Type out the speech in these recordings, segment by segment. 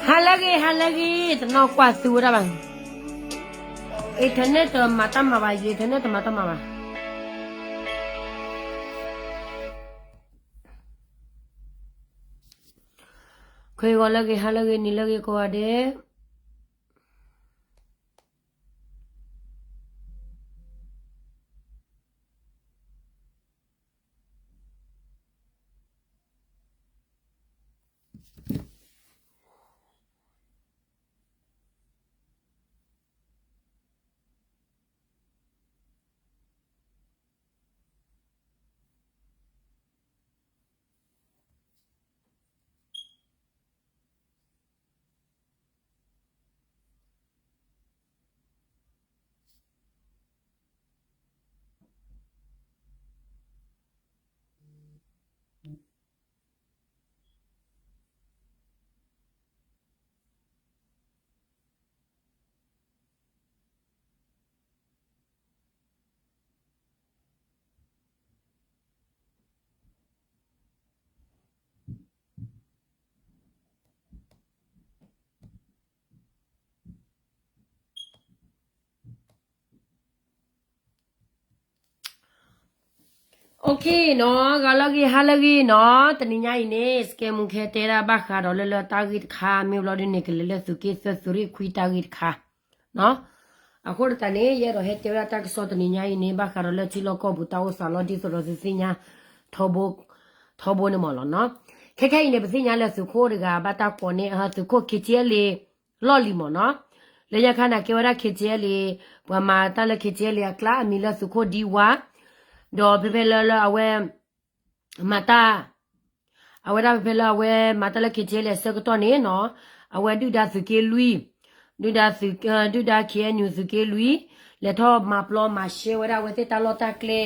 ဟါလၢအဂ့ၤ ဟါလၢအဂ့ၤ တနီၢ်ကွၢ်သူဝဲဒၣ်ဘၣ်. Internet တမၤတၢ်မၤဘၣ်, ယ internet တမၤတၢ်မၤဘၣ်. ခဲဂီၤလၢအဂ့ၤ ဟါလၢအဂ့ၤ နံၤလၢအဂ့ၤကိးဂၤဒဲး. Okay နီၤ, ဂီၤလၢအဂ့ၤ ဟါလၢအဂ့ၤနီၤ, တနံၤညါအံၤန့ၣ် စကဲမူခဲတဲဒၣ်ဘၣ်ဃးဒီးလၢလၢတၢ်ဂ့ၢ်တခါ မ့ၢ်ဘျီဒုန့ၣ် ကလဲၤလၢသုးက့သၢသုးရ့ၣ်ခွံတၢ်ဂ့ၢ်တခါနီၤ. အဃိတၢ်န့ၣ် ယအဲၣ်ဒိးဟဲတဲဝဲဒၣ်တၢ်ကစီၣ်တနံၤညါအံၤန့ၣ် ဘၣ်ဃးဒီးလၢထံလီၢ်ကီၢ်ပူၤတၢ်အိၣ်သးလီၤ ဒ်သိးဒီးသုသ့ၣ်ညါ ထီဘိ ထီဘိန့ၣ်မ့ၢ်လီၤနီၤ. ခဲခဲအံၤန့ၣ် ပသ့ၣ်ညါလၢသုးခိၣ်တဂၤ ဘၣ်တၢ်ကိးန့ၢ် သုးခိၣ် ခ့ထံအဲလ့ လီၢ်လံၤမ့ၢ်နီၤ. လၢညါခါန့ၣ် ကဲဝဲဒၣ် ခ့ထံအဲလ့ ပှၤမၤတၢ်လၢ ခ့ထံအဲလ့ အကျါ အမံၤလၢသုးခိၣ်ဒံဝါ, ဒီးဖဲဖဲလၢလၢအဝဲ မၤတၢ် အဝဲဒၣ်ဖဲဖဲလၢအဝဲမၤတၢ်လၢ ခ့ထံအဲလ့ အဆၢကတီၢ်န့ၣ်နီၤ, အဝဲဒုၣ်ဒါသုးက့လွံၢ်, ဒုၣ်ဒါသုး ဒုၣ်ဒါ ခ့အဲနယူၣ် သုးက့လွံၢ်, လဲၤထီၣ်မၤပျီမၤရှဲဝဲဒၣ် အဝဲသ့ၣ်တၢ်လီၢ်တၢ်ကျဲ,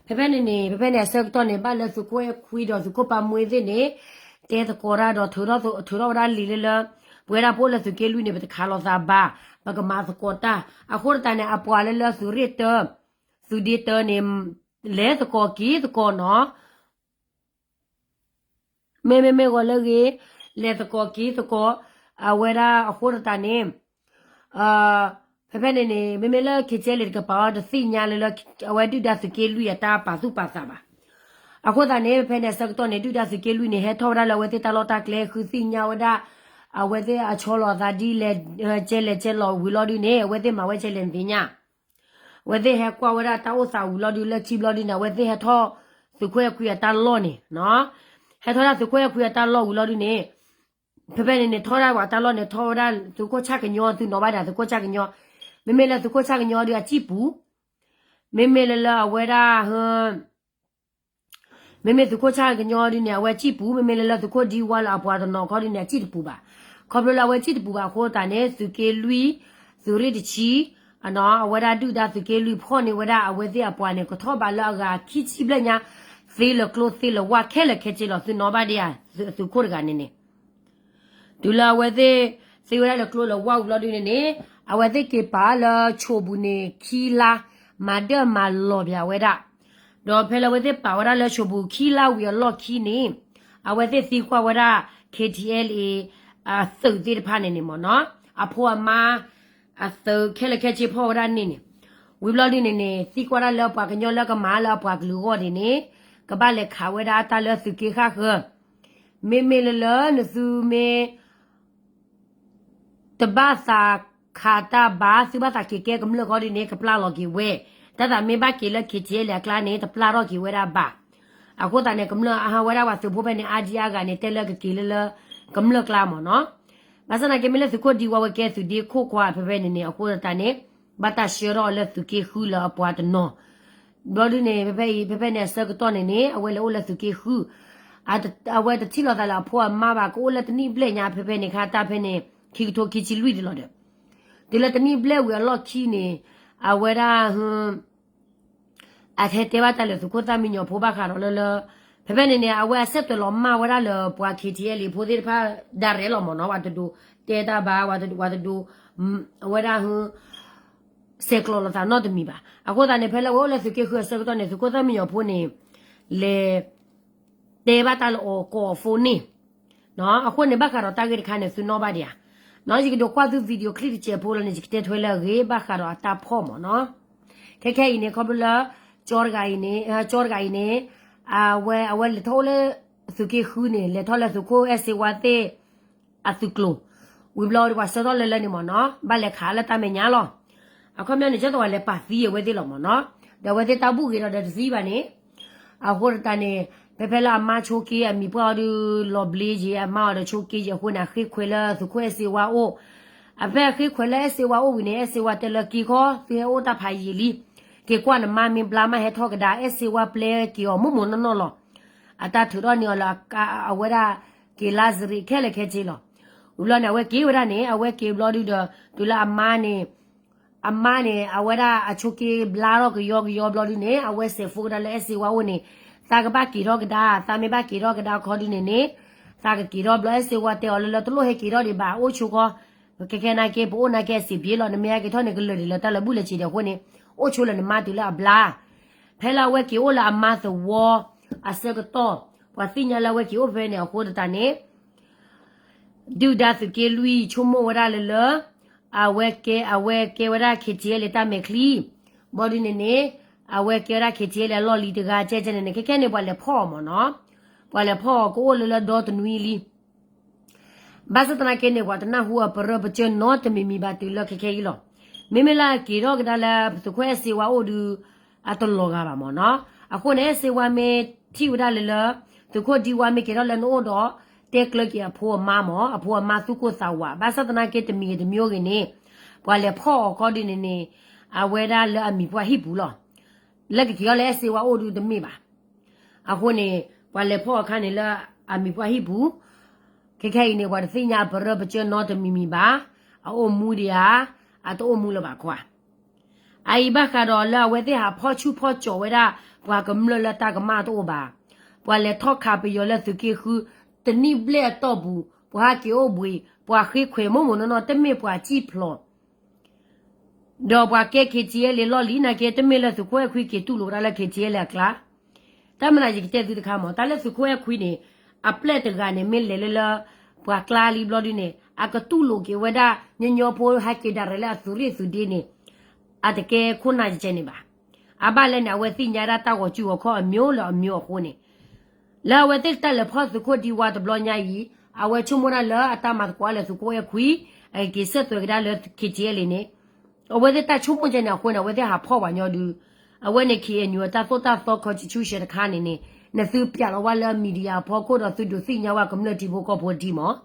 ဖဲဖဲန့ၣ်န့ၣ် ဖဲဖဲန့ၣ်အဆၢကတီၢ်န့ၣ် ဘၣ်လၢသုးခိၣ်အဲၣ်ခွံဒီးသုးခိၣ်ပၢ်မှဲသ့ၣ်န့ၣ် တဲသကိးတၢ်ဒီး ထုးထီၣ်ဝဲဒၣ်လံာ်လၢလၢ ပဝဲဒၣ်ပအိၣ်လၢသုးက့လွံၢ်န့ၣ် ပတခးလိာ်သးဘၣ်, ပကမၤသကိးတၢ်. အဃိတၢ်န့ၣ် အပှၤလၢလၢသုးရ့ၣ်တၢ သုးဒ့တၢန့ၣ် လဲၤသကိးက့ၤသကိးနီၤ မ့မ့ၢ်မ့ၢ်ဂီၤလၢအဂ့ၤ လဲၤသကိးက့ၤသကိး, အဝဲဒၣ်အဃိတၢ်န့ၣ် ဖဲဖဲန့ၣ်န့ၣ် မ့မ့ၢ်လၢ ခ့ထံအဲလ့ တကပၤအီၤ တသ့ၣ်ညါလၢလၢ အဝဲဒုၣ်ဒါသုးက့လွံၢ်အတၢ်ပာ်သူၣ်ပာ်သးဘၣ်. အဃိသတးန့ၣ် ဖဲဖဲန့ၣ်အဆၢကတီၢ်န့ၣ် ဒုၣ်ဒါသုးက့လွံၢ်န့ၣ် ဟဲထီၣ်ဝဲဒၣ်လၢအဝဲသ့ၣ်တၢ်လီၢ်တၢ်ကျဲ ဃုသ့ၣ်ညါဝဲဒၣ် အဝဲသ့ၣ်အဆီလီၤအသးဒ်လဲၣ် ကဲလဲၣ်ကဲလီၤဝံၤလီၤဒုန့ၣ် အဝဲသ့ၣ်မၤဝဲကဲလဲၣ်န့ၣ်သ့ၣ်ညါ အဝဲသ့ၣ်ဟဲကွၢ်ဝဲဒၣ်တၢ်အိၣ်သးဝံၤလီၤဒု လၢခံဘျီဒုန့ၣ် အဝဲသ့ၣ်ဟဲထီၣ်သုးခိၣ်အဲၣ်ခွံအတၢ်လီၢ်န့ၣ်, ဟဲထီၣ်ဒၣ်သုးခိၣ်အဲၣ်ခွံအတၢ်လီၢ်ဝံၤလီၤဒုန့ၣ် ဖဲဖဲန့ၣ်န့ၣ် ထီၣ်ဒၣ်ပှၤတၢ်လီၢ်န့ၣ် ထီၣ်ဝဲဒၣ်သုးခိၣ်ဆၣ်ကညီ သုနီၤဘၣ်ဒၣ်သုးခိၣ်ဆၣ်ကညီ, မ့မ့ၢ်လၢသုးခိၣ်ဆၣ်ကညီဒုအစံၣ်ပူၤ, မ့မ့ၢ်လၢလၢအဝဲဒၣ် မ့မ့ၢ်သုးခိၣ်ဆၣ်ကညီဒုန့ၣ် အဝဲစံၣ်ပူၤ, မ့မ့ၢ်လၢလၢသုးခိၣ်ဒံဝါလၢအပှၤတနီၤခီဒုန့ၣ် အစံၣ်တပူၤဘၣ်. ခီဖျိလၢအဝဲစံၣ်တပူၤဘၣ်အဃိသတးန့ၣ် သုးက့လွံၢ်, သုးရ့ၣ်တဆံ, အဝဲဒၣ်ဒုၣ်ဒါသုးက့လွံၢ်ဖီၣ်န့ၢ်ဝဲဒၣ်အဝဲသ့ၣ်အပှၤန့ၣ် ကထီၣ်ဘးလၢအဂၤခံဆံဘျဲၣ်ညါ, သ့လၢကျိသ့လၢဝၣ်ခဲလၢာ်ခဲဆ့လီၤ သုနီၤဘၣ်ဒၣ်ဧါ, သုးခိၣ်တဂၤန့ၣ်န့ၣ် တုၤလၢအဝဲသ့ၣ် သ့ဝဲဒၣ်လၢကျိလၢဝၣ်ဝံၤလီၤဒုန့ၣ်န့ၣ်, အဝဲသ့ၣ်က့ၤပာ်လၢဆိၣ်ပူၤန့ၣ်ခံလါ, မၤဒၢၣ်မၤလီၤပၠးဝဲဒၣ်, ဒီးဖဲလၢအဝဲသ့ၣ်ပာ်ဝဲဒၣ်လၢဆိၣ်ပူၤခံလါဝံၤအလီၢ်ခံန့ၣ်, အဝဲသ့ၣ်သံကွၢ်ဝဲဒၣ် ခ့ထံအဲလ့ အသုးသ့ၣ်တဖၣ်န့ၣ်န့ၣ်မ့ၢ်နီၤ, အဖိအမါ အသုးခဲလၢာ်ခဲဆ့ဖီၣ်ဝဲဒၣ်န့ၣ်န့ၣ်, ဝံၤဘျီဒ်န့ၣ်န့ၣ် သံကွၢ်ဒၣ်လၢပှၤကညီလၢကမၤလၢအပှၤကလုာ်အဂီၢ်ဒ်န့ၣ် ကဘၣ်လဲၤခးဝဲဒၣ်တၢ်လၢသုးက့ဃၣ်ဃၢၤ, မ့မ့ၢ်လၢလၢနသုမ့ၢ် တဘၣ်သးခးတၢ်ဘၣ် သုဘၣ်သးက့ၤကဲကမျၢၢ်ခီဒ်န့ၣ် ကပျၢ်လီၤက့ၤဝဲ, တၢ်သးမ့ၢ်ဘၣ်က့ၤလၢ ခ့ထံအဲလ် အကျါန့ၣ် တပျၢ်ထီၣ်က့ၤဝဲဒၣ်ဘၣ်. အဃိသတးန့ၣ် ကမျၢၢ်အဟးဝဲဒၣ်ပှၤသုးဖိဖဲန့ၣ် အါဒံအါဂၤန့ၣ် တဲလၢကက့ၤလၢလၢ ကမျၢၢ်ကျါမ့ၢ်နီၤ. ဘၣ်ဆၣ်သနာ်က့ မ့ၢ်လၢသုးခိၣ်ဒံဝါဝဲကဲသုးဒ့ခိၣ်ခွါဖဲဖဲန့ၣ်န့ၣ် အဃိသတးန့ၣ် ဘၣ်တၢ်ဆှၢထီၣ်အီၤလၢသုးက့ဃုလၢအပှၤတနီၤ ဘျီဒုန့ၣ် ဖဲဖဲအံၤ ဖဲဖဲန့ၣ် အဆၢကတီၢ်န့ၣ်န့ၣ် အဝဲလဲၤအိၣ်လၢသုးက့ဃု, အဝဲတထံၣ်လိာ်သးလၢအဖိအမါဘၣ် ကအိၣ်လၢတနံၣ်ဘျဲၣ်ညါ ဖဲဖဲန့ၣ်ခါ တၢ်ဖဲန့ၣ် ခံကထိခံဆံလွံၢ်ဒ်လီၤဒီး တုၤလၢတနံၣ်ဘျဲၣ်ဝံၤအလီၢ်ခံန့ၣ် အဝဲဒၣ် အထဲတဲဘၣ်တၢ်လၢသုးခိၣ်သၣ်မံညီၤဖိဘၣ်ဃးဒီးလၢလၢ ဖဲဖဲန့ၣ်န့ၣ် အဝဲအဆဲးတွဲးလီၤမၢ်ဝဲဒၣ်လၢပှၤ ခ့ထံအဲလ် ဖိသ့ၣ်တဖၣ် ဒၣ်ရဲၣ်လီၤမ့ၢ်နီၤ, ပှၤတဒိးတဲတၢ်ဘၣ် ပှၤတဒိး အဝဲဒၣ် ဆဲးကျိးလိာ်သးနီတမံၤဘၣ်. အဃိသတးန့ၣ် ဖဲလၢအဝဲအိၣ်လၢသုးက့ဃုအဆၢကတီၢ်န့ၣ် သုးခိၣ်သၣ်မံညီၤဖိန့ၣ် လဲၤ တဲဘၣ်တၢ်လၢအီၤကိးအ phone န့ၣ်, အဃိန့ၣ် ဘၣ်ဃးဒီးတၢ်ဂ့ၢ်တခါန့ၣ် သုနီၣ်ဘၣ်ဒံးဧါ. ယကဒိးကွၢ်သု video clip တစဲးဖိလီၤန့ၣ် ယကတဲထွဲလၢအဂ့ၢ် ဘၣ်ဃးဒီးအတၢ်ဖီၣ်မ့ၢ်နီၤ. ခဲခဲအံၤန့ၣ် ခီဖျိလၢ ကၠီတဂၤအံၤန့ၣ် ကၠီတဂၤအံၤန့ၣ် အဝဲ အဝဲလဲၤထီၣ်အိၣ်လၢသုးက့ဃုန့ၣ် လဲၤထီၣ်လၢသုးခိၣ်အဲၣ်စ့ဝါသ့ၣ် အသုးကျိၤ, ဝံၤဘျီဒီးပှၤဆှၢထီၣ်လၢလၢန့ၣ်မ့ၢ်နီၤ ဘၣ်လဲၤခးလၢတၢ်မဲာ်ညါလီၤ. အခီပညီန့ၣ် ကၠီတဝဲလဲၤပာ်သံအဝဲသ့ၣ်လီၤမ့ၢ်နီၤ, ဒီးအဝဲသ့ၣ်တၢ်ဘူၣ်ဂ့ၤဒီးဒီးတသံဘၣ်န့ၣ်, အဃိသတးန့ၣ် ဖဲဖဲလၢအမါဆိက့အမံၤပှၢ်အီၤဒုး လီၤဘျ့က့ၤအမါအီၤဒီးဆိက့က့ၤအဃိန့ၣ် အဃ့ခွဲးလၢသုးခိၣ်အဲၣ်စ့ဝါအိၣ်, အဖဲအဃ့ခွဲးလၢအဲၣ်စ့ဝါအိၣ်ဝံၤန့ၣ် အဲၣ်စ့ဝါတဲလၢက့ၤခီ သုဟဲအိၣ်တၢ်ဖးယံာ်လံ, က့ၤကွၢ်နမါမ့ၢ်ဘျါမးဟဲထီၣ်ကဒါ အဲၣ်စ့ဝါပျဲက့ၤအီၤမိၢ်မိၢ်နီၢ်နီၢ်လီၤ. အတၢ်ထုးထီၣ်န့ၢ်အီၤလၢ အဝဲဒၣ် က့ၤလါစရံးခဲလၢာ်ခဲဆ့လီၤ. ဝံၤဘျီန့ၣ် အဝဲက့ၤဝဲဒၣ်န့ၣ် အဝဲက့ၤဘျီဒုးဒီး တုၤလၢအမါန့ၣ် အမါန့ၣ် အဝဲဒၣ်အဆိက့ဘျါထီၣ်ကယီကယီဘျီဒုးန့ၣ် အဝဲစဲး phone ကဒါလၢအဲၣ်စ့ဝါအိၣ်န့ၣ် သးကဘၣ်က့ၤထီၣ်ကဒါ, သးမ့ၢ်ဘၣ်က့ၤထီၣ်ကဒါခီဒုးန့ၣ်န့ၣ် သးကက့ၤထီၣ်ဘျီ အဲၣ်စ့ဝါတဲအီၤလၢလၢတလိၣ်ဟဲက့ၤထီၣ်ဒံးဘၣ် အိၣ်ဆိဃီ, ခဲခဲနာ်က့ ပအိၣ်နာ်က့အဆင်ပြေလီၤ, နမ့ၢ်ဟဲက့ၤထီၣ်န့ၣ် ကလၢာ်ဒံးလၢတၢ်လၢာ်ဘူၣ်လၢာ်စ့ၤဒံးအဃိန့ၣ် အိၣ်ဆိလၢနမါတုၤလၢအဘျါ. ဖဲလၢအဝဲက့ၤအိၣ်လၢအမါသဝီအဆၢကတီၢ် ပှၤသ့ၣ်ညါလၢအဝဲက့ၤအိၣ်ဖဲန့ၣ်အဃိသတးန့ၣ် ဒုၣ်ဒါသုးက့လွံၢ်ဆိကမိၣ်ဝဲဒၣ်လၢလၢ အဝဲကဲ အဝဲကဲဝဲဒၣ် ခ့ထံအဲလ့ တၢ်မဲာ်ချံ, ဘျီဒုးန့ၣ်န့ၣ် အဝဲကဲဝဲဒၣ် ခ့ထံအဲလ့ အလီၢ်လံၤတဂၤ ကဲကဲန့ၣ် ပှၤလဲၤဖီၣ်အီၤမ့ၢ်နီၤ, ပှၤလဲၤဖီၣ်အီၤ ကအိၣ်လၢလၢဒီတနွံလံ. ဘၣ်ဆၣ်သနာ်က့န့ၣ် ပှၤတနၢ်ဟူအပရၢပကၢနီတမံၤမံၤဘၣ်တုၤလၢခဲခဲအံၤလီၤ. မ့မ့ၢ်လၢအက့ၤထီၣ်ကဒါလၢသုးခိၣ်အဲၣ်စ့ဝါအိၣ်ဒုး အတလီၤဂာ်ဘၣ်မ့ၢ်နီၤ. အဃိန့ၣ် အဲၣ်စ့ဝါမ့ၢ်ထံၣ်ဝဲဒၣ်လၢလၢ သုးခိၣ်ဒံဝါမ့ၢ်က့ၤထီၣ်လၢနအိၣ်ဒီး တဲကျၢၤက့ၤအဖိအမါမ့ၢ် အဖိအမါသူၣ်ကိၢ်သးဝး ဘၣ်ဆၣ်သနာ်က့တမံၤဂ့ၤတမံၤဂ့ၤန့ၣ် ပှၤလဲၤဖီၣ်အီၤခီဒုးန့ၣ်န့ၣ် အဝဲဒၣ်လၢအမံၤပှၢ်ဟံၣ်ပူၤလီၤ. လၢကက့ၤထီၣ်လၢအဲၣ်စ့ဝါအိၣ်ဒုးတမ့ၢ်ဘၣ်. အဃိန့ၣ် ပှၤလဲၤဖီၣ်အခါန့ၣ်လၢအမံၤပှၢ်ဟံၣ်ပူၤ, ခဲခဲအံၤန့ၣ် ပှၤတသ့ၣ်ညါအပရၢပကၢနီတမံၤမံၤဘၣ်, အအိၣ်မူဒံးဧါ, အတအိၣ်မူလၢၤဘၣ်ကွၢ်. အအံၤဘၣ်ဃးဒီးလၢအဝဲသ့ၣ်ဟးဖီၣ်ဆူၣ်ဖီၣ်ကၠီၤဝဲဒၣ် ပှၤကမျၢၢ်လၢတၢ်ကမၣ်တအိၣ်ဘၣ်. ပှၤလဲၤထီၣ်ခးပယီၤလၢသုးက့ဃု တနံၣ်ဘျဲၣ်အတီၢ်ပူၤ ပှၤဟးက့ၤအိၣ်ဘှံး ပှၤဃ့ခွဲးမိၢ်မိၢ်နီၢ်နီၢ် တမ့ၢ်ပှၤစံၣ်ဖျိး ဒီးပှၤကဲ ခ့ထံအဲလ့ လီၢ်လံၤနာ်က့ တမ့ၢ်လၢသုးခိၣ်အဲၣ်ခွံက့ၤတူၢ်လိာ်ဝဲဒၣ်လၢ ခ့ထံအဲလ့ အကျါ. တၢ်မနုၤယကတဲသုတခါမ့ၢ် တၢ်လၢသုးခိၣ်အဲၣ်ခွံန့ၣ် အပျဲၢ်တဂၤန့ၣ် မ့ၢ်လဲၤလၢလၢ ပှၤကျါလံဘျီဒုးန့ၣ် အကတူၢ်လိာ်က့ၤဝဲဒၣ် ညီညီဖိဟဲက့ၤဒၣ်ရဲၣ်လၢအသုးရ့ၣ်သုးဒ့န့ၣ် အတကဲခိၣ်နၢ်ကဲန့ၣ်ဘၣ်. အဘၣ်လဲၣ်န့ၣ် အဝဲသ့ၣ်ညါဒၣ်တၢ်ဂီၤစုဂီၤခီၣ်အမျိုးလၢအမျိုးအဃိန့ၣ် လၢအဝဲသ့ၣ်တၢ်လဲၤဖီၣ်သုးခိၣ်ဒံဝါတဘျီညါအံၤ အဝဲဆိကမိၣ်ဒၣ်လၢအတၢ်မၤသကိးလၢသုးခိၣ်အဲၣ်ခွံ အကက့ၤဆၢသွဲးကဒါလၢ ခ့ထံအဲလ့ န့ၣ် အဝဲသ့ၣ်တၢ်ဆိကမိၣ်ကဲန့ၣ်အဃိန့ၣ် အဝဲသ့ၣ်ဟးဖီၣ်ပှၤညီဒုး အဝဲန့ၣ် ခ့ၣ်အဲၣ်ယူၣ် အတၢ်သိၣ်တၢ်သီ constitution တခါန့ၣ်န့ၣ် နသုပျးလီၤဝဲလၢ media အဖီခိၣ်ဒီး သုဒိးသ့ၣ်ညါဝဲကမျၢၢ်ထံဖိကီၢ်ဖိဒံးမး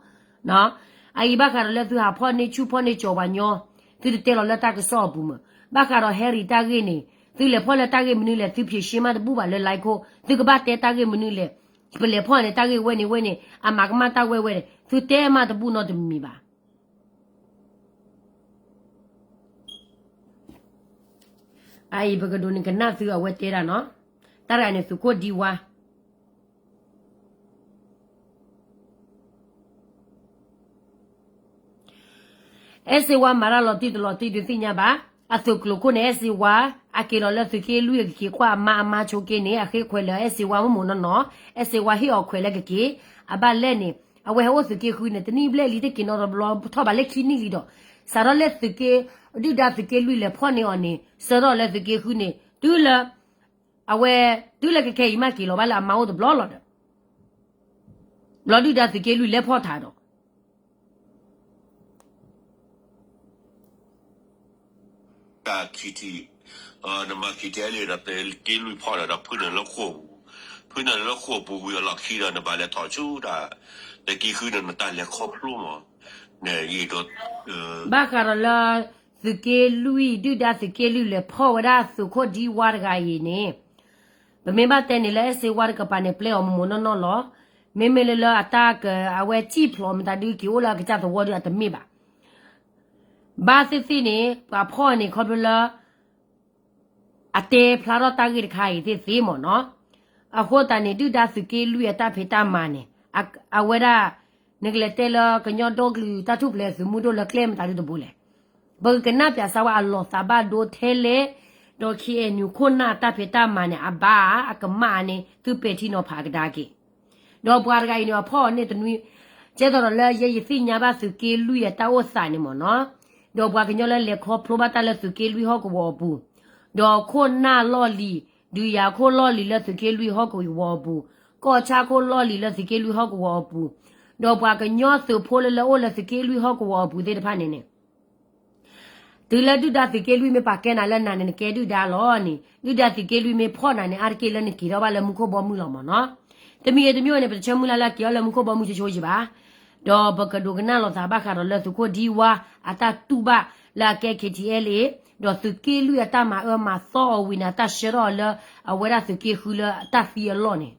အအံၤဘၣ်ဃးဒီးလၢသုဟးဖီၣ်န့ၢ်ဆူၣ်ဖီၣ်န့ၢ်ကၠီၤပှၤညီ သုတတဲလီၤလၢတၢ်ကစီၣ်အပူၤမး. ဘၣ်ဃးဒီး Harry တၢ်ဂ့ၢ်န့ၣ် သုလဲၤဖီၣ်လၢတၢ်ဂ့ၢ်မနုၤလဲၣ် သုဖံးရှင်းမးတဘူၣ်ဘၣ်လၢ line ခိၣ် သုကဘၣ်တဲတၢ်ဂ့ၢ်မနုၤလဲၣ် ပလဲၤဖီၣ်န့ၣ် တၢ်ဂ့ၢ်ဝဲန့ၣ်ဝဲန့ၣ် အမၤကမၣ်တၢ်ဝဲဝဲန့ၣ် သုတဲမးတဘူၣ်နီတမံၤမံၤဘၣ်. အအံၤပကဒိးန့ၣ်ကနၣ်သုအဝဲတဲဒၣ်နီၤ, တၢ်တဂၤန့ၣ်သုးခိၣ်ဒံဝါ အဲၣ်စ့ဝါမၤတၢ်လီၤတံၢ်တလီၤတံၢ်ဒုးသ့ၣ်ညါဘၣ်. အသုးကျိၤခိၣ်န့ၣ် အဲၣ်စ့ဝါ အက့ၤလီၤလၢသုးက့လွံၢ်အကက့ၤကွၢ်အမါ အမါဆိက့န့ၣ် အဃ့ခွဲးလၢအဲၣ်စ့ဝါမိၢ်မိၢ်နီၢ်နီၢ်, အဲၣ်စ့ဝါဟ့ၣ်အီၤခွဲးလၢကက့ၤ. အဘၣ်လဲၣ်န့ၣ် အဝဲဟဲအိၣ်သုးက့ဃုန့ၣ် တနံၣ်ဘျဲၣ်လံတက့ၤနီတဘျီ ထီၣ်ဘးလၢခံနံၣ်လံဒီး စးထီၣ်လၢသုးက့ ဒုၣ်ဒါသုးက့လွံၢ်လဲၤဖီၣ်န့ၢ်အီၤန့ၣ် ဆၢထၢၣ်လၢသုးက့ဃုန့ၣ် တုၤလၢ အဝဲ တုၤလၢကခဲအံၤမးက့ၤလီၤဘၣ်လၢအမါအိၣ်တဘျီလီၤဒီး ဘျီဒုၣ်ဒါသုးက့လွံၢ်လဲၤဖီၣ်ထးဒီး တၢ်ခံထံၣ် နမၤခံထံၣ်လံဒီး သုးက့လွံၢ်ဖီၣ်ဒီး ဖုၣ်နုာ်လၢဃိာ်ပူၤ, ဖုၣ်နုာ်လၢဃိာ်ပူၤဝံၤအလီၢ်ခံဒီး နဘၣ်လဲၤထီၣ်ဆူတၢ် သုးက့ဃုန့ၣ် နတၢ်လဲၤခီဖျိမး, နယံၤဒိး ဘၣ်ဃးဒီးလၢ သုးက့လွံၢ် ဒုၣ်ဒါသုးက့လွံၢ်လဲၤဖီၣ်ဝဲဒၣ်သုးခိၣ်ဒံဝါတဂၤအံၤန့ၣ် ပမ့ၢ်ဘၣ်တဲန့ၣ်လၢ အဲၣ်စ့ဝါတကပၤန့ၣ် ပျဲအီၤမိၢ်မိၢ်နီၢ်နီၢ်လီၤ. မ့မ့ၢ်လၢလၢအတၢ်က အဝဲစံၣ်ဖျိးမတၤဒုးက့ၤအိၣ်လၢအကစၢ်သဝီဒုးအတမ့ၢ်ဘၣ်. ဘၣ်သ့ၣ်သ့ၣ်န့ၣ် ပှၤဖီၣ်န့ၣ်ခီဖျိလၢ အတဲဖျါထီၣ်တၢ်ဂ့ၢ်တခါအံၤသ့ၣ်သ့မ့ၢ်နီၤ. အဃိသတးန့ၣ် ဒုၣ်ဒါသုးက့လွံၢ်အတၢ်ဖံးတၢ်မၤန့ၣ် အဝဲဒၣ် နကလဲၤတဲလၢကညီဒီကလုာ်တၢ်ထူၣ်ဖျဲးသုးမုၢ်ဒိၣ်လၢကျဲမတၤဒုတဘိလဲၣ်. ပကကနၣ်ပၠးစၢ်ဝဲအလီၤသးဘၣ်ဒိထဲလဲၣ်, ဒီး ခ့ၣ်အဲၣ်ယူၣ် ခိၣ်နၢ်တၢ်ဖံးတၢ်မၤန့ၣ် အဘၣ်အကမၣ်န့ၣ် သုပဲာ်ထံနီၤဖးကဒါက့ၤ ဒီးပှၤတဂၤအံၤန့ၣ် အဖီၣ်အီၤန့ၢ်တနွံ, ကဲသိးဒီးလၢယဲယသ့ၣ်ညါဘၣ်သုးက့လွံၢ်အတၢ်အိၣ်သးန့ၣ်မ့ၢ်နီၤ, ဒီးပှၤကညီလၢလဲၤခီဖျိဘၣ်တၢ်လၢသုးက့လွံၢ်ဟီၣ်ကဝီၤအပူၤ, ဒီးခိၣ်နၢ်လီၢ်လံၤ, ဒုးယၤခိၣ်လီၢ်လံၤလၢသုးက့လွံၢ်ဟီၣ်ကဝီၤအပူၤ, ကီၢ်ဆၣ်ခိၣ်လီၢ်လံၤလၢသုးက့လွံၢ်ဟီၣ်ကဝီၤအပူၤ, ဒီးပှၤကညီသုးဖိလၢလၢအိၣ်လၢသုးက့လွံၢ်ဟီၣ်ကဝီၤအပူၤသ့ၣ်တဖၣ်န့ၣ်န့ၣ် တုၤလၢဒုၣ်ဒါသုးက့လွံၢ်မ့ၢ်ပာ်ကဲနၤလၢနၤန့ၣ် နကဲဒုၣ်ဒါလီၤန့ၣ်, ဒုၣ်ဒါသုးက့လွံၢ်မ့ၢ်ဖီၣ်နၤန့ၣ် အါတက့ၢ်လၢနက့ၤထီၣ်ဘၣ်လၢမူခိၣ်ဘီမုၢ်လီၤမ့ၢ်နီၤ. တမံၤဂ့ၤတမံၤဂ့ၤန့ၣ် ပတဆၢမုၢ်လၢ်လၢက့ၤအီၤလၢမူခိၣ်ဘီမုၢ်ဆိဆိယံၤဘၣ်. ဒီးပကဒိးကနၣ်လိာ်သးဘၣ်ဃးဒီးလၢသုးခိၣ်ဒံဝါအတၢ်တူၢ်ဘၣ်လၢအကဲ ခ့ၣ်ထံၣ်အဲလ်အ့ၣ်, ဒီးသုးက့လွံၢ်အတၢ်မၤအၢမၤသီအီၤဝံၤန့ၣ် အတၢ်ဆှၢထီၣ်အီၤလၢအဝဲဒၣ်သုးက့ဃုလၢအတၢ်သံအလီၢ်န့ၣ်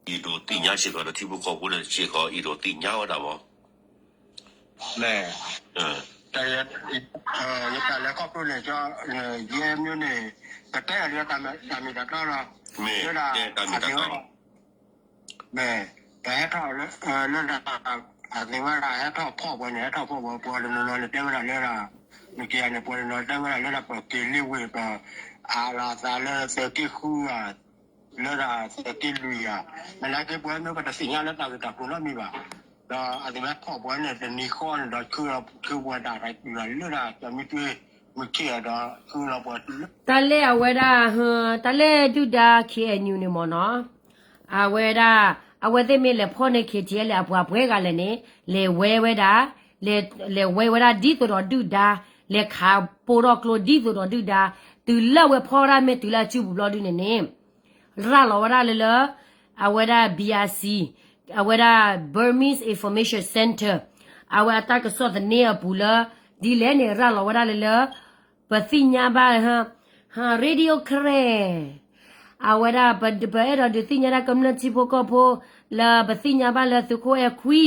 အဲၣ်ဒိးသ့ၣ်ညါစ့ၢ်ကီးဒီးထံဖိကီၢ်ဖိလၢစ့ၢ်ကီး အဲၣ်ဒိးသ့ၣ်ညါဝဲဒၣ်မ့ၢ် ယတၢ်လဲၤခီဖျိန့ၣ် ယဲမ့ၢ်န့ၣ် ကတဲအီၤလၢတၢ်မ့ၢ်တၢ်တီလီၤ. မ့ၢ်တဲတၢ်မ့ၢ်တၢ်တီလီၤ. မ့ၢ် ပဟဲထီၣ်လၢဒၣ် အသ့ၣ်ဝဲဒၣ် ဟဲထီၣ်ဖီၣ်ပှၤန့ၣ် ဟဲထီၣ်ဖီၣ်ပှၤ ပှၤတနီၤနီၤန့ၣ် တဲဝဲဒၣ်လၢဒၣ် နက့ၤန့ၣ် ပှၤတနီၤတဲဝဲဒၣ်လၢဒၣ် ပက့ၤလ့ဝ့ၢ် ပအးလီၤအသးလၢသုးက့ဃုဧါ လၢဒၣ်သုးက့လွံၢ်ဧါ, မ့ၢ်နာ်က့ ပှၤမ့ၢ်ပတသ့ၣ်ညါလၢတၢ်ဂ့ၢ်တၢ်ကျိၤနီတမံၤဘၣ်. ဒီးအသ့ၣ်ဝဲထီၣ်ပှၤန့ၣ် တနံၤဃီန့ၣ်ဒီး ဆှၢလီၤပှၤဒၣ်တၢ်မံၤတွ့ မုၢ်ဆ့ၣ်ဒီး ဆှၢလီၤပှၤ တၢ်လၢအဝဲဒၣ် တၢ်လၢဒုၣ်ဒါ ခ့ၣ်အဲၣ်ယူၣ် န့ၣ်မ့ၢ်နီၤ, အဝဲဒၣ် အဝဲသ့ၣ်မ့ၢ်လဲၤဖီၣ်န့ၢ် ခ့ၣ်ထံၣ်အဲလ်အ့ၣ် အပှၤပှဲၤဂၤလဲၣ်န့ၣ် လဲၤဝဲဝဲဒၣ် လဲၤဝဲဝဲဒၣ်ဒ်သိးဒီးဒုၣ်ဒါ, လဲၤခးပိၢ်ထီၣ်ကျိဒ်သိးဒီးဒုၣ်ဒါ, တုၤလၢအဝဲဖီၣ်ဝဲဒၣ်မ့ၢ်တုၤလၢအစုပူၤဘျီဒုန့ၣ်န့ၣ် ရၤလီၤဝဲဒၣ်လၢလၢ အဝဲဒၣ် ဘံၣ်အၣ်စံၣ်, အဝဲဒၣ် Burmese Information Center, အဝဲအတၢ်ကစီၣ်သန့အပူၤလၢ ဒ်လဲၣ်န့ၣ် ရၤလီၤဝဲဒၣ်လၢလၢ ပသ့ၣ်ညါဘၣ် Radio Karen, အဝဲဒၣ် ပအဲၣ်ဒိးဒုးသ့ၣ်ညါဒၣ်ကမျၢၢ်ထံဖိကီၢ်ဖိ လၢပသ့ၣ်ညါဘၣ်လၢသုးခိၣ်အဲၣ်ခွံ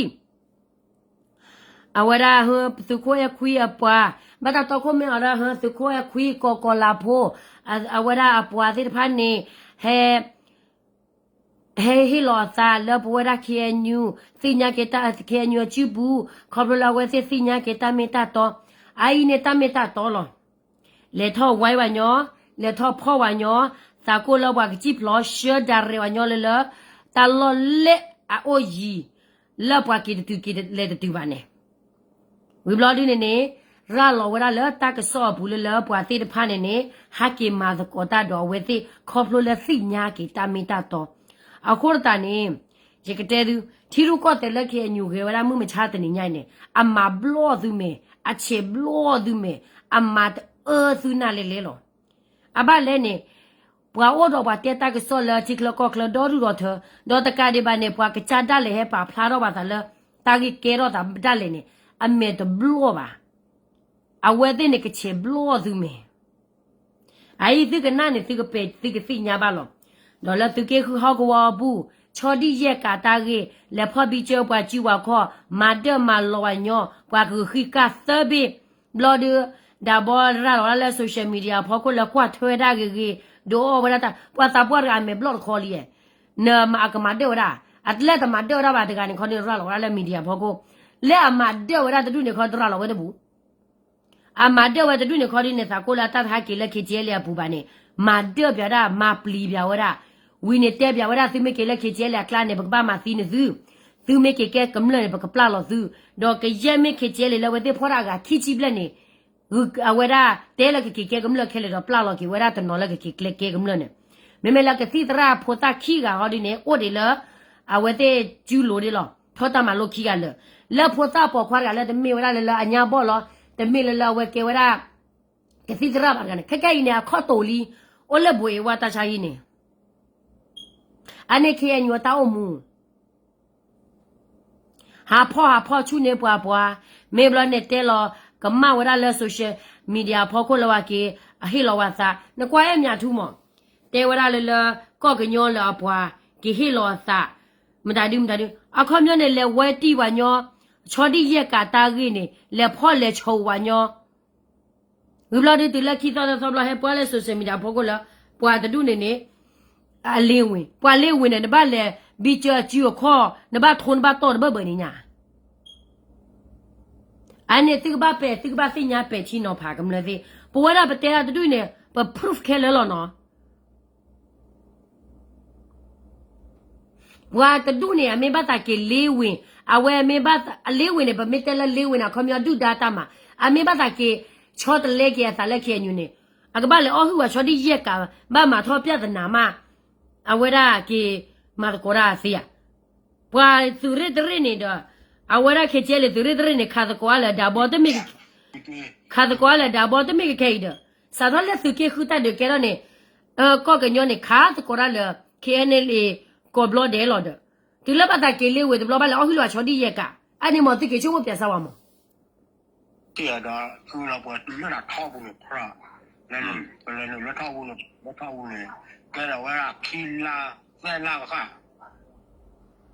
အဝဲဒၣ် သုးခိၣ်အဲၣ်ခွံအပှၤ ဘၣ်တၢ်တီခိၣ်မ့ၢ်အီၤဒီး သုးခိၣ်အဲၣ်ခွံ ကီၢ်ကီၢ်လၤဖိ အဝဲဒၣ်အပှၤသ့ၣ်တဖၣ်န့ၣ် ဟဲ ဟဲဟ့ၣ်လီၤအသးလၢပဝဲဒၣ် ခ့ၣ်အဲၣ်ယူၣ် သ့ၣ်ညါက့ၤတၢ် ခ့ၣ်အဲၣ်ယူၣ် အစုပူၤ ခီဖျိလၢအဝဲသ့ၣ်သ့ၣ်ညါက့ၤတၢ်မ့ၢ်တၢ်တီ, အအံၤန့ၣ်တၢ်မ့ၢ်တၢ်တီလီၤ. လဲၤထီၣ်ဝဲဝဲညီ, လဲၤထီၣ်ဖီၣ်ဝဲညီ, သးကိၢ်လၢပှၤကစံၣ်ဖျိး ဆှၢဒၣ်ရဲၣ်ဝဲညီလၢလၢ တၢ်လီၢ်လဲၣ်အအိၣ်ယံၤ လၢပှၤက့ၤတတုၤက့ၤလဲၤတတုၤဘၣ်န့ၣ် ဝံၤဘျီဒုန့ၣ်န့ၣ် ရၤလီၤဝဲဒၣ်လၢတၢ်ကစီၣ်အပူၤလၢလၢပှၤသ့ၣ်တဖၣ်န့ၣ်န့ၣ် ဟးက့ၤမၤသကိးတၢ်ဒီးအဝဲသ့ၣ် ခီဖျိလၢသ့ၣ်ညါက့ၤတၢ်မ့ၢ်တၢ်တီ. အဃိသတးန့ၣ် ယကတဲသု ထံရူၢ်ကီၢ်သဲးလၢ ခ့ၣ်အဲၣ်ယူၣ် ဂဲၤဝဲဒၣ်မုၢ်မဆါတနံၤညါအံၤန့ၣ် အမၤဘျီၣ်သုမဲာ်, အဆဲးဘျီၣ်သုမဲာ်, အမၤတအၢသုနၢ်လဲၤလဲၤလီၤ. အဘၣ်လဲၣ်န့ၣ် ပှၤအိၣ်ဒီးပှၤတဲတၢ်ကစီၣ်လၢထံချၢကီၢ်ချၢဒီဒူၣ်ဒီထၢ, ဒီးတကးဒံးဘၣ်န့ၣ် ပှၤကစၢ်ဒၣ်လဲာ်ဟဲပာ်ဖျါထီၣ်ဘၣ်သးလၢ တၢ်ဂ့ၢ်ကဲထီၣ်သးဒၣ်လဲာ်န့ၣ် အမဲာ်တဘျီၣ်ဘၣ်. အဝဲသ့ၣ်န့ၣ်ကဆဲးဘျီၣ်သုမဲာ် အအံၤသုကနၣ်န့ၣ် သုကပဲာ် သုကသ့ၣ်ညါဘၣ်လီၤ. ဒီးလၢသုးက့ဃုဟီၣ်ကဝီၤအပူၤ ဆီဒံၣ်ယဲၢ်ကးတၢ်ဂ့ၢ် လဲၤဖီၣ်ဘံကၢပှၤစုပှၤခီၣ် မၤဒၢၣ်မၤလီၤဝဲညီ ပှၤကဂုာ်ဃံကၢ်သၢဘ့ၣ် ဘျီဒု ဒးဘီရၤလီၤဝဲဒၣ်လၢ social media အဖီခိၣ်လၢကွၢ်ထွဲဝဲဒၣ်ဂ့ၤဂ့ၤ ဒုးအီၣ်ဝဲဒၣ်တၢ် ပှၤသးပှၢ်တဂၤအမဲာ်ဘျီၣ်တခီလံ, နအကမၤဒၢၣ်ဝဲဒၣ် အတလၢတမၤဒၢၣ်ဝဲဒၣ်ဘၣ်တဂၤန့ၣ်ခီဒုးရၤလီၤဝဲဒၣ်လၢ media အဖီခိၣ်, လၢအမၤဒၢၣ်ဝဲဒၣ်တဒူၣ်န့ၣ်ခီဒုးရၤလီၤဝဲတဘူး အမၤဒၢၣ်ဝဲတဒူၣ်န့ၣ်ခီဒုးန့ၣ် သးကိၢ်လၢအတၢ်တဟးက့ၤလၢ ခ့ၣ်ထံၣ်အဲလ်အ့ၣ် အပူၤဘၣ်န့ၣ် မၤဒၢၣ်ပၠးဒၣ် မၤပျံၤပၠးဝဲဒၣ်, ဝံၤန့ၣ်တဲပၠးဝဲဒၣ် သုမ့ၢ်က့ၤလၢ ခ့ၣ်ထံၣ်အဲလ်အ့ၣ် အကျါန့ၣ် ပကဘၣ်မၤသံနသု, သုမ့ၢ်က့ၤကဲကမျၢၢ်န့ၣ် ပကပျၢ်လီၤသု, ဒီးကယဲၢ်မ့ၢ် ခ့ၣ်ထံၣ်အဲလ်အ့ၣ် လၢအဝဲသ့ၣ်ဖီၣ်ဒၣ်အဂၤခံဆံဘျဲၣ်န့ၣ် အဝဲဒၣ်တဲလၢကက့ၤကဲကမျၢၢ်ခဲလၢာ်ဒီးပျၢ်လီၤက့ၤဝဲဒၣ်တနီၤလၢကက့ၤကျဲကဲကမျၢၢ်န့ၣ်, မ့မ့ၢ်လၢကသံၣ်သရၣ်ဖိသၣ်ခံဂၤဟီဒ်န့ၣ် အိၣ်ဒံးလၢ အဝဲသ့ၣ်စုလိၤဒ်လီၤ ထီၣ်တၢ်မၤလိခံဂၤလၢာ်, လၢဖိသၣ်ပိာ်ခွါတဂၤလၢတမ့ၢ်ဝဲဒၣ်လၢလၢအညါဘီၣ်လီၤ, တမ့ၢ်လၢလၢအဝဲကဲဝဲဒၣ် ကသံၣ်သရၣ်ဘၣ်တဂၤန့ၣ် ခဲကဲအံၤန့ၣ် အခီၣ်တိာ်လံ, အိၣ်လၢဘိးအ့ဝါတၢ်ဆါဟံၣ်န့ၣ်, အန့ၣ် ခ့ၣ်အဲၣ်ယူၣ် အတၢ်အိၣ်မူ ဟးဖီၣ်ဟးဖီၣ်ဆူၣ်န့ၢ်ပှၤပှၤ, မ့ၢ်ဘျီန့ၣ်တဲလီၤ ကမၣ်ဝဲဒၣ်လၢ social media ဖီခိၣ်လၢဝဲက့ၤ အဟ့ၣ်လီၤဝဲသး, နကွၢ်အဲၣ်မၠးထူမး, တဲဝဲဒၣ်လၢလၢ ကီၢ်ကညီလၢအပှၤ က့ၤဟ့ၣ်လီၤအသး, မတၤဒုမတၤဒု, အခီပညီန့ၣ် လဲၤဝဲတံၢ်ပှၤညီ, ဆီဒံၣ်ယဲၢ်ကးတၢ်ဂ့ၢ်န့ၣ် လဲၤဖီၣ်လဲၤဆိးပှၤညီ ဝံၤဘျီဒုးတုၤလၢခံသီသၢသီဘျီ ဟဲပှၤလၢ social media ဖီခိၣ်လၢ ပှၤတဒူၣ်န့ၣ်န့ၣ် အလ့ဝ့ၤ, ပှၤလ့ဝ့ၤန့ၣ် နဘၣ်လဲၤ ဘံကၢအစုအခီၣ် နဘၣ်ထိနဘၣ်တီၢ်တဘၢၣ်ဘၢၣ်န့ၣ်ညါ, အန့ၣ်သုကဘၣ်ပဲာ် သုကဘၣ်သ့ၣ်ညါပဲာ်ထံနီၤဖးကမျၢၢ်သ့ၣ်, ပဝဲဒၣ်ပတဲဒၣ်တဒူၣ်န့ၣ် ပ proof ခဲလၢာ်လီၤနီၤ ပှၤတဒူၣ်န့ၣ် အမ့ၢ်ဘၣ်သးက့ၤလ့ဝ့ၤ, အဝဲမ့ၢ်ဘၣ်သး အလ့ဝ့ၤန့ၣ် ပမ့ၢ်တဲလၢလ့ဝ့ၤန့ၣ် အခီပညီဒုၣ်ဒါတၢ်မၤ, အမ့ၢ်ဘၣ်သးက့ၤ ဆီတလဲက့ၤအသးလၢ ခ့ၣ်အဲၣ်ယူၣ်န့ၣ်, အကဘၣ်လဲၤအီၣ်ဟုၣ်ဝဲဆီဒံၣ်ယဲၢ်ကး, ဘၣ်မၤထီၣ်ပြဿနာမး, အဝဲဒၣ်က့ၤမၤသကိးတၢ်သ့ဧါ, ပှၤသုးရ့ၣ်တရ့ၣ်န့ၣ်ဒီး, အဝဲဒၣ် ခ့ၣ်ထံအဲၣ်လ့ၣ် သုးရ့ၣ်တရ့ၣ်န့ၣ် ခးသကိးအါလၢၤဒၣ်ဘီတမ့ၢ် ခးသကိးအါလၢၤဒၣ်ဘီတမ့ၢ်ကခဲအံၤဒီး, စးထီၣ်လၢသုးက့ဃုတၢ်ဒုးကဲထီၣ်န့ၣ်, ကီၢ်ကညီန့ၣ် ခးသကိးတၢ်လၢ ခ့ၣ်အဲၣ်ယူၣ် ကိးဘျီဒဲးလီၤဒီး, တုၤလၢဘၣ်သးက့ၤလ့ဝ့ၤတဘျီ ဘၣ်လဲၤအီၣ်ဟုၣ်လီၤအဆီဒံၣ်ယဲၢ်ကး, အန့ၣ်မ့ၢ်သုက့ၤဆိကမိၣ်ပၠးစၢ်ဝဲမး ကဲဒီး သုလီၤပှၤတုၤလၢတၢ်ထီပူၤန့ၣ် ခရၣ်, လၢန့ၣ် လၢထီပူၤန့ၣ် လၢထီပူၤန့ၣ် ကဲဒီးဝဲဒၣ်ခံလါ သၢလါကဃၣ်,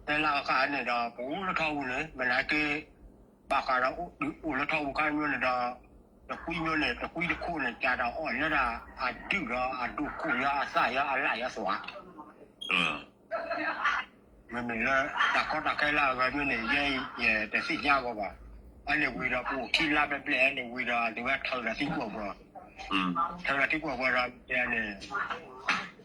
သၢလါကဃၣ်န့ၣ်ဒီး ပအိၣ်လၢထီပူၤန့ၣ် မနၤက့ ဘၣ်ဃးဒီးအိၣ်လၢထီပူၤခါမ့ၢ်န့ၣ်ဒီး တကွံမ့ၢ်န့ၣ် တကွံတခိၣ်န့ၣ် ကးဒီးအီၣ်လၢဒၣ်အဒုၣ်ဒီးအဒိၣ်ခိၣ်ယါအသၣ်ယါအလၣ်ယါသွး မ့မ့ၢ်လၢ တၢ်ကီတၢ်ခဲလၢအဂၤမ့ၢ်န့ၣ် ယဲယတသ့ၣ်ညါဘၣ်ဘၣ်. အန့ၣ်ဝံၤဒီးပအိၣ်ခံလါဘျဲၣ်ဘျဲၣ် အန့ၣ်ဝံၤဒီး အဒုးဝဲထၢဒီးသံကွၢ်ပှၤ, ထၢဒီးသံကွၢ်ပှၤဒီး မ့ၢ်ကဲန့ၣ်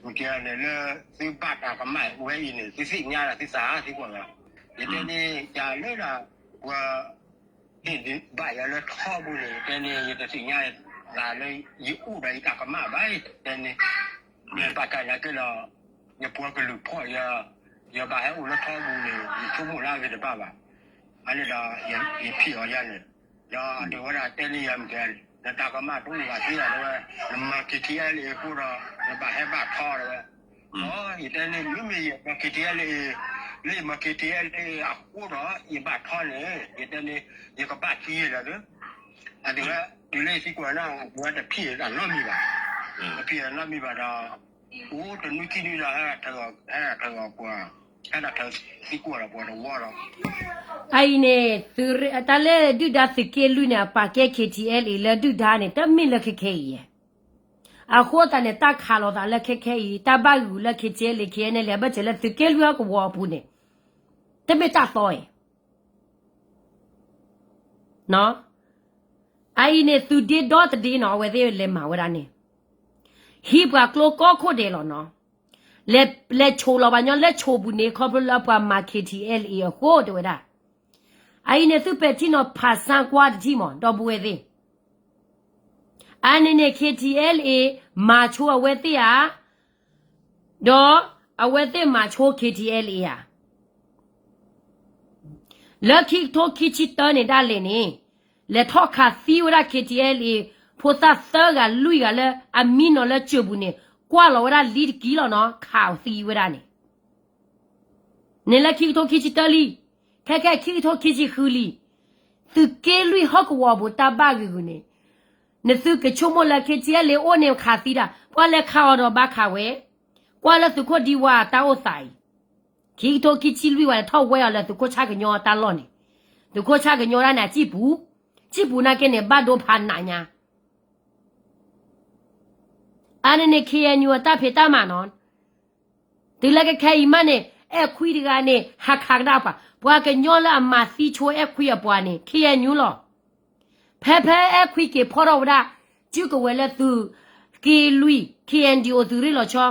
မ့ၢ်ကဲန့ၣ်လၢ သုဘၣ်တၢ်ကမၣ်ဝဲအံၤန့ၣ် သုသ့ၣ်ညါဒီးသုသးသံကွၢ်ပှၤ, ယတဲန့ၣ် ယၤလၢဒၣ် ပှၤ ဟ့ၣ်ဘၣ်ယၤလၢထီဘိန့ၣ် တဲန့ၣ် ယတသ့ၣ်ညါသးလၢ ယအိၣ်ဒီးယတၢ်ကမၣ်ဘၣ် တဲန့ၣ်, ယဘၣ်တၢ်နာ်က့ဒီး ယပှၤကလုာ်ဖီၣ်ယၤ, ယဘၣ်ဟဲအိၣ်လၢထီဘိန့ၣ် ယဆိကမိၣ်လၢအဂ့ၤတဘၣ်ဘၣ်. အန့ၣ်ဒီး ယဖံးအီၤယၤန့ၣ်, ဒီးအဒုးဝဲဒၣ်တဲလံယၤမ့ၢ်တဲ, နတၢ်ကမၣ်တအိၣ်ဘၣ်သ့ဒၣ်ဝဲ, နမၤ ခ့ၣ်ထံအဲၣ်လ့ၣ်အဃိဒီး နဘၣ်ဟဲဘၣ်ထီတဲဝဲ ယတဲန့ၣ် မ့မ့ၢ်ယမၤ ခ့ၣ်ထံအဲၣ်လ့ၣ်, လၢယမၤ ခ့ၣ်ထံအဲၣ်လ့ၣ်အဃိဒီး ယဘၣ်ထီန့ၣ် ယတဲန့ၣ် ယကဘၣ်သံလီၤဒီး, အဒုးဝဲ တုၤလၢယသံကွၢ်န့ၣ် အဝဲတဖံးအီၤနီတမံၤဘၣ်, တဖံးအီၤနီတမံၤဘၣ်ဒီး အိၣ်တနွံခံနွံဒီး ဟဲထၢၣ်ပှၤ, ဟဲထၢၣ်ပှၤ, ဟဲထၢၣ်သံကွၢ်ဒီးပှၤတဝီဒီး အအံၤန့ၣ် တၢ်လၢဒုၣ်ဒါသုးက့လွံၢ်န့ၣ် အပာ်ကဲ ခ့ၣ်ထံအဲၣ်လ့ၣ် လၢဒုၣ်ဒါန့ၣ် တမ့ၢ်လၢခဲခဲအံၤ, အဃိသတးန့ၣ် တၢ်ခးလိာ်သးလၢခဲခဲအံၤ တၢ်ဘၣ်ဂုာ်လၢ ခ့ၣ်ထံအဲၣ်လ့ၣ် ခ့ၣ်အဲၣ်လ့ၣ် အဘၢၣ်စၢၤလၢသုးက့လွံၢ်ဟီၣ်ကဝီၤအပူၤန့ၣ် တမ့ၢ်တၢ်သီအံၤ အအံၤန့ၣ် သုးဒ့ဒီတဒ့နီၤ အဝဲသ့ၣ်လဲၤမၤဝဲဒၣ်န့ၣ် ဟံးပှၤကျိကီၢ်ခိၣ်ဒဲးလီၤနီၤ, လဲၤဆိးလီၤပှၤညီလၢဆိးပူၤန့ၣ် ခီဖျိလၢပှၤမၤ ခ့ၣ်ထံအဲၣ်လ့ၣ် အဃိတဲဝဲဒၣ်, အအံၤန့ၣ် သုပဲာ်ထံနီၤဖးစၢ်ကွၢ်တထံၣ်မး ဒီပုၢ်ဝဲၢ်သ့ၣ်, အန့ၣ်န့ၣ် ခ့ၣ်ထံအဲၣ်လ့ၣ် မၤဆိအဝဲသ့ၣ်ဧါ ဒီးအဝဲသ့ၣ်မၤဆိ ခ့ၣ်ထံအဲၣ်လ့ၣ်ဧါ, လၢခံကထိခံဆံတၢန့ၣ်ဒၣ်လဲာ်န့ၣ် လဲၤထီၣ်ခးသံဝဲဒၣ် ခ့ၣ်ထံအဲၣ်လ့ၣ် ဖိသၣ်သၢဂၤလွံၢ်ဂၤလၢအမံနီၤလၢစၢၤပူၤန့ၣ် ကွၢ်လီၤဝဲဒၣ်လံတကံလီၤနီၤ ခးအီၤသံဝဲဒၣ်န့ၣ် န့ၣ်လၢခံကထိခံဆံတၢလံ, ခဲခဲခံကထိခံဆံဃုလံ, သုးက့လွံၢ်ဟီၣ်ကဝီၤပူၤတၢ်ဘၣ်ဂ့ၤဂ့ၤန့ၣ်, နသုကဆိကမိၣ်လၢ ခ့ၣ်ထံအဲၣ်လ့ၣ် အိၣ်န့ၣ်ခးသံဒၣ် ပှၤလဲၤခးအီၤဒီးဘၣ်ခးဝဲ, ကွၢ်လၢသုးခိၣ်ဒံဝါတၢ်အိၣ်သးအံၤ, ခံကထိခံဆံလွံၢ်ဝဲလဲၤထီၣ်ဝဲအီၤလၢသုးခိၣ်ဆၣ်ကညီတၢ်လီၢ်န့ၣ်, သုးခိၣ်ဆၣ်ကညီတၢ်န့ၣ်အစံၣ်ပူၤ, စံၣ်ပူၤနာ်က့န့ၣ် ဘၣ်ဒိဖးနးညါ အန့ၣ်န့ၣ် ခ့ၣ်အဲၣ်ယူၣ် အတၢ်ဖံးတၢ်မၤနီၤ, တုၤလၢကခဲအံၤမးန့ၣ် အဲၣ်ခွံတဂၤန့ၣ် ဟးခးကဒါပှၤ, ပှၤကညီလၢအမၤသံဆိအဲၣ်ခွံအပှၤန့ၣ် ခ့ၣ်အဲၣ်ယူၣ်လီၤ. ဖဲဖဲအဲၣ်ခွံက့ၤဖီၣ်ထီၣ်ဝဲဒၣ် စုကဝဲၤလၢသုးက့လွံၢ် ခ့ၣ်အဲၣ်ယူၣ် သုးရ့ၣ်လီၤဆီ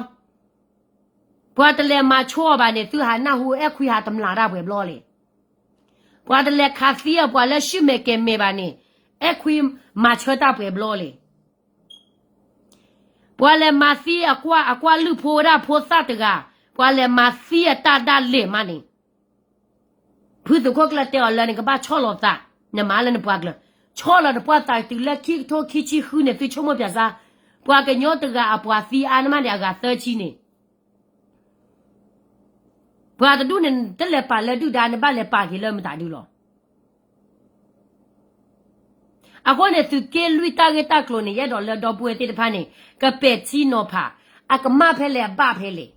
ပှၤတလဲၤမၤဆိအီၤဘၣ်န့ၣ် သုဟးနၢ်ဟူအဲၣ်ခွံဟးတမျၢ်တၢ်ပှဲၤဘျီလဲၣ်. ပှၤတလဲၤခးသံအီၤပှၤလၢ ဆူၣ်မဲာ်ကဲၤမဲာ်ဘၣ်န့ၣ်, အဲၣ်ခွံမၤဆၢတၢ်ပှဲၤဘျီလဲၣ်. ပှၤလဲၤမၤသံအကွၢ် အကွၢ်လုၢ်ဖိဝဲဒၣ်ဖိသၣ်တဂၤ, ပှၤလဲၤမၤသံအတၢ်ဒၣ်လဲာ်မးန့ၣ် ဖုသုးခိၣ်ကျၢၢ်တဲအီၤလၢနကဘၣ်ဆီၣ်လီၤသး, နမၤလၢနပှၤကလုာ်, ဆီၣ်လီၤနပှၤသးတုၤလၢခံကထိခံဆံဃုန့ၣ် သုဆိကမိၣ်ပၠးစါ, ပှၤကညီတဂၤအပှၤသံအါန့ၢ်မးန့ၣ် အဂၤသၢဆံန့ၣ် ပှၤတဒူၣ်န့ၣ် တလဲၤပာ်လၢဒုၣ်ဒါ နဘၣ်လဲၤပာ်က့ၤလၢမတၤဒုလီၤ. အဃိန့ၣ် သုးက့လွံၢ်တၢ်ဂ့ၢ်တၢ်ကျိၤန့ၣ် ယအဲၣ်ဒိးလၢဒီပုၢ်ဝဲၢ်သ့ၣ်တဖၣ်န့ၣ် ကပဲာ်ထံနီၤဖး, အကမၣ်ဖဲလဲၣ်အဘၣ်ဖဲလဲၣ်.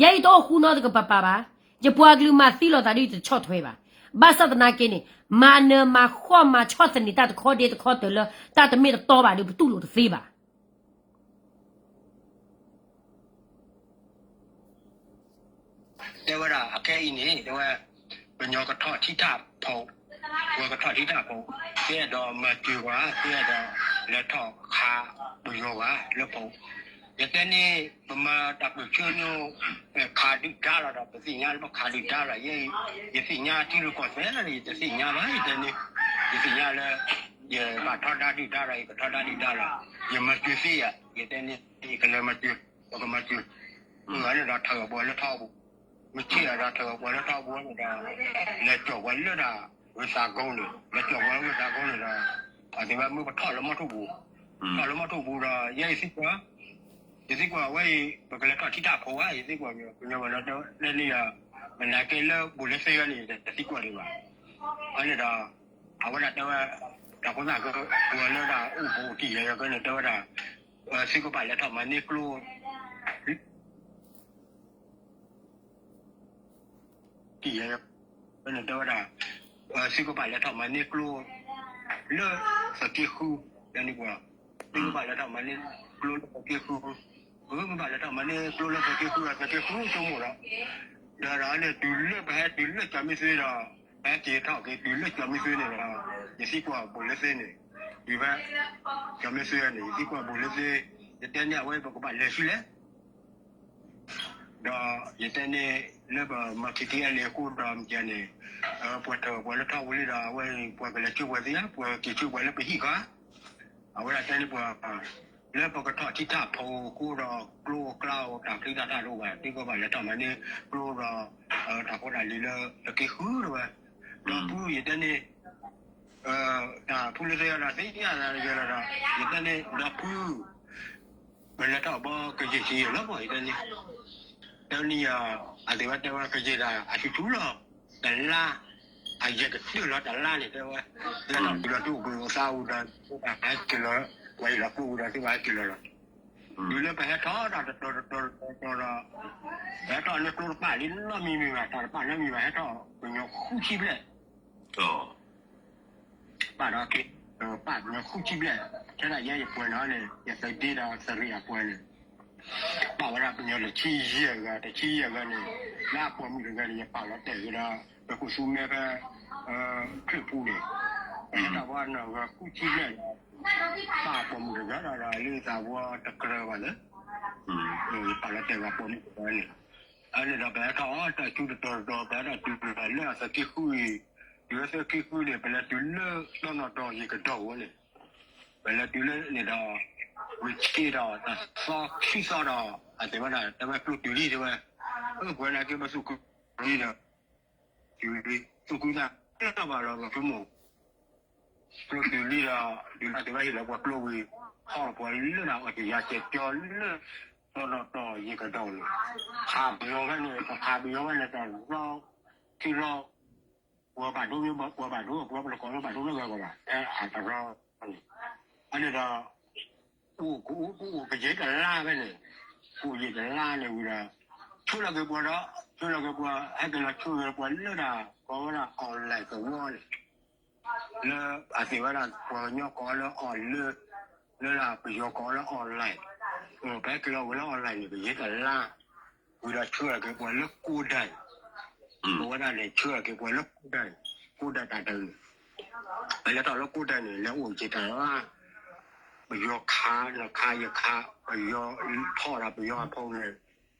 ယဲယတအိၣ်ဃူနီတကပၤပၤဘၣ်, ယပှၤကလုာ်မၤသံလိာ်သးဒ်ယတဆီၣ်ထွဲဘၣ်. ဘၣ်ဆၣ်သနာ်က့န့ၣ် မၤနၢၤမၤဃီၣ်မၤဆီၣ်သနံးတၢ်တခီဒ့တခီတၢၤလၢ တၢ်တမ့ၢ်တတီဘၣ်ဒီး ပတူၢ်လိာ်တသ့ဘၣ်. တဲဝဲဒၣ်အခဲအံၤန့ၣ် တဲဝဲ ပညီကထီၣ်ထံတၢ်ဖိ, ပကထီၣ်ထံတၢ်ဖိ, ပအဲၣ်ဒိးမၤစၢၤပှၤ, ပအဲၣ်ဒိးလဲၤထီၣ်ခးပယီၤပှၤလၢဖိ, ယတဲန့ၣ် ပမၤတၢ်ပၢၢ်ဆၢညိ ခးဒုၣ်ဒါလီၤဒီး ပသ့ၣ်ညါလၢပခးဒုၣ်ဒါလီၤ. ယသ့ၣ်ညါထံရူၢ်ကီၢ်သဲးလီၤ ယတသ့ၣ်ညါဘၣ် ယတဲန့ၣ်, ယသ့ၣ်ညါလၢ ယဘၣ်ထီဒါဒုၣ်ဒါလီၤ ယကထီဒါဒုၣ်ဒါလီၤ, ယမၤစၢၤသ့ဧါ ယတဲန့ၣ် ယကလဲၤမၤစၢၤ, ပကမၤစၢၤ, အန့ၣ်ဒီးထးဂီၤပှၤလၢထီဘိ, မ့ၢ်ဆ့ၣ်ဒီးထးဂီၤပှၤလၢထီဘိန့ၣ်ဒီး လဲၤကၠီၣ်ပှၤလၢဒၣ် ဂုၤသးကိန့ၣ်, လဲၤကၠီၣ်ပှၤလၢဂုၤသးကိန့ၣ်ဒီး အသ့ၣ်ဝဲမ့ၢ်ပထီၣ်လၢမီထိၣ်ပူၤ, ထီၣ်လၢမီထိၣ်ပူၤဒီး ယဲယသံကွၢ်, ယသံကွၢ်အဝဲအံၤ ပကလဲၤထီၣ်ထံတၢ်ဖိဧါ, ယသံကွၢ် ပညီဝဲလၢတဲန့ၣ်ယၤ, မနၤက့လၢဘူးလၢသ့ဂၤန့ၣ် ယတသံကွၢ်ဒံးဘၣ်. အန့ၣ်ဒီး အဝဲဒၣ်တဲဝဲ, တၢ်ဖိသၣ်က ပှၤလၢဒၣ်အိၣ်ဘူးအိၣ်တံၢ်ယဲယဲကန့ၣ် တဲဝဲဒၣ် သုကဘၣ်လဲၤထီၣ်မၤန့ၢ်ကျိ တံၢ်ယဲယဲကန့ၣ် တဲဝဲဒၣ် သုကဘၣ်လဲၤထီၣ်မၤန့ၢ်ကျိ လၢသုးက့ဃု, တဲန့ၣ်ပှၤ, သုကဘၣ်လဲၤထီၣ်မၤန့ၢ်ကျိလၢသုးက့ဃု, သုကဘၣ်လဲၤထီၣ်မၤန့ၢ်ကျိလၢသုးက့ဃု သုးက့ဃုဆိကမိၣ်ဒီး, ဒီးဒီးန့ၣ် တုၤလၢပဟဲတုၤလၢကၠီၤမ့ၢ်သ့ဒီး ပဟဲက့ၤထီၣ်က့ၤတုၤလၢကၠီၤမ့ၢ်သ့န့ၣ်ဒီး ယသံကွၢ်ဘူးလၢသ့န့ၣ်, တုၤဖဲ ကၠီၤမ့ၢ်သ့န့ၣ် ယသံကွၢ်ဘူးလၢသ့, ယတဲန့ၣ် အဝဲပကဘၣ်လဲၤဆူလဲၣ် ဒီးယတဲန့ၣ် လၢပမၤခံက့အလံအဃိဒီးမ့ၢ်န့ၣ်, ပှၤထၢၣ်ပှၤလၢထီၣ်ဝံၤလံဒီး အဝဲပှၤကလဲၤဆှၢပှၤသ့ဧါ, ပှၤက့ၤဆှၢပှၤလၢပဟံၣ်ဃါ, အဝဲဒၣ်တဲန့ၣ်ပှၤ, လၢပကထီၣ်ထံတၢ်ဖိအဃိဒီး ကျိအကျါအိၣ်တၢ်ချံတၢ်တၢ်တအိၣ်ဘၣ်, သုကဘၣ်လဲၤထီၣ်မၤန့ၢ်ကျိဒီး တၢ်ဖိတၢ်လံၤလၢသုးက့ဃုတဝဲ, ဒီပုၢ်ယတဲန့ၣ် တၢ်ဖုလၢသ့ဒီးသ့ၣ်ညါသးယဲလီၤဒီး ယတဲန့ၣ် ဒီပုၢ် ပလဲၤထီၣ်ဘီကယဲၢ်ဆံယဲၢ်လီၤမး ယတဲန့ၣ်, တဲန့ၣ်ယၤ, အသ့ၣ်ဝဲတဲဝဲကယဲၢ်ဒၣ်အဆူၣ်ဆူၣ်လီၤ, တလါ, အယဲၢ်ကတၢၢ်လီၤတလါန့ၣ် တဲဝဲ, လၢထီၣ်တုၤလီၤတအိၣ်ဘှံးအိၣ်သါဝံၤဒီး ဟဲက့ၤလီၤ, ပှၤအံၤလီၤကျိဝံၤဒီး သုဘၣ်ဟဲက့ၤလီၤလီၤ, တုၤလၢပဟဲထီၣ်ဒီးတတီၤတတီၤတတီၤဒီး ပဟဲထီၣ်န့ၣ်ကျိတပာ်လံနီတမံၤမံၤဘၣ် တၢ်တပာ်နီတမံၤဘၣ် ဟဲထီၣ်ပညီဃုဆံဘျဲၣ် ပာ်ဒီး ပာ်ပညီဃုဆံဘျဲၣ်, ထဲဒၣ်ယဲယပှဲၤန့ၣ်န့ၣ် ယသုးဒ့ဒီးသုးရ့ၣ်အပှဲၤန့ၣ်, ပာ်ဝဲဒၣ်ပညီတဆံယဲၢ်ဂၤ တဆံယဲၢ်ဂၤန့ၣ်, လၢအပိာ်မုၣ်တဂၤန့ၣ် ယပာ်လီၤတဲာ်က့ၤဒီး ပခိၣ်ဆူမဲဖဲ ခရံာ်ပူၤန့ၣ်, ပဟဲထီၣ်ဝဲနီၢ်ဂၤဃုဆံဘျဲၣ်ဒီး ပာ်ပိာ်မုၣ်တဂၤဒီး လၢသးဝဲတကြၢးဘၣ်လၢ ယပာ်လီၤတဲာ်ဝဲပိာ်မုၣ်တဂၤန့ၣ်, အန့ၣ်ဒီးပဟဲထီၣ်အီၤတၢ်ဆူတတီၤတတီၤ ပဟဲထီၣ်တုၤလၢအသုးက့ဃုအံၤ, တုၤလၢသုးက့ဃုန့ၣ် ပလဲၤတုၤလၢတီနီၢ်တီၢ်ယံၤကဒီးဝဲန့ၣ်, ပလဲၤတုၤလၢန့ၣ်ဒီး မ့ၢ်ဆ့ၣ်ဒီးတၢ်သီခံသီဒီး အသ့ၣ်ဝဲဒၣ် တဲဝဲကျိတုၤလံတဲဝဲ, အပှဲၤနာ်က့ပသူၣ်ခုလံဒီး တုၤလံ သူၣ်ခုသးလီၤဘၣ်ဖုမိၢ် ကျိတုၤလံဒီး တုၤလၢသ့ၣ်ဝဲဟ့ၣ်လီၤပှၤကျိဝံၤ ဟီၣ်ပှၤလၢဒၣ်အီၣ်တယၤကဲၤကၠီလၢ တီနီၢ်တီၢ်ယံၤကဒီးန့ၣ်, ခးပယီၤဖဲန့ၣ် ခးပယီၤဖဲန့ၣ် တရီ ခံရီ ပှၤဘၣ်ဒိ ပှၤဘၣ်ဒိ ပှၤပတကိးလၢဘၣ်ဒိလၢဂၤဂၤဘၣ် ဖဲအတရီန့ၣ်, အန့ၣ်ဒီး အိၣ်ကအိၣ်ကအိၣ်ကယဲၢ်တလါဖဲန့ၣ်, အိၣ်ယဲၢ်တလါန့ၣ်ဝံၤဒီး ဆှၢလီၤက့ၤပှၤဒီး ဆှၢလီၤက့ၤပှၤ ဟဲက့ၤလီၤဆှၢက့ၤပှၤလၢဒၣ် ကိးဝဲဒၣ် online သဝီန့ၣ် လၢအသ့ၣ်ဝဲဒၣ် ပှၤကညီကိးလၢ online လၢဒၣ်ပယီၤကိးလၢ online, ပဟဲက့ၤလီၤဝဲလၢ online န့ၣ် ကယဲၢ်တလါ, ဝံၤဒီးဆှၢက့ၤပှၤလၢကိးဒၣ်, ပဝဲဒၣ်န့ၣ် ဆှၢက့ၤပှၤလၢကိးဒၣ်, ကိးဒၣ်တၢ်တၢ်န့ၣ်, ပလဲၤထီၣ်လၢကိးဒၣ်န့ၣ် လဲၤအိၣ်က့ၤတလါ, ပယီၤခး နခးယခး ပယီၤထီၣ်ဒီးပယီၤအဖိန့ၣ်,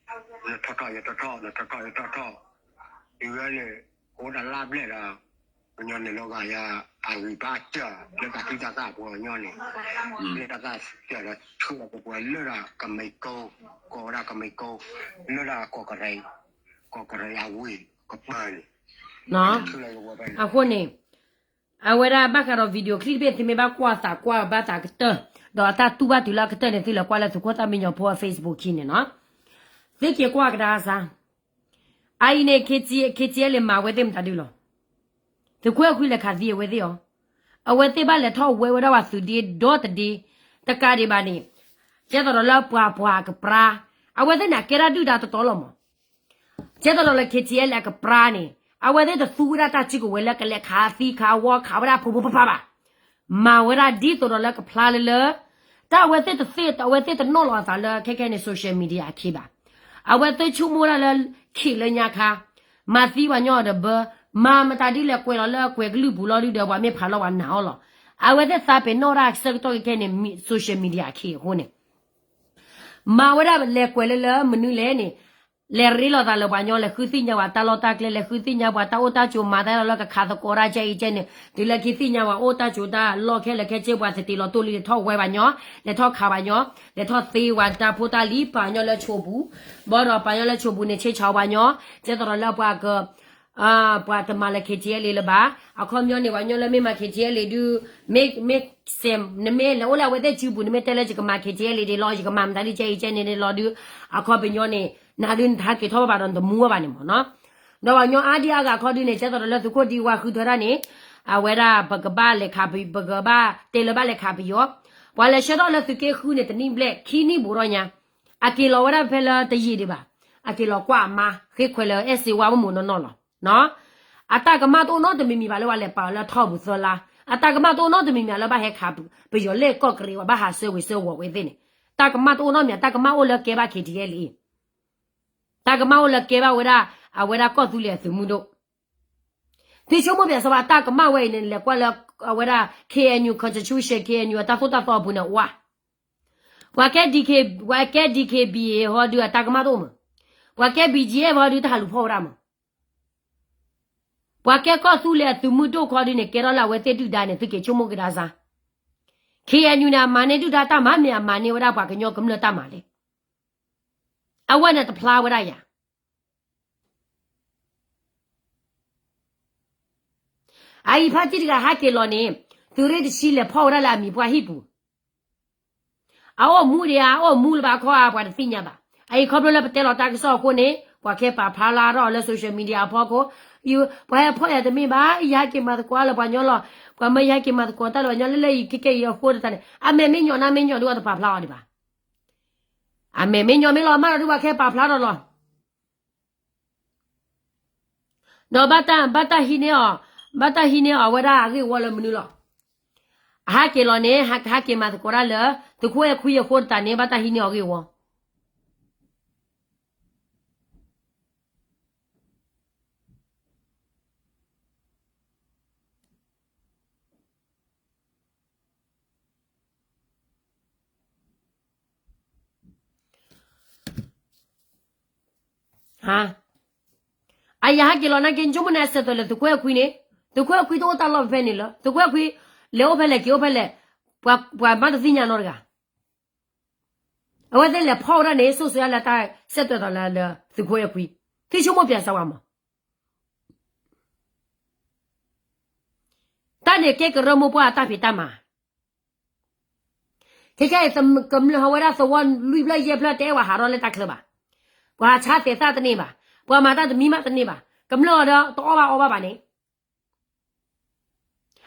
နထီၣ်ထီၣ်ယထီၣ်ထီၣ် နထီၣ်ထီၣ်ယထီၣ်ထီၣ်, တုၤဝဲန့ၣ် အိၣ်တလါဘျဲၣ်ဒီး ပှၤကညီန့ၣ်လီၤဂာ်ယၤ အဂံၢ်ဘါတၢၢ်လၢတၢ်သူတၢ်သၣ်ပှၤကညီန့ၣ်, လၢတၢ်သၣ်တၢၢ်လၢဆှၢလီၤပပှၤလၢဒၣ်ကမံးကိ, ကိးဝဲဒၣ်ကမံးကိ, လၢဒၣ်ကီၢ်ကရံ, ကီၢ်ကရံအဝ့ၢ်ကပၤန့ၣ်, အဃိန့ၣ် အဝဲဒၣ်ဘၣ်ဃးဒီး video clip တဘ့ၣ် သုမ့ၢ်ဘၣ်ကွၢ်သးကွၢ်ဘၣ်သးကတၢၢ်, ဒီးအတၢ်တူၢ်ဘၣ်တုၤလၢအကတၢၢ်န့ၣ် သုလဲၤကွၢ်လၢသုးခိၣ်သၣ်မံညီၤဖိအ Facebook ခံန့ၣ်နီၤ, သုက့ၤကွၢ်ကဒါစါ အအံၤန့ၣ် ခ့ထံလ့ၤမၤဝဲသ့ၣ်မတၤဒုလီၤ. သုးခိၣ်အဲၣ်ခွံလဲၤခးသံအဝဲသ့ၣ်အီၤ, အဝဲသ့ၣ်ဘၣ်လဲၤထီၣ်ဝဲဝဲဒၣ်ပှၤသုးဒ့ဒီတဒ့, တကးဒံးဘၣ်န့ၣ်, ကဲသိးဒီးလၢပှၤပှၤကပြါ, အဝဲသ့ၣ်န့ၣ်ကဲဒၣ်ဒုၣ်ဒါတတီလီၤမး, ကဲသိးဒီးလၢ ခ့ထံလ့ၤ အကပြါန့ၣ် အဝဲသ့ၣ်တသူဝဲဒၣ်တၢ်စုကဝဲၤလၢကလဲၤခးသံခးဝီခးဝဲဒၣ်ဖိဖိဖါဖါဘၣ်. မၤဝဲဒၣ်ဒ်သိးဒီးလၢကဖျါလၢလၢ တၢ်အဝဲသ့ၣ်တသ့ၣ် အဝဲသ့ၣ်တနီၣ်လီၤအသးလၢခဲခဲန့ၣ် social media အခံဘၣ်. အဝဲသ့ၣ်ဆိကမိၣ်ဝဲဒၣ်လၢ ခံးလၢညါခါ, မၤသံပှၤညီဒီးဘၢ, မၤမတၤဒ်လဲၣ်ကွဲးလီၤလၢကွဲးကလုၢ်ပူၤလီၤဒုဒီးပှၤမ့ၢ်ဖးလီၤပှၤနာ်အီၤလီၤ. အဝဲသ့ၣ်သးပ့ၤနီၣ်ဒၣ်ဆၢကတီၢ်ခဲခဲန့ၣ် social media အခံအဃိန့ၣ် မၤဝဲဒၣ်လဲၤကွဲးလၢလၢမနုၤလဲၣ်န့ၣ်, လဲၤရ့လိာ်သးလၢပှၤညီ လဲၤဃုသ့ၣ်ညါပှၤတၢ်လီၢ်တၢ်ကျဲ လဲၤဃုသ့ၣ်ညါပှၤတၢ်အိၣ်တၢ်ဆိး မၤတၢ်လီၤလၢကခးသကိးတၢ်ကဲအံၤကဲန့ၣ် တုၤလၢခံသ့ၣ်ညါပှၤအိၣ်တၢ်ဆိးတၢ်လီၢ်ခဲလၢာ်ခဲဆ့ ပှၤသတ့လီၤတိၢ်လံ လဲၤထီၣ်ဝဲပှၤညီ, လဲၤထီၣ်ခးပှၤညီ, လဲၤထီၣ်သ့ပှၤတၢ်ဖိတၢ်လံၤ ပာ်ညီလၢဆိပူၤ, ဘၣ်ဒီးပာ်ညီလၢဆိပူၤန့ၣ် ဆ့ဆးပှၤညီ, ကဲသိးဒီးလၢပှၤက ပှၤတမၤလၢ ခ့ထံလ့ၤ လၢၤဘၣ်. အခီပညီန့ၣ် ပှၤကညီလၢမ့ၢ်မၤ ခ့ထံလ့ၤ ဒုး, မ့ၢ်, မ့ၢ်စဲး နမ့ၢ်လဲၤအိၣ်လၢအဝဲသ့ၣ်စုပူၤ နမ့ၢ်တဲလၢယကမၤ ခ့ထံလ့ၤ ဒ်လီၤ ယကမၤမတၤဒ်ကဲအံၤကဲန့ၣ်ဒ်လီၤဒုး, အခီပညီန့ၣ် နၤဒုးနတဟးက့ၤထီၣ်ဘၣ်ဘၣ်ဒီးနတမူဘၣ်ဘၣ်န့ၣ်မ့ၢ်နီၤ. ဒီးပှၤကညီအါဒံအါဂၤအခီဒုးန့ၣ် ကဲသိးဒီးလၢသုးခိၣ်ဒံဝါဃုထၢတၢ်န့ၣ်, အဝဲဒၣ်ပကဘၣ်လဲၤခးပ, ပကဘၣ်တဲလၢဘၣ်လဲၤခးပယီၤ, ပှၤလဲၤဆှၢထီၣ်လၢသုးက့ဃုန့ၣ် တနံၣ်ဘျဲၣ် ခံနံၣ်ဘူးထီၣ်ညါ အက့ၤလီၤဝဲဒၣ်ဖဲလၢတယံာ်ဒံးဘၣ်, အက့ၤလီၤကွၢ်အမါ ဃ့ခွဲးလၢအဲၣ်စ့ဝါမုၢ်မုၢ်နီၢ်နီၢ်လီၤ. အတၢ်ကမၣ်တအိၣ်နီတမံၤမံၤဘၣ်လၢပှၤလဲၤပာ်အီၤလၢထီၣ်ပူၤသၢလါ, အတၢ်ကမၣ်တအိၣ်နီတမံၤမံၤလၢဘၣ်ဟဲခးပယီၤလၢကီၢ်ကရံၤ ပှၤဘၣ်ဟးဆှၢဝ့ၤဆှၢဝီၤဝဲသ့ၣ်န့ၣ်, တၢ်ကမၣ်တအိၣ်နီတမံၤ တၢ်ကမၣ်အိၣ်လၢကဲဘၣ် ခ့ထံလ့ၤ တၢ်ကမၣ်အိၣ်လၢကဲဘၣ်ဝဲဒၣ် အဝဲဒၣ်ကီၢ်သူလ့ၤအသုးမုၢ်ဒိၣ်, သုဆိကမိၣ်ပၠးစၢၤဝဲ တၢ်ကမၣ်ဝဲအံၤန့ၣ် လဲၤကွၢ်လၢ အဝဲဒၣ် ခ့အဲၣ်ယူၣ် constitution ခ့အဲၣ်ယူၣ် အတၢ်သိၣ်တၢ်သီအပူၤန့ၣ်ဝါ, ပှၤကဲ ပှၤကဲ DKBA ဟီဒုး အတၢ်ကမၣ်တအိၣ်မး, ပှၤကဲ BGF ဟီဒုး တၢ်ဟးလူၤဖီၣ်ဝဲဒၣ်မး, ပှၤကဲကီၢ်သူလ့ၤအသုးမုၢ်ဒိၣ်ခီဒုးန့ၣ် ကဲထီၣ်လၢအဝဲသ့ၣ်ဒုၣ်ဒါန့ၣ် သုက့ၤဆိကမိၣ်ကဒါစၢၤ, ခ့အဲၣ်ယူၣ်န့ၣ် အမၤန့ၢ်ဒုၣ်ဒါတၢ်မၤ မ့ၢ်အမၤန့ၢ်ဝဲဒၣ်ပှၤကညီကမျၢၢ်တၢ်မၤလဲၣ်, အဝဲန့ၣ်တဖျါဝဲဒၣ်ယၤ အအံၤဖါတံၢ်တဂၤဟးက့ၤလီၤန့ၣ်, သုးရ့ၣ်တဆံလဲၤဖီၣ်ဝဲဒၣ်လၢအမံၤပှၢ်ဟံၣ်ပူၤ, အအိၣ်မူဒံးဧါ အအိၣ်မူလၢၤဘၣ်ခီဧါ ပှၤတသ့ၣ်ညါဘၣ်. အအံၤခီဖျိလၢပတဲလီၤတၢ်ကစီၣ်အဃိန့ၣ် ပှၤကဲပာ်ဖျါလၢအီၤလၢ social media အဖီခိၣ်, ပှၤဟဲဖီၣ်ယၤတမ့ၢ်ဘၣ်, ယဟဲက့ၤမၤသကိးလၢပှၤညီလီၤ, ပှၤမၢယဟဲက့ၤမၤသကိးတၢ်လၢပှၤညီလၢလၢအံၤကဲကဲအံၤအဃိတတးန့ၣ် အမဲာ်မ့ၢ်ညီနါမ့ၢ်ညီဒုးအတပာ်ဖျါအီၤဒံးဘၣ်. အမဲာ်မ့ၢ်ညီမ့ၢ်လီၤမၢ်ဒီးဒုးပှၤကဲပာ်ဖျါထီၣ်လီၤ. ဒီးဘၣ်တၢ် ဘၣ်တၢ်ဟံးန့ၢ်အီၤ, ဘၣ်တၢ်ဟံးန့ၢ်အီၤဝဲဒၣ်အဂ့ၢ်ဝီလၢမနုၤလီၤ. အဟးက့ၤလီၤန့ၣ် ဟးက့ၤမၤသကိးတၢ်လၢ သုးခိၣ်အဲၣ်ခွံအဃိတတးန့ၣ် ဘၣ်တၢ်ဟံးန့ၢ်အီၤအဂ့ၢ်ဝီ အယဟဲက့ၤလီၤနာ်က့ ဆိကမိၣ်န့ၣ် အဆၢထၢၣ်လၢသုးခိၣ်အဲၣ်ခွံန့ၣ်, သုးခိၣ်အဲၣ်ခွံတအိၣ်တၢ်လီၢ်ဖဲန့ၣ်လၢ သုးခိၣ်အဲၣ်ခွံ လဲၤအိၣ်ဖဲလဲၣ်က့ၤအိၣ်ဖဲလဲၣ်, ပှၤမၤတသ့ၣ်ညါနီတဂၤ. အဝဲသ့ၣ်လဲၤဖီၣ်ဝဲဒၣ်န့ၣ် စိစိယါလၢတၢ်ဆၢထၢၣ်လၢသုးခိၣ်အဲၣ်ခွံ, သုဆိကမိၣ်ပၠးစၢၤဝဲမး. တၢ်န့ၣ်ကဲကရၢမိၢ်ပှၢ်အတၢ်ဖံးတၢ်မၤ. ခဲခဲအံၤ ကမျၢၢ်ဟးဝဲဒၣ်သဝီလွံၢ်ဖျၢၣ်ယဲၢ်ဖျၢၣ် တအဲၣ်ဝဲဟးထီၣ်လၢတၢ်ချၢဘၣ်. ပှၤဆါသဲးသၣ်တန့ၢ်ဘၣ်, ပှၤမၤတၢ်တမံၤမးတန့ၢ်ဘၣ်, ကမျၢၢ်အီၤဒီးတအီၣ်ဘၣ်အီဘၣ်ဘၣ်န့ၣ်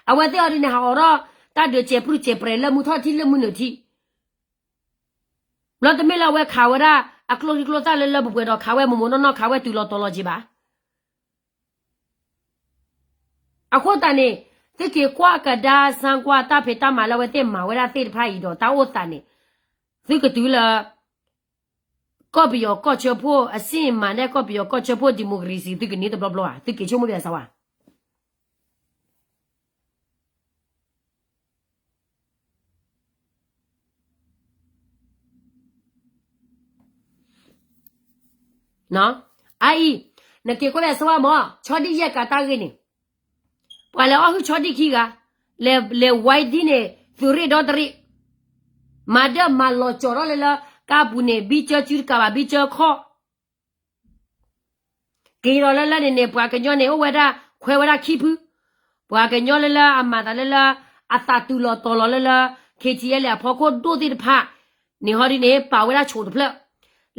အဝဲသ့ၣ်အီၤဒ်န့ၣ် ဟးအိးထီၣ်တၢ်ဒုးစဲးပြုၢ်စဲးပြဲး လၢမုၢ်ထီၣ်ထံၣ်လၢမုၢ်နုာ်ထံၣ်, ဘျီတမ့ၢ်လၢအဝဲခးဝဲဒၣ်အကျိချံကျိသၣ်လၢလၢပှဲၤပှဲၤဒီး ခးဝဲမိၢ်မိၢ်နီၢ်နီၢ် ခးဝဲတုၤလီၤတီၤလီၤက့ၤဘၣ်. အဃိသတးန့ၣ် သုက့ၤကွၢ်ကဒါစၢ်ကွၢ်တၢ်ဖံးတၢ်မၤလၢအဝဲသ့ၣ်မၤဝဲဒၣ်သ့ၣ်တဖၣ်အံၤဒီး တၢ်အိၣ်သးန့ၣ် သုကတုၤလၢ ကီၢ်ပယီၤကီၢ်ဆၢဖှိၣ်အစ့ၣ်မၤန့ၣ် ကီၢ်ပယီၤကီၢ်ဆၢဖှိၣ် democracy သုကန့ၢ်တဘျီဘျီဧါ, သုက့ၤဆိကမိၣ်ပၠးစၢၤဝဲ. အအံၤ နက့ၤကွၢ်ပၠးစၢၤဝဲမး ဆီဒံၣ်ယဲၢ်ကးတၢ်ဂ့ၢ်န့ၣ်, ပှၤလဲၤအီၣ်ဟုၣ်ဆီဒံၣ်ခံဂၤ, လဲၤဝဲဒ်န့ၣ် သုးရ့ၣ်ဒီတရ့ၣ်, မၤဒၢမၤလီၤကၠီၤထီၣ်လၢလၢ ကါပူၤန့ၣ် ဘံကၢစုတကးဘၣ် ဘံကၢခီၣ် က့ၤဒီးလၢလၢန့ၣ်န့ၣ် ပှၤကညီန့ၣ် အိၣ်ဝဲဒၣ် ခွဲးဝဲဒၣ်ခံဖု, ပှၤကညီလၢလၢအမၤသးလၢလၢ အသးတုၤလီၤတီၤလီၤလၢလၢ KTLA အဖီခိၣ်ဒိၣ်သ့ၣ်တဖၣ်န့ၣ် ဟီဒ်န့ၣ် ပာ်ဝဲဒၣ်ဆိးတဖျၢၣ်,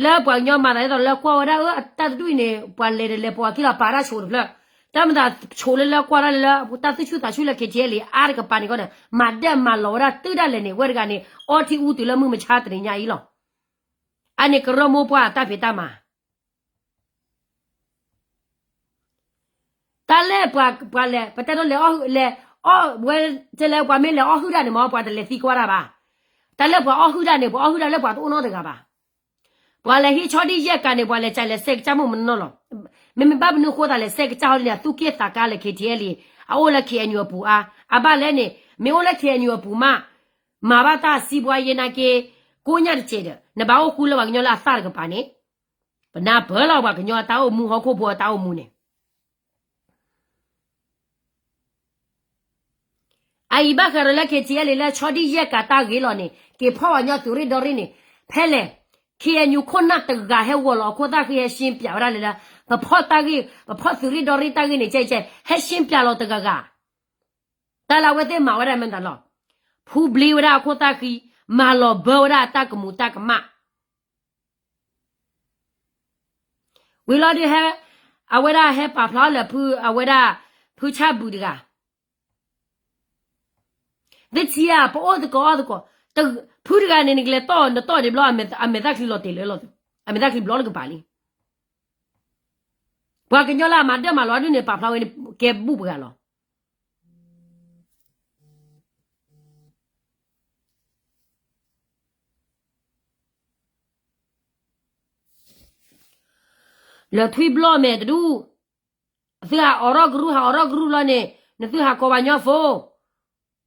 လၢပှၤကညီမၤသးဒ်သိးလၢကွၢ်ဝဲဒၣ် အတၢ်တဒူၣ်အံၤန့ၣ် ပှၤလဲၤတလဲၤပိာ်အခံလီၤ ပာ်ဝဲဒၣ်ဆိးတဖျၢၣ်, တၢ်မၤသးဆိးလၢလၢကွၢ်ဒၣ်လၢလၢ တၢ်သူၣ်ဆူၣ်သးဆူၣ်လၢ KTLA အါတကပၤန့ၣ်ကီန့ၣ် မၤဒၢမၤလီၤဝဲဒၣ်တုၤဒၣ်လဲာ်န့ၣ် ဝဲတဂၤန့ၣ် အီထံအူတုၤလၢမုၢ်မဆါတနံၤညါအံၤလီၤ. အန့ၣ်ကရၢမိၢ်ပှၢ်အတၢ်ဖံးတၢ်မၤ တၢ်လၢပှၤလဲၤ ပတဲဒိလဲၤအီၣ်ဟုၣ်လဲၤ အီၣ်ဝဲ တဲလၢပှၤမ့ၢ်လဲၤအီၣ်ဟုၣ်ဒၣ်န့ၣ်မ့ၢ် ပှၤတလဲၤသံကွၢ်တၢ်ဘၣ်. တၢ်လၢပှၤအီၣ်ဟုၣ်ဒၣ်န့ၣ် ပှၤအီၣ်ဟုၣ်ဒၣ်လၢပှၤတအိၣ်နီတဂၤဘၣ်. ပှၤလဲၤဟံးဆီဒံၣ်ယဲၢ်ကးန့ၣ် ပှၤလဲၤကလဲၤစဲးကစၢ်မိၢ်မနီၢ်လီၤ. မ့မ့ၢ်ဘၣ်မနုၤဃိသးလဲၤစဲးကစၢ်ဟီဒ်န့ၣ် အသူၣ်က့ၣ်သးကါလၢ KTLA အအိၣ်လၢ KNU အပူၤအါ အဘၣ်လဲၣ်န့ၣ် မ့ၢ်အိၣ်လၢ KNU အပူၤမး မၤဘၣ်တၢ်စံးပှၤယဲနာ်က့ ကိညၣ်တစဲးဒီး နဘၣ်အိၣ်ဃူလၢပှၤကညီလၢအသၣ်တကပၤန့ၣ် ပနၢ်ပၢၢ်လီၤပှၤကညီအတၢ်အိၣ်မူ ဟီၣ်ခိၣ်ဖိအတၢ်အိၣ်မူန့ၣ် အအံၤဘၣ်ဃးဒီးလၢ KTLA လၢဆီဒံၣ်ယဲၢ်ကး တၢ်ဂ့ၤလီၤန့ၣ် က့ၤဖီၣ်ပှၤကညီသုးရ့ၣ်ဒီရ့ၣ်န့ၣ် ဖဲလဲၣ် KNU ခိၣ်နၢ်တဂၤဟဲဂီၤလီၤအခိၣ်သၣ်ဃံ ဟဲရှင်းပြဝဲဒၣ်လၢလၢ ပဖီၣ်တၢ်ဂ့ၢ် ပဖီၣ်သုးရ့ၣ်ဒီရ့ၣ်တၢ်ဂ့ၢ်န့ၣ် ကဲကဲ ဟဲရှင်းပြလီၤတဂၤဂၤ တၢ်လၢအဝဲသ့ၣ်မၤဝဲဒၣ်မ့ၢ်တၢ်လီၤ. ဖူဘျ့ဝဲဒၣ်အခိၣ်သၣ်ဃံ မၤလီၤဘၢဝဲဒၣ်အတၢ်ကမူၤတၢ်ကမၣ် ဝံၤလီၤဒုးဟဲ အဝဲဒၣ်ဟဲပာ်ဖျါအီၤလၢဖု အဝဲဒၣ် ဖုဆၣ်ဘုးတဂၤ သုထံၣ်ဧါ ပအိၣ်သကိးအီၣ်သကိး ဖုတဂၤန့ၣ် နကလဲၤတီၢ်နတီၢ်ဒံးဘျီ အမဲာ်သၣ်ချံလီၤတဲာ်လၢလီၤ အမဲာ်သၣ်ချံဘျီလၢကပၤလံ ပှၤကညီလၢအမၤဒၢမၤလီၤဒုးန့ၣ် ပာ်ဖျါဝဲန့ၣ် ကဲဘူၣ်ပှၤဂၤလီၤ လၢထွံၣ်ဘျီၣ်မဲာ်တဒူၣ် သုဟးအိးထီၣ်ကရူၢ် ဟးအိးထီၣ်ကရူၢ်လီၤန့ၣ် နသုဟးကိးပှၤကညီဖိ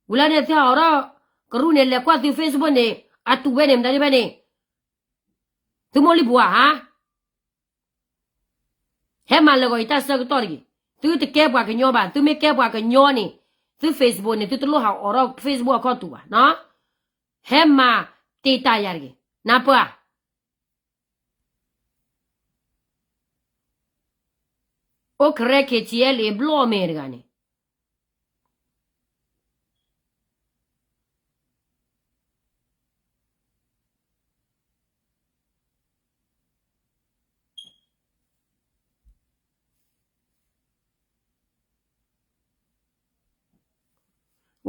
ဝံၤလီၤန့ၣ် သုဟးအိးထီၣ်ကရူၢ်န့ၣ် လဲၤကွၢ်သု Facebook န့ၣ် အတုၤဝဲန့ၣ် မတၤဒ်ဖဲန့ၣ် သုမိၢ်လံၢ်ပူၤဧါ ဟဲမၤလၢာ်ဂီၤအံၤတၢ်ဆၢကတီၢ်တဂ့ၤ, သုတကဲပှၤကညီဘၣ်, သုမ့ၢ်ကဲပှၤကညီန့ၣ် သု Facebook န့ၣ် သုတလိၣ်ဟးအိးထီၣ် Facebook အခီၣ်တူာ်ဘၣ်နီၤ, ဟဲမၤတ့ၢ်တၢ်ယၤတဂ့ၤ, နၢ်ပၢၢ်ဧါ. အိၣ်ကရဲ KTLA ဘျီၣ်မဲာ်တဂၤန့ၣ်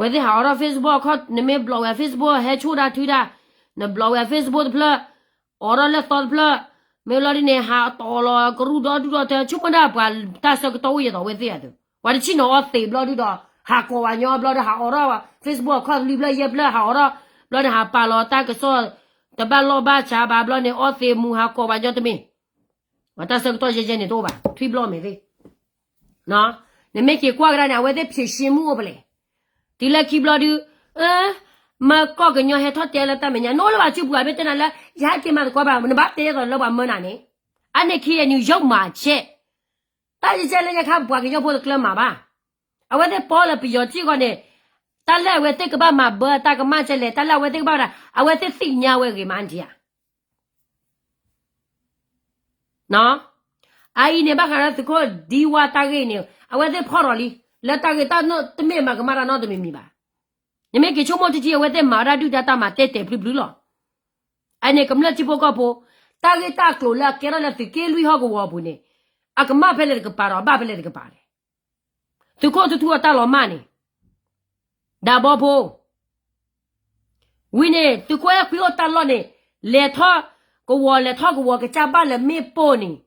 ဝဲသ့ၣ်ဟးအိးထီၣ် Facebook အခီၣ်, နမ့ၢ် block ဝဲ Facebook ဟဲဆိၣ်ဒၣ်ထုဒၣ်, န block ဝဲ Facebook တဖျၢၣ်, အိးထီၣ်လၢသီတဖျၢၣ်, မ့ၢ်လီၤဒ်န့ၣ် ဟးတီၢ်လီၤကရူၢ်ဒီဒူၣ်ဒီထၢ ဆိကမိၣ်ဒၣ်ပှၤတၢ်ဆၢကတီၢ်အိၣ်ယဲၢ်သိးဝဲသ့ၣ်အသိး, ပှၤတဆံၣ်နီၤအီသံးဘျီဒုဒီး ဟးကိးပှၤညီဘျီဒီး ဟးအိးထီၣ် Facebook အခီၣ်လွံၢ်ဖျၢၣ်ယဲၢ်ဖျၢၣ် ဟးအိးထီၣ်, ဘျီန့ၣ်ဟးပာ်လီၤတၢ်ကစီၣ် တဘၣ်လီၢ်ဘၣ်ဆးဘၣ် ဘျီန့ၣ် အီသံးမူဟးကိးပှၤညီတမ့ၢ် ပှၤတၢ်ဆၢကတီၢ်ယဲၢ်ယဲၢ်န့ၣ်တအိၣ်ဘၣ်, ထွံၣ်ဘျီၣ်မဲာ်သ့ၣ် နမ့ၢ်က့ၤကွၢ်ကဒါန့ၣ် အဝဲသ့ၣ် ဖြေရှင်းမှု အိၣ်ဖဲလဲၣ်, တုၤလၢခံဘျီဒု, မၢကီၢ်ကညီဟဲထီၣ်တဲလၢတၢ်မဲာ်ညါ နအိၣ်လၢပှၤစုပူၤ အမ့ၢ်တဲနၤလၢ ယဟဲက့ၤမၤသကိးဘၣ် နဘၣ်တဲသိးလၢပှၤမၢနၤန့ၣ်, အန့ၣ်ခံဂၤန့ၣ် ရုပ်မဆဲး, တၢ်ယကဲလၢညါခါ ပှၤကညီဖိတကျၢၤမၤဘၣ်, အဝဲသ့ၣ်ပီလၢပယီၤစ့ၢ်ကီးန့ၣ်, တၢ်လၢအဝဲသ့ၣ်ကဘၣ်မၤဘၢတၢ်ကမၣ်ကဲလဲၣ် တၢ်လၢအဝဲသ့ၣ်ကဘၣ်ဝဲဒၣ် အဝဲသ့ၣ်သ့ၣ်ညါဝဲဂ့ၤမးဒံးဧါ အအံၤန့ၣ် ဘၣ်ဃးလၢသုးခိၣ်ဒံဝါတၢ်ဂ့ၢ်န့ၣ် အဝဲသ့ၣ်ဖီၣ်ထီၣ်လံ, လၢတၢ်ဂ့ၢ်တၢ်နီတမ့ၢ်မၤကမၣ်တၢ်နီတမံၤမံၤဘၣ်, နမ့ၢ်က့ၤဆိကမိၣ်ထံထံ အဝဲသ့ၣ်မၤဝဲဒၣ်ဒုၣ်ဒါတၢ်မၤတဲာ်တဲာ်ဖျုဖျုလီၤ, အန့ၣ်ကမျၢၢ်ထံဖိကီၢ်ဖိ, တၢ်ဂ့ၢ်တၢ်ကျိၤလၢအကဲထီၣ်လၢသုးက့လွံၢ်ဟီၣ်ကဝီၤပူၤန့ၣ်, အကမၣ်ဖဲလဲၣ်တကပၤဒီး အဘၣ်ဖဲလဲၣ်တကပၤလဲၣ် သုးခိၣ်ထူထူအတၢ်လီၤမၢ်န့ၣ်, ဒၣ်ဘီဖိ, ဝံၤန့ၣ် သုးခိၣ်အဲၣ်ခွံအိၣ်တၢ်လီၢ်န့ၣ်, လဲၤထီၣ်ကဝီၤ လဲၤထီၣ်ကဝီၤကစၢ်ဘၣ်လၢမ့ၣ်ပိၢ်န့ၣ်,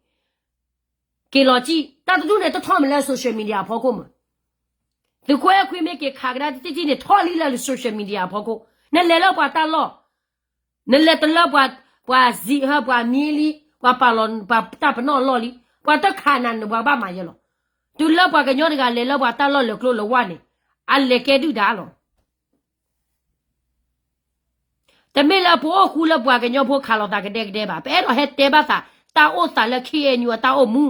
က့ၤလီၤစံၣ် တၢ်တဒူၣ်န့ၣ် တထီၣ်မးလၢ social media အဖီခိၣ်မး, သုးခိၣ်အဲၣ်ခွံမ့ၢ်က့ၤခးကဒါတထံၣ်ထံၣ်န့ၣ် ထီၣ်လံလၢ social media အဖီခိၣ်, နလဲၤလၢပှၤတၢ်လီၢ် နလဲၤတလၢပှၤ, ပှၤစံးဟၢ ပှၤမံလံ, ပှၤပာ်လီၤပှၤတၢ်ပနီၣ်အလီၢ်လံ, ပှၤတခးနၤန့ၣ် ပှၤဘၣ်မၤယဲလီၤ, တုၤလၢပှၤကညီတဂၤလဲၤလၢပှၤတၢ်လီၢ်လၢကျိလၢဝါန့ၣ်, အလဲၤကဲဒုၣ်ဒါလီၤ, တမ့ၢ်လၢပအိၣ်ဃူလၢပှၤကညီဖိခးလိာ်သးကဒဲကဒဲဘၣ်, ပအဲၣ်ဒိးဟဲတဲဘၣ်သး တၢ်အိၣ်သးလၢ KNU အတၢ်အိၣ်မူ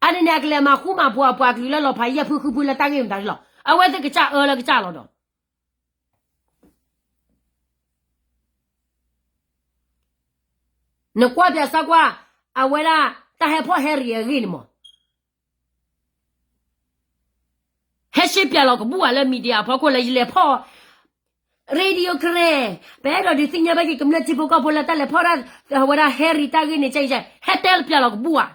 အ န့ၣ်န့ၣ် အကလဲၤမၤဃူမၤဖိးအပှၤကလုာ်လၢလီၤဖးယဲၢ်ဖုဃုဖုလၢတၢ်ဂ့ၢ်မတၤဒ်လီၤ. အဝဲသ့ၣ်ကစၢ်အၢလၢကစၢ်လီၤဒီး နကွၢ်ပၠးစၢ်ကွၢ် အဝဲဒၣ်တၢ်ဟဲဖီၣ် Harry အဂ့ၢ်န့ၣ်မး ဟဲရှဲပၠးလီၤကဘူၣ်ဧါလၢ media အဖီခိၣ်လၢယလဲၤဖီၣ် Radio Karen ပအဲၣ်ဒိးဒုးသ့ၣ်ညါဘၣ်က့ၤကမျၢၢ်ထံဖိကီၢ်ဖိလၢတၢ်လဲၤဖီၣ်ဒၣ်ဝဲဒၣ် Harry တၢ်ဂ့ၢ်န့ၣ် ကဲကဲ ဟဲတဲပၠးလီၤကဘူၣ်ဧါ.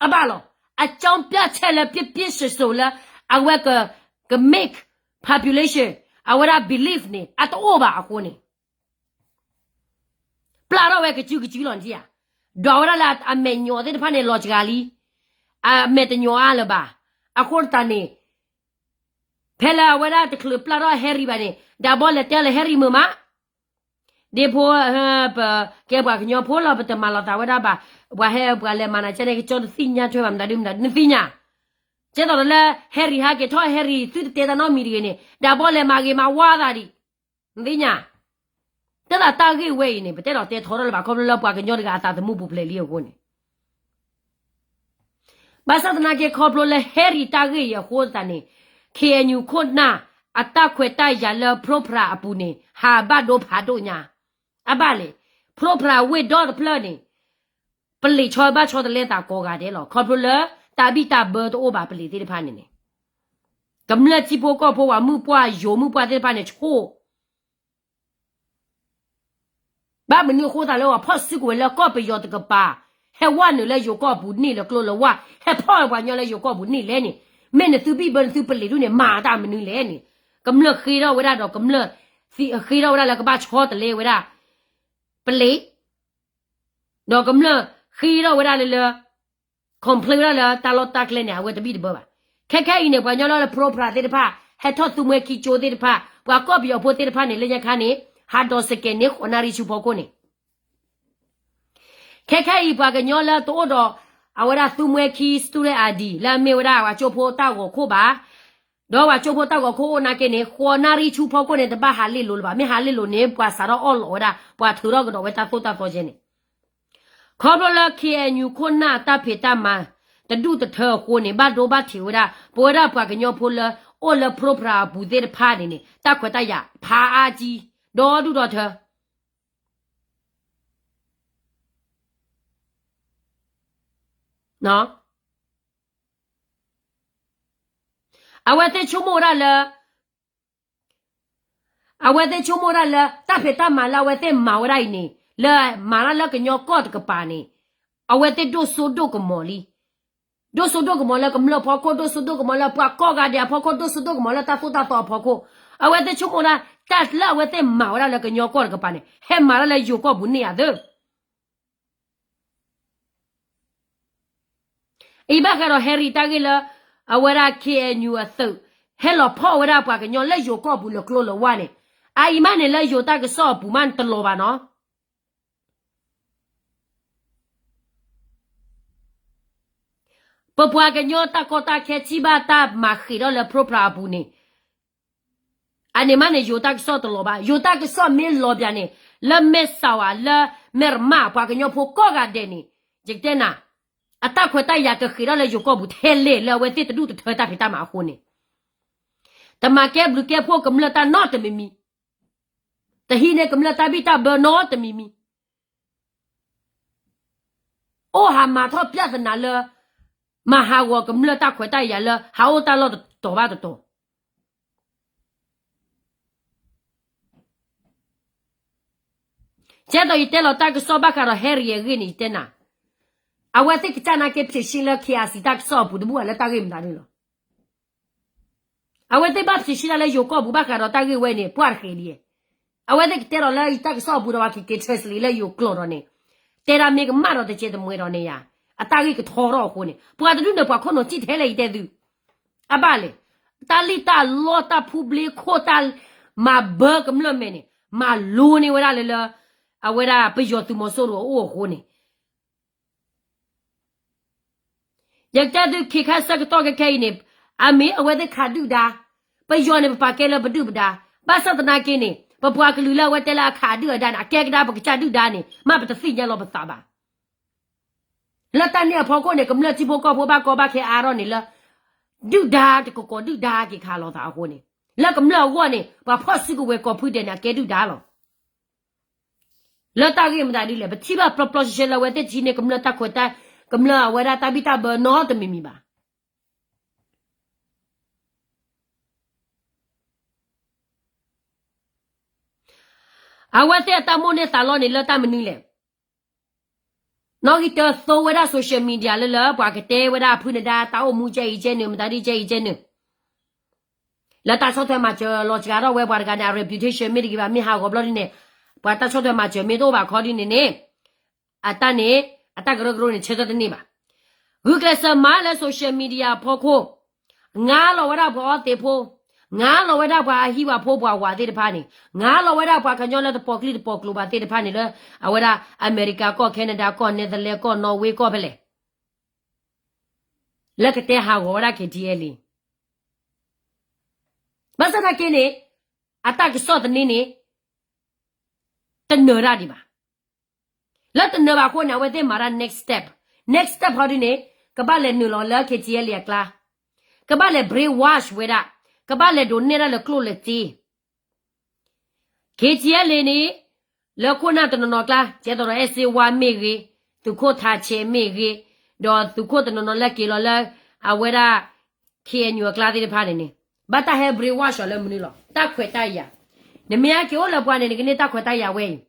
အဘၣ်လီၤ. အကၠီပၠၣ်ဆဲးလၢ ပြည့်ပြည့်စုံစုံ လၢ အဝဲက က make population အဝဲဒၣ် believe န့ၣ် အတအိၣ်ဘၣ်အဃိန့ၣ် ပျၢ်ထီၣ်ဝဲကစုကစုလီၤနထံၣ်ဧါ. ဒွးဝဲဒၣ်လၢအမဲာ်ညိးသ့ၣ်တဖၣ်န့ၣ် လီၤစှၤလံ. အမဲာ်တညိးအါလၢၤဘၣ်. အဃိသတးန့ၣ် ဖဲလၢအဝဲဒၣ်တချုးပျၢ်ထီၣ် Harry ဘၣ်န့ၣ် ဒ်ဘီလဲၤတဲလၢ Harry မုာ်မး ဒ်ဖိ ပကဲပှၤကညီဖိလီၤ ပတမၤလီၤသးဝဲဒၣ်ဘၣ်. ပှၤဟဲပှၤလဲၤမၤနၤကဲန့ၣ် ကကၠီတသ့ၣ်ညါထွဲဘၣ်မတၤဒုမတၤ နသ့ၣ်ညါ. ကဲသိးဒီးလၢ Harry ဟဲက့ၤထီၣ် Harry သုတတဲတၢ်နီတမံၤတဂ့ၤန့ၣ် ဒ်ဘီလဲၤမၤဂ့ၤမၤဝါသးဒံး နသ့ၣ်ညါ. တၢ်သးတၢ်ဂ့ၢ်ဝဲအံၤန့ၣ် ပတဲဒီးတဲထီထီၣ်လၢၤဘၣ် ခီဖျိလၢပှၤကညီတဂၤအသးသမူပူၤဖျဲးလံအဃိန့ၣ် ဘၣ်ဆၣ်သနာ်က့ ခီဖျိလၢ Harry တၢ်ဂ့ၢ်အံၤအဃိသတးန့ၣ် K N U ခိၣ်နၢ် အတၢ်ခွဲးတၢ်ယာ်လၢ program အပူၤန့ၣ် ဟးဘၣ်ဒိဖးဒိၣ်ညါ. အဘၣ်လဲၣ် program ဝ့ၢ်ဒီတဖျၢၣ်န့ၣ် ပလံာ်ဆီဘၣ်ဆီတလဲသးကိးဂၤဒဲးလီၤ. ခီဖျိလၢတၢ်ဘံၣ်တၢ်ဘၢတအိၣ်ဘၣ်ပလံာ်သ့ၣ်တဖၣ်န့ၣ်န့ၣ် ကမျၢၢ်ထံဖိကီၢ်ဖိ ပှၤမုၣ်ပှၢ်ယိၤမုၣ်ပှၢ်သ့ၣ်တဖၣ်န့ၣ်ဆိ ဘၣ်မနုၤအဃိသတးလၢပှၤဖီၣ်စုကဝဲၤလၢကီၢ်ပယီၤတကပၤ ဟဲဝဲနုာ်လၢယိၤကီၢ်ပူၤန့ၣ်လၢကျိလၢဝါ ဟဲဖီၣ်ပှၤကညီလၢယိၤကီၢ်ပူၤန့ၣ်လဲၣ်န့ၣ် မ့ၢ်နသုဘံၣ်ဘၢနသုပလံာ်ဒ်န့ၣ် မၤတၢ်မနုၤလဲၣ်န့ၣ် ကမျၢၢ်ဃ့ထီၣ်ဝဲဒၣ်ဒီးကမျၢၢ်ဃ့ထီၣ်ဝဲဒၣ်လၢကဘၣ်ဆီတလဲဝဲဒၣ် ပလံာ် ဒီးကမျၢၢ်ဃ့ထီၣ်ဝဲဒၣ်လၢလၢ complain ဝဲဒၣ်လၢတၢ်လီၢ်တၢ်ကျဲန့ၣ် အဝဲတဘံၣ်တဘၢဘၣ်. ခဲခဲအံၤန့ၣ် ပှၤကညီလၢလၢ program သ့ၣ်တဖၣ် ဟဲထီၣ်သူမှဲခံကၠိသ့ၣ်တဖၣ် ပှၤကီၢ်ပယီၤဖိသ့ၣ်တဖၣ်န့ၣ် လၢညါခါန့ၣ် ဟးဒီးစကဲးန့ၣ် ဃိးနၣ်ရံၣ်ဆူဖီခိၣ်န့ၣ် ခဲခဲအံၤ ပှၤကညီလၢတအိၣ်ဒီး အဝဲဒၣ်သူမှဲခံ student ID လၢအမ့ၢ်ဝဲဒၣ်ပှၤကၠိဖိတၢ်ဂီၤခိၣ်ဘၣ် ဒီးပှၤကၠိဖိတၢ်ဂီၤခိၣ်အိၣ်နာ်က့န့ၣ် ဃိးနၣ်ရံၣ်ဆူဖီခိၣ်န့ၣ် တဘၣ်ဟးလ့ၣ်လိၤလၢၤဘၣ်. မ့ၢ်ဟးလ့ၣ်လိၤန့ၣ် ပှၤစးထီၣ်အီၣ်လီးဝဲဒၣ် ပှၤထုးထီၣ်ကဒီးဝဲတၢ်သိၣ်တၢ်သီကဲန့ၣ် ခီဖျိလၢ K N U ခိၣ်နၢ်တၢ်ဖံးတၢ်မၤ တဒူၣ်တထၢအဃိန့ၣ် ဘၣ်ဒိဘၣ်ထံးဝဲဒၣ် ပဝဲဒၣ်ပှၤကညီဖိလၢ အိၣ်လၢ program အပူၤသ့ၣ်တဖၣ်န့ၣ်န့ၣ် တၢ်ခွဲးတၢ်ယာ်ဖးအါကံ ဒီဒူၣ်ဒီထၢ အဝဲသ့ၣ်ဆိကမိၣ်ဝဲဒၣ်လၢ အဝဲသ့ၣ်ဆိကမိၣ်ဝဲဒၣ်လၢ တၢ်ဖံးတၢ်မၤလၢအဝဲသ့ၣ်မၤဝဲဒၣ်အံၤန့ၣ် လၢမၤတၢ်လၢကညီကီၢ်တကပၤန့ၣ် အဝဲသ့ၣ်ဒိၣ်စိဒိၣ်ကမီၤလံ. ဒိၣ်စိဒိၣ်ကမီၤလၢကမျၢၢ်ဖီခိၣ် ဒိၣ်စိဒိၣ်ကမီၤလၢပှၤကိးဂၤဒဲးအဖီခိၣ် ဒိၣ်စိဒိၣ်ကမီၤလၢတၢ်သိၣ်တၢ်သီအဖီခိၣ် အဝဲသ့ၣ်ဆိကမိၣ်ဝဲဒၣ် တၢ်လၢအဝဲသ့ၣ်မၤဝဲဒၣ်လၢကညီကီၢ်တကပၤန့ၣ် ဟဲမၤတၢ်လၢယိၤကီၢ်ပူၤန့ၣ်ဧါသ့ အံၤဘၣ်ဃးဒီး Harry တၢ်ဂ့ၢ်လၢ အဝဲဒၣ် K N U အသုး ဟဲလီၤဖီၣ်ဝဲဒၣ်ပှၤကညီလၢယိၤကီၢ်ပူၤလၢကျိလၢဝါန့ၣ် အအံၤမးန့ၣ်လၢယိၤတၢ်ကစီၣ်အပူၤမးန့ၣ်တလီၤဘၣ်နီၤ ပပှၤကညီတၢ်ကီတၢ်ခဲထံၣ်ဘၣ်တၢ်မၤဃံးထီၣ်လၢ program အပူၤန့ၣ် အန့ၣ်မးန့ၣ် ယိၤတၢ်ကစီၣ်တလီၤဘၣ်. ယိၤတၢ်ကစီၣ်မ့ၢ်လီၤပၠးန့ၣ် လၢမဲၢ်စးဝၤလၢ မဲၢ်ရမၣ် ပှၤကညီဖိကိးဂၤဒဲးန့ၣ် ယကတဲနၤ အတၢ်ခွဲးတၢ်ယာ်ကဃံးထီၣ်လၢယိၤကီၢ်ပူၤထဲလဲၣ် လၢအဝဲသ့ၣ်တဒူၣ်တထၢတၢ်ဖံးတၢ်မၤအဃိန့ၣ် တမၤကဲဘျုးကဲဖှိၣ်ကမျၢၢ်တၢ်နီတမံၤမံၤ, တဟံးန့ၢ်ကမျၢၢ်တၢ်ဘံၣ်တၢ်ဘၢနီတမံၤမံၤ အိၣ်ဟးမၤထီၣ် ပြဿနာ လၢ မၤဟးဂီၤကမျၢၢ်တၢ်ခွဲးတၢ်ယာ်လၢ ဟးအိၣ်တၢ်လီၢ်တတီၤဘၣ်တတီၤ. ကဲသိးယတဲလီၤတၢ်ကစီၣ်ဘၣ်ဃးဒီး Harry အဂ့ၢ်န့ၣ် ယတဲနၤ, အဝဲသ့ၣ်ကစၢ်နာ်က့ ဖြေရှင်း လၢ K I C တၢ်ကစီၣ်အပူၤတဘူၣ်ဘၣ်လၢတၢ်ဂ့ၢ်မတၤဒ်လီၤ. အဝဲသ့ၣ်ဘၣ် ဖြေရှင်း တၢ်လၢယိၤကီၢ်ပူၤ ဘၣ်ဃးဒီးတၢ်ဂ့ၢ်ဝဲန့ၣ် ပှၢ်တဃဲးဒံး, အဝဲသ့ၣ်ကတဲဒီးလၢတၢ်ကစီၣ်အပူၤဒီး ပှၤက့ၤက့ၤ translate လၢယိၤကျိာ်ဒီးန့ၣ်, တဲဒၣ်မ့ၢ်ကမၣ်ဒီးတကဲတမှဲဒီးန့ၣ်ယါ, အတၢ်ဂ့ၢ်ကထီထီၣ်အဃိန့ၣ် ပှၤတဒူၣ်န့ၣ် ပှၤခိၣ်နူာ်စံၣ်ထဲလဲၣ် ယတဲသု, အဘၣ်လဲၣ်, တၢ်လံၣ်တၢ်လီတၢ်ဖူဘျ့ခိၣ်တၢ်မၤဘၢကမျၢၢ်မဲာ်န့ၣ် မၤလိန့ၢ်ဝဲဒၣ်လၢလၢ အဝဲဒၣ်ပယီၤသုးမီၤစိရိၤအအိၣ်အဃိန့ၣ် ယကတဲသုခံခါဆၢကတီၢ်ခဲခဲအံၤန့ၣ်, အမ့ၢ်အဝဲသ့ၣ်ခးဒုၣ်ဒါ, ပယီၤန့ၣ် ပပာ်ကဲလၢပဒုၣ်ပဒါ, ဘၣ်ဆၣ်သနာ်က့န့ၣ် ပပှၤကလုာ်လၢအဝဲတဲလၢအခးဒုၣ်အဒါန့ၣ် အကဲကဒါပကစၢ်ဒုၣ်ဒါန့ၣ် မ့ၢ်ပတသ့ၣ်ညါလီၤပသးဘၣ်. လၢတၢ်န့ၣ်အဖီခိၣ်န့ၣ် ကမျၢၢ်ထံဖိကီၢ်ဖိဘၣ်ကီဘၣ်ခဲအါထီၣ်န့ၣ်လၢ ဒုၣ်ဒါတကကိးဒုၣ်ဒါက့ၤခးလီၤသးအဃိန့ၣ် လၢကမျၢၢ်အဂီၢ်န့ၣ် ပှၤဖီၣ်စုကဝဲၤကိးဖုဒဲးန့ၣ် အကဲဒုၣ်ဒါလီၤ. လၢတၢ်ဂ့ၢ်မတၤဒ်လဲၣ် ပထံၣ်ဘၣ်ပျီပျီရှဲရှဲလၢအဝဲသ့ၣ်ထံန့ၣ် ကမျၢၢ်တၢ်ခွဲးတၢ် ကမျၢၢ်အဝဲဒၣ်တၢ်ဘံၣ်တၢ်ဘၢနီတမံၤမံၤဘၣ်. အဝဲသ့ၣ်အတၢ်မိၣ်န့ၢ်သးလီန့ၣ်လၢတၢ်မနုၤလဲၣ်. နီၣ်ဂံၢ်တၢသိဝဲဒၣ် social media လၢလၢပှၤကတဲဝဲဒၣ်အဖုနဒါတၢ်အိၣ်မူကဲအံၤကဲနုာ် မတၤဒ်ကဲအံၤကဲနုာ် လၢတၢ်ဆီၣ်ထွဲမၤစၢၤလီၤစှၤထီၣ်ဝဲပှၤတဂၤန့ၣ် အ reputation မ့ၢ်တဂ့ၤဘၣ် မ့ၢ်ဟးဂီၤဘျီဒ်န့ၣ် ပှၤတၢ်ဆီၣ်ထွဲမၤစၢၤမ့ၢ်တအိၣ်ဘၣ်ခီဒ်န့ၣ်န့ၣ် အတၢ်န့ၣ် အတၢ်ကရၢကရိန့ၣ် ဆၢထၢၣ်တန့ၢ်ဘၣ်. ဂုာ်ကျဲးစၢးမၤလၢ social media အဖီခိၣ် ငါလီၤဝဲဒၣ်ပှၤအီသံးဖိ, ငါလီၤဝဲဒၣ်ပှၤအဟံၣ်ပှၤဖိပှၤဝၤသ့ၣ်တဖၣ်န့ၣ်, ငါလီၤဝဲဒၣ်ပှၤကညီလၢတပိာ်ကလံၢ်တပိာ်ကျိၤဘၣ်သ့ၣ်တဖၣ်န့ၣ်လၢ အဝဲဒၣ်အမဲရကၤကီၢ် Canada ကီၢ် Netherlands ကီၢ် Norway ကီၢ်ဖဲလဲၣ် လၢကတဲဟးဂီၤဝဲဒၣ် KTLA ဘၣ်ဆၣ်သနာ်က့န့ၣ် အတၢ်ကစီၣ်သန့န့ၣ် တနၢၤတၢ်ဒံးဘၣ်. လၢတနၢၤဘၣ်အဃိန့ၣ် အဝဲသ့ၣ်မၤတၢ် next step, next step ဟီဒ်န့ၣ် ကဘၣ်လဲၤနုာ်လီၤလၢ KTLA အကျါ, ကဘၣ်လဲၤ brainwash ဝဲဒၣ်, ကဘၣ်လဲၤဒိးနဲၣ်ဒၣ်လၢကျိၣ်လၢစ့ KTLA န့ၣ် လၢခိၣ်နၢ်တနီၤနီၤကျါ ကဲသိးဒီး အဲၣ်စ့ဝါမ့ၢ်ဂ့ၤ, သုးခိၣ်ထးဆဲးမ့ၢ်ဂ့ၤ, ဒီးသုးခိၣ်တနီၤနီၤလၢက့ၤလီၤလၢ အဝဲဒၣ် KNU အကျါသ့ၣ်တဖၣ်န့ၣ်န့ၣ် ဘၣ်တၢ်ဟဲ brainwash အီၤလၢမနုၤလီၤ. တၢ်ခွဲးတၢ်ယာ်, နမ့ၢ်အက့ၤအိၣ်လၢပှၤန့ၣ် နကန့ၢ်တၢ်ခွဲးတၢ်ယာ်ဝဲအံၤ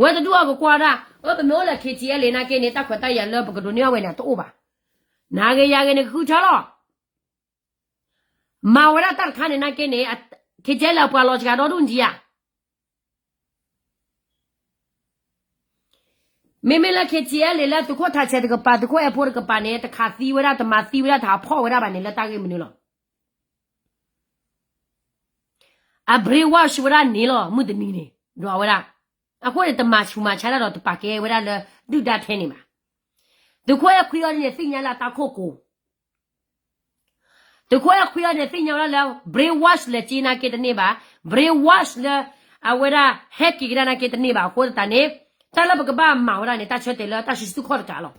ဝဲတဒူၣ်အီၤကကွၢ်ဒၣ် အၢ ပမ့ၢ်အိၣ်လၢ KTLA နာ်က့န့ၣ် တၢ်ခွဲးတၢ်ယာ်လၢပကဒိးန့ၢ်အီၤဝဲန့ၣ် တအိၣ်ဘၣ်. နၤဂ့ၤယၤဂ့ၤန့ၣ် ကဃုထၢလီၤ. မၤဝဲဒၣ်တၢ်တခါန့ၣ်နာ်က့န့ၣ် KTLA အပှၤလီၤစှၤဒီဒူၣ်နံဧါ. မ့မ့ၢ်လၢ KTLA လၢသုးခိၣ်ထးဆဲးတကပၤ သုးခိၣ်အဲၣ်ဖိတကပၤန့ၣ် တခးသံဝဲဒၣ် တမၤသံဝဲဒၣ် တဟးဖီၣ်ဝဲဒၣ်ဘၣ်န့ၣ် လၢတၢ်ဂ့ၢ်မနုၤလီၤ. အ brainwash ဝဲဒၣ်န့ၣ်လီၤ မုၢ်တနံၤန့ၣ် ဒီးအဝဲဒၣ် အဃိန့ၣ် တမၤဆူးမၤဆါတၢ်ဒီး တပာ်ကဲဝဲဒၣ်လၢဒုၣ်ဒါထဲန့ၣ်ဘၣ်. သုးခိၣ်အဲၣ်ခွံအီၤဒ်န့ၣ် သ့ၣ်ညါလၢအတၢ်ခိၣ်ကိၤ သုးခိၣ်အဲၣ်ခွံအီၤန့ၣ် သ့ၣ်ညါဝဲဒၣ်လၢ brainwash လၢက့နာ်က့တန့ၢ်ဘၣ်, brainwash လၢ အဝဲဒၣ် ဟဲက့ၤကဒါနာ်က့တန့ၢ်ဘၣ်အဃိသတးန့ၣ် တၢ်လၢပကဘၣ်မၤဝဲဒၣ်န့ၣ် တၢ်ဆၢတဲာ်လၢတၢ်စုဆူၣ်ခီၣ်တကးလီၤ.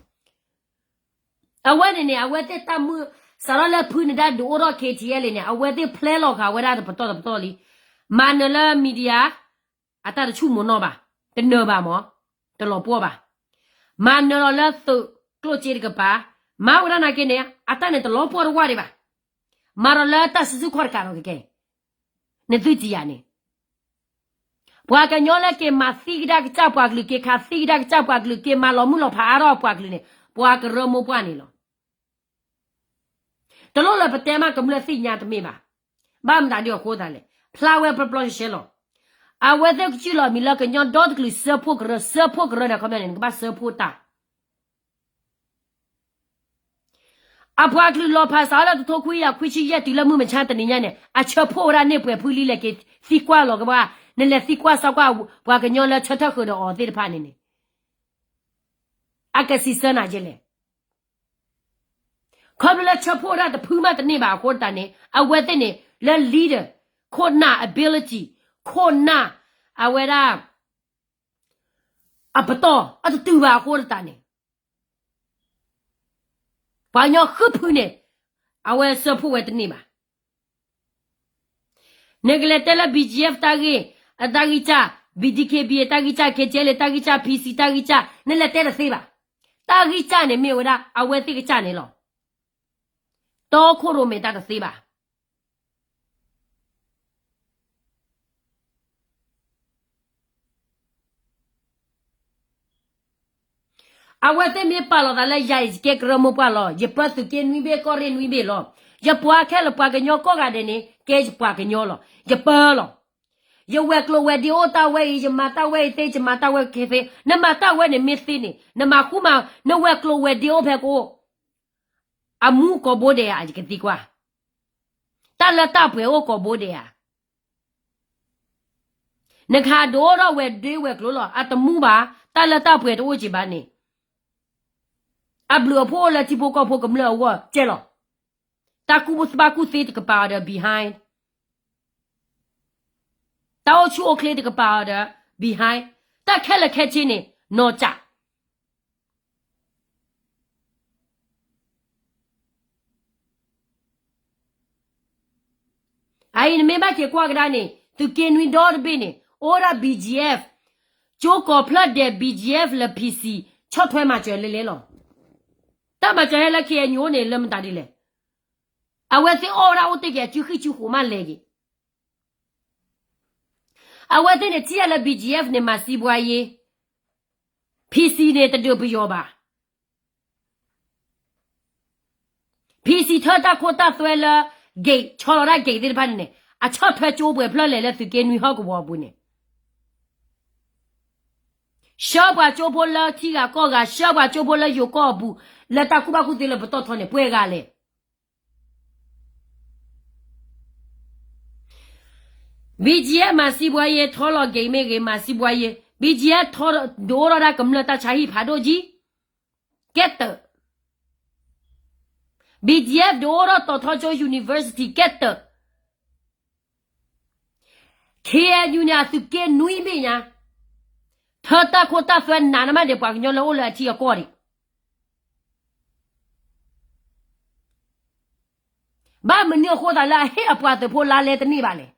အဝဲန့ၣ်န့ၣ် အဝဲသ့ၣ်တၢ်မုၢ် စးထီၣ်လၢဖုနဒါဒုးအိၣ်ထီၣ် KTLA န့ၣ် အဝဲသ့ၣ်ဖျဲလီၤဃာ်ဝဲဒၣ်တပတီၢ်တပတီၢ်လံ. မၤနၢၤလၢ media အတၢ်တဆူၣ်မီၤနီၣ်ဘၣ်, တနၢၤဘၣ်မး, တလီၤပှီၢ်ဘၣ်. မၤနၢၤလီၤလၢသုးကျိၣ်စ့တကပၤ, မၤဝဲဒၣ်နာ်က့န့ၣ် အတၢ်န့ၣ်တလီၤပှီၢ်တဝၢ်ဒံးဘၣ်. မၤဒီးလၢတၢ်စုဆူၣ်ခီၣ်တကးလီၤကကဲ, နသုတယၤန့ၣ် ပှၤကညီလၢက့ၤမၤသံကဒါကစၢ်ပှၤကလုာ် က့ၤခးသံကဒါကစၢ်ပှၤကလုာ် က့ၤမၤလီၤမုၢ်လီၤဖးအါထီၣ်ပှၤကလုာ်န့ၣ် ပှၤကရၢမိၢ်ပှၢ်န့ၣ်လီၤ. တလိၣ်လၢပတဲမးကမျၢၢ်သ့ၣ်ညါတမ့ၢ်ဘၣ်. ဘၣ်မတၤဒ်အဃိသတးလဲၣ်, ဖျါဝဲပျီပျီရှဲရှဲလီၤ. အဝဲသ့ၣ်ကစၢ်လီၤမံၤလၢကညီဒီတကလုာ်စၢဖှိၣ်ကရၢ, စၢဖှိၣ်ကရၢန့ၣ် ခီပညီန့ၣ် နကဘၣ်စၢဖှိၣ်တၢ် အပှၤကလုာ်လီၤဖးစးလၢတထိခွံကယၤခွံဆံယဲၢ်တုၤလၢမုၢ်မဆါတနံၤညါန့ၣ် အဆၢဖှိၣ်ဝဲဒၣ်န့ၢ်ပှဲၤဖုလံလဲၣ်က့ၤသံကွၢ်လီၤကဘၣ်, နလဲၤသံကွၢ်စၢကွၢ်ပှၤကညီလၢဆၢထၢၣ်ဃုာ်ဒီးအီၤသ့ၣ်တဖၣ်န့ၣ်န့ၣ် အကစံးဆၢနၤယဲလဲၣ်. ခီဖျိလၢဆၢဖှိၣ်ဝဲဒၣ်တဖုမးတန့ၢ်ဘၣ်အဃိသတးန့ၣ် အဝဲသ့ၣ်န့ၣ် လၢ leader ခိၣ်နၢ် ability ခိၣ်နၢ် အဝဲဒၣ် အပတီၢ် အတတုၤဘၣ်အဃိသတးန့ၣ် ပှၤကညီဃုဖုန့ၣ် အဝဲစၢဖှိၣ်ဝဲတန့ၢ်ဘၣ်. နကလဲၤတဲလၢ BGF တၢ်ဂ့ၢ်, အတၢ်ဂံၢ်စၢ်, BDKB တၢ်ဂံၢ်စၢ်, KTLA တၢ်ဂံၢ်စၢ်, PC တၢ်ဂံၢ်စၢ်, နလဲၤတဲတသ့ဘၣ်. တၢ်ဂံၢ်စၢ်န့ၣ်မ့ၢ်ဝဲဒၣ် အဝဲသ့ၣ်ကစၢ်န့ၣ်လီၤ. တီခိၣ်ရိၣ်မဲာ်တၢ်တသ့ဘၣ်. အဝဲသ့ၣ်မ့ၢ်ပာ်လီၤသးလၢယၤအံၤ ယကဲကရၢမိၢ်ပှၢ်လီၤ. ယပၢသုးက့နွံဘ့ၣ် ကီၢ်ရ့ၣ်နွံဘ့ၣ်လီၤ. ယပှၤခဲလၢာ်ပှၤကညီကိးဂၤဒဲးန့ၣ် ကဲယပှၤကညီလီၤ. ယပၢလီၤ. ယဝဲၤကျိၤဝဲၤဒ့အိၣ်တၢ်ဝဲအံၤ, ယမၤတၢ်ဝဲအံၤသ့, ယမၤတၢ်ဝဲကဲသ့, နမၤတၢ်ဝဲန့ၣ်မ့ၢ်သ့န့ၣ်, နမၤဃူမၤ, နဝဲၤကျိၤဝဲၤဒ့အိၣ်ဖဲကအိၣ်, အမူကိးဘိဒဲးဧါ, ယကသံကွၢ်. တၢ်လၢတၢ်ပှဲၤအိၣ်ကိးဘိဒဲးဧါ. နကဟးဒိၣ်ထီၣ်ဝဲၤဒ့ဝဲၤကျိၤလီၤ, အတမူဘၣ်, တၢ်လၢတၢ်ပှဲၤတအိၣ်က့ၤဘၣ်န့ၣ်, အဘျုးအဖှိၣ်အိၣ်လၢထံဖိကီၢ်ဖိကမျၢၢ်အဂီၢ်ကဲလီၤ. တၢ်ကူၣ်ဘၣ်ကူၣ်သ့တကပၤအီၤဒီး behind, တၢ်အိၣ်ဆူၣ်အိၣ်ချ့တကပၤအီၤဒီး behind, တၢ်ခဲလၢာ်ခဲဆ့န့ၣ် နီၢ်ကၠး အအံၤနမ့ၢ်ဘၣ်က့ၤကွၢ်ကဒါန့ၣ် သုးက့နွံဒီတဘ့ၣ်န့ၣ် အိၣ်ဒၣ် B G F, ကၠိကိးဖျၢၣ်ဒဲး B G F လၢ P C ဆီၣ်ထွဲမၤစၢၤလဲၤလဲၤလီၤ. တၢ်မၤစၢၤဟဲလၢ K N U န့ၣ် လၢမတၤဒ်လဲၣ်. အဝဲသ့ၣ်အီၣ်ဝဲဒၣ်အိၣ်တ့ၢ်က့ၤ အစုဃံစုဃိးမးလဲၤက့ၤ အဝဲသ့ၣ်န့ၣ် ထံၣ်ယၤလၢ B G F န့ၣ် မၤစံးဘှါယ့, P C န့ၣ် တဒုးပယီၤဘၣ်. P C ထၢတၢ်ခိတၢ်သွဲလၢ gate ဆီလီၤတၢ် gate သ့ၣ်တဖၣ်န့ၣ်န့ၣ် အဆီၣ်ထွဲကၠိပှဲၤဖျၢၣ်လဲၤလၢသုးက့နွံဟီၣ်ကဝီၤအပူၤန့ၣ် ဆှၢပှၤကၠိဖိလၢထံဂၤကီၢ်ဂၤ, ဆှၢပှၤကၠိဖိလၢယိၤကီၢ်အပူၤ, လၢတၢ်ကူၣ်ဘၣ်ကူၣ်သ့လၢပတီၢ်ထီန့ၣ် ပှဲၤဂၤလဲၣ်. B G F မၤစံးဘှါယ့ ထီလီၤ gate မ့ၢ်ဂ့ၤ မၤစံးဘှါယ့ B G F ထီ ဒုးအိၣ်ထီၣ်ဒၣ်ကမျၢၢ်တၢ်ဆါဟံၣ်ဖးဒိၣ်ကံ ကဲတၢၢ်, B G F ဒုးအိၣ်ထီၣ်တီၤထီကၠိ university ကဲတၢၢ်, K N U န့ၣ် အသုးက့နွံဘ့ၣ်ညါ, ထၢတၢ်ခိတၢ်သွဲနးနမးဒံး ပှၤကညီလၢအိၣ်လၢအထံအကီၢ်ဒံး ဘၣ်မနုၤအဃိသးလၢအဟ့ၣ်အပှၤသုးဖိလါလဲတန့ၢ်ဘၣ်လဲၣ်.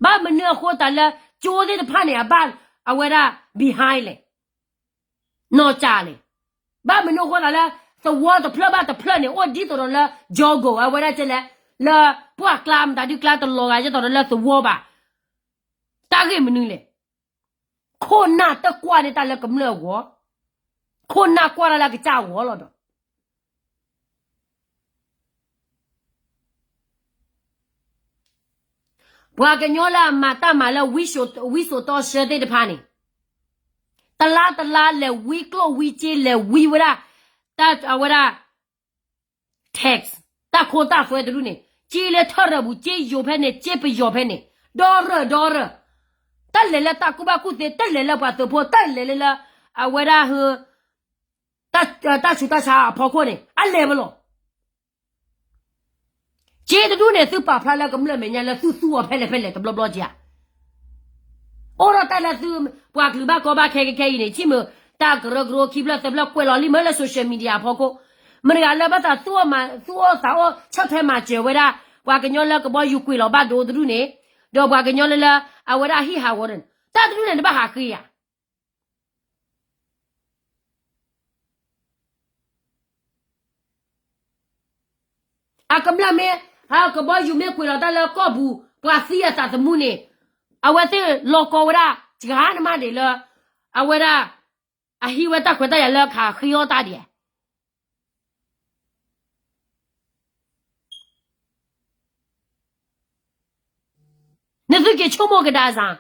ဘၣ်မနုၤအဃိသးလၢ ကၠိသ့ၣ်တဖၣ်န့ၣ် အဘၣ်အဝဲဒၣ် behind လဲၣ်, နီၢ်ကၠးလဲၣ်. ဘၣ်မနုၤအဃိသးလၢ သဝီတဖျၢၣ်ဘၣ်တဖျၢၣ်န့ၣ် အိၣ်ဒ်သိးဒီးလၢ jungle အဝဲဒၣ်ကဲလဲၣ်, လၢပှၢ်ကျါမတၤဒုကျါတလီၤဂာ်ဒ်သိးဒီးလၢသဝီဘၣ်. တၢ်ဂ့ၢ်မနုၤလဲၣ်. ခိၣ်နၢ်တကွၢ်န့ၢ်တၢ်လၢကမျၢၢ်အဂီၢ်, ခိၣ်နၢ်ကွၢ်တၢ်လၢကစၢ်အဂီၢ်လီၤဒီး ပှၤကညီလၢအမၤတၢ်မၤလၢ ဝံစိာ်တီဆှၢသ့ၣ်တဖၣ်န့ၣ် တလါတလါလဲၤဝံကျိၣ်ဝံစ့ လဲၤဝံဝဲဒၣ် တၢ်အဝဲဒၣ် tax တၢ်ခိတၢ်သွဲတဒူၣ်န့ၣ် စ့လၢထၢၣ်ရၢၢ်ပူၤ စ့ယိၤဖဲန့ၣ် စ့ပယီၤဖဲန့ၣ် ဒီရၢၢ်ဒီရၢၢ်, တၢ်လဲၤလၢတၢ်ကူၣ်ဘၣ်ကူၣ်သ့ တၢ်လဲၤလၢပှၤသုးဖိ တၢ်လဲၤလၢလၢ အဝဲဒၣ် တၢ်ဆူးတၢ်ဆါအဖီခိၣ်န့ၣ် အလဲၤဝဲလီၤ. စ့တဒူၣ်န့ၣ် သုပာ်ဖျါလၢကမျၢၢ်မဲာ်ညါလၢသုသူအီၤဖဲလဲၣ်ဖဲလဲၣ်တဘျီဘျီက့ဧါ. အိၣ်ဒီးတၢ်လၢသု ပှၤကလုာ်ဘၣ်ကီဘၣ်ခဲခဲအံၤန့ၣ် ထံၣ်မုာ်တၢ်ကရၢကရိခံဖျၢၣ်သၢဖျၢၣ်ကွဲးလီၤလံမ့ၢ်လၢ social media အဖီခိၣ်, မတၤတဂၤလၢဘၣ်သးသူအီၤမၤ သူအီၤသးအိၣ် ဆီၣ်ထွဲမၤစၢၤဝဲဒၣ် ပှၤကညီလၢကဘီယူၤကွံာ်လီၤဘၣ်ဒိတဒူၣ်န့ၣ်, ဒီးပှၤကညီလၢလၢ အဝဲဒၣ်အဟံၣ်ဟးဂီၤန့ၣ် တၢ်တဒူၣ်န့ၣ် နဘၣ်ဟးဃ့ဧါ. အကမျၢၢ်မ့ၢ် ကဘီယူၤမ့ၢ်ကွံာ်လီၤတၢ်လၢကီၢ်ပူၤ ပှၤသံအသးသမူန့ၣ် အဝဲသ့ၣ်လီၤကီဝဲဒၣ် စှၤနမးဒံးလၢ အဝဲဒၣ် အဟံးဝဲတၢ်ခွဲးတၢ်ယာ်လၢကဟးဃ့အီၣ်တၢ်ဒံးဧါ. နသုက့ၤဆိကမိၣ်ကဒါစ့ၢ်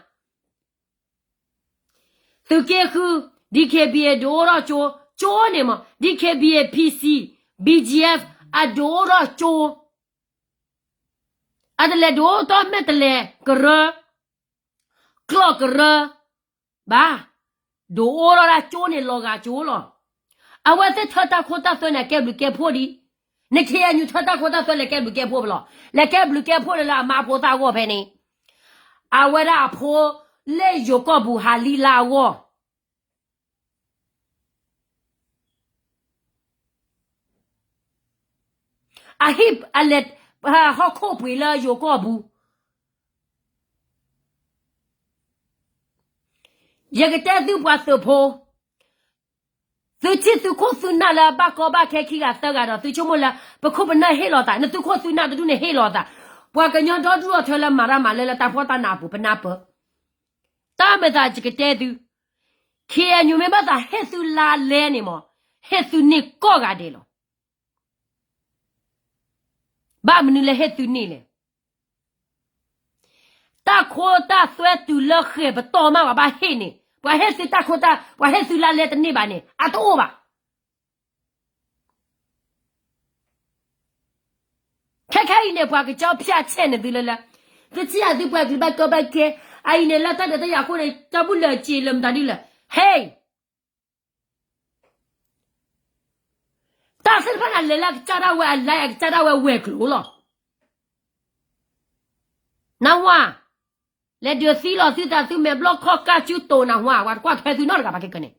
သုးက့ဃု D K B A ဒုးအိၣ်ထီၣ်ကၠိ, ကၠိန့ၣ်မး D K B A, P C, B G F အဒုးအိၣ်ထီၣ်ကၠိ, အတလဲၤဒုးအိၣ်ထီၣ်မဲာ်တလဲၤကရၢ, ကျီၢ်ကရၢ ဘၣ်, ဒုးအိၣ်ထီၣ်ဒၣ်ကၠိန့ၣ်လီၤဂာ်ကၠိလီၤ. အဝဲသ့ၣ်ထၢတၢ်ခိတၢ်သွဲန့ၣ် ကဲဘျုးကဲဖှိၣ်ဒံး, န K N U ထၢတၢ်ခိတၢ်သွဲလဲၤကဲဘျုးကဲဖှိၣ်ပလီၤ, လဲၤကဲဘျုးကဲဖှိၣ်လၢအမါဖိသၣ်အဂီၢ်ဖဲန့ၣ်, အဝဲဒၣ်အဖိလၢယိၤကီၢ်ပူၤဟးလံလၢအဂီၢ် အဟံၣ်အလဲၤ ဟီၣ်ခိၣ်ပှ့ၤလၢယိၤကီၢ်ပူၤ, ယကတဲသုပှၤသုးဖိ, သုထံၣ်သုခိၣ်သုနၢ်လၢဘၣ်ကီဘၣ်ခဲခံဂၤသၢဂၤဒီး သုဆိကမိၣ်လၢ ပခိၣ်ပနၢ်ဟ့ၣ်လီၤသး, နသုခိၣ်သုနၢ်တဒူၣ်န့ၣ်ဟ့ၣ်လီၤသး, ပှၤကညီဒီဒူၣ်ဒီထၢလၢမၤတၢ်မၤလၢလၢတၢ်ဖှီၣ်တၢ်နးအပူၤ ပနၢ်ပၢၢ်, တၢ်မၤသးယကတဲသု, K N U မ့ၢ်ဘၣ်သးဟ့ၣ်သုလါလဲန့ၣ်မး, ဟ့ၣ်သုန့ၢ်ကိးဂၤဒဲးလီၤ. ဘၣ်မနုၤလၢဟ့ၣ်သုန့ၢ်လဲၣ်. တၢ်ခိတၢ်သွဲတုၤလၢဃဲၤပတီၢ်မး ပှၤဘၣ်ဟ့ၣ်န့ၣ်, ပှၤဟ့ၣ်သုတၢ်ခိတၢ်, ပှၤဟ့ၣ်သုလါလဲတန့ၢ်ဘၣ်န့ၣ် အတအိၣ်ဘၣ်. ခဲခဲအံၤန့ၣ် ပှၤကကၠီဖၠၣ်ဆဲးန့ၢ်သုလၢလၢ, သုထံၣ်ယၤသုပှၤကလုာ်ဘၣ်ကီဘၣ်ခဲ, အအံၤန့ၣ်လၢတၢ်ဒုးတၢ်ယၤအဃိန့ၣ် တၢ်ဘူၣ်လၢာ်စ့လၢမတၤဒ်လဲၣ်, ဟဲ တၢ်သ့ၣ်တဖၣ်န့ၣ် လဲၤလၢအကစၢ်ဒၣ်ဝဲအလဲၤ အကစၢ်ဒၣ်ဝဲဝဲၤကျိၤလီၤ. နၢ်ဟူဧါ, လဲၤဒုးသံလီၤသုသးသုမဲာ်ဘျီၣ်ခီၣ်ကၢ်စုတိၤနၢ်ဟူဧါ, ပှၤတကွၢ်ထွဲသုနီတဂၤဘၣ်ခဲကနံၣ်န့ၣ်,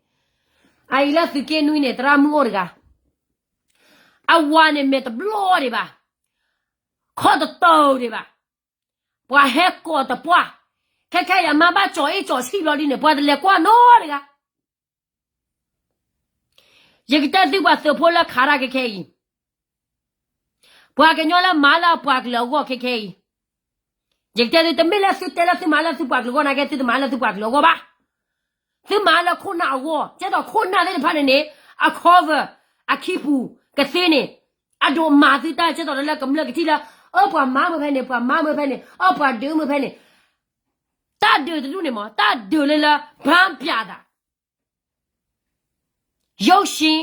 အအံၤလၢသုးက့နွံန့ၣ် သရၣ်မုၣ်အိၣ်တဂၤ, အဝၤန့ၣ်မဲာ်တဘျီဒံးဘၣ် ခီၣ်တတီၤဒံးဘၣ်, ပှၤဟဲကိးတပှၢ်, ခဲခဲအံၤအမါဘၣ်ကၠီၤအ့ၣ်ကၠီၤဆံၣ်ဘျီဒ်န့ၣ် ပှၤတလဲၤကွၢ်နီတဂၤ. ယကတဲသုပှၤသုးဖိလၢခးတၢ်ခဲခဲအံၤ, ပှၤကညီလၢမၤလၢအပှၤကလုာ်အဂီၢ်ခဲခဲအံၤ, ယကတဲသု တမ့ၢ်လၢသုတဲလၢသုမၤလၢသုပှၤကလုာ်အဂီၢ် နာ်က့ သုတမၤလၢသုပှၤကလုာ်အဂီၢ်ဘၣ်. သုမၤလၢခိၣ်နၢ်အဂီၢ်, ကဲသိးခိၣ်နၢ်သ့ၣ်တဖၣ်န့ၣ်န့ၣ် အ cover အခံပူၤကသ့န့ၣ်, အဒိးမၤသုတၢ် ကဲသိးလၢကမျၢၢ်ကထံၣ်လၢ အၢ ပှၤမါမ့ၢ်ဖဲန့ၣ်, ပှၤမါမ့ၢ်ဖဲန့ၣ်, အၢ ပှၤဒုးမ့ၢ်ဖဲန့ၣ်, တၢ်ဒုးတဒူၣ်န့ၣ်မ့ၢ် တၢ်ဒုးလၢလၢ ဘၣ်ပျးသး ရုပ်ရှင်,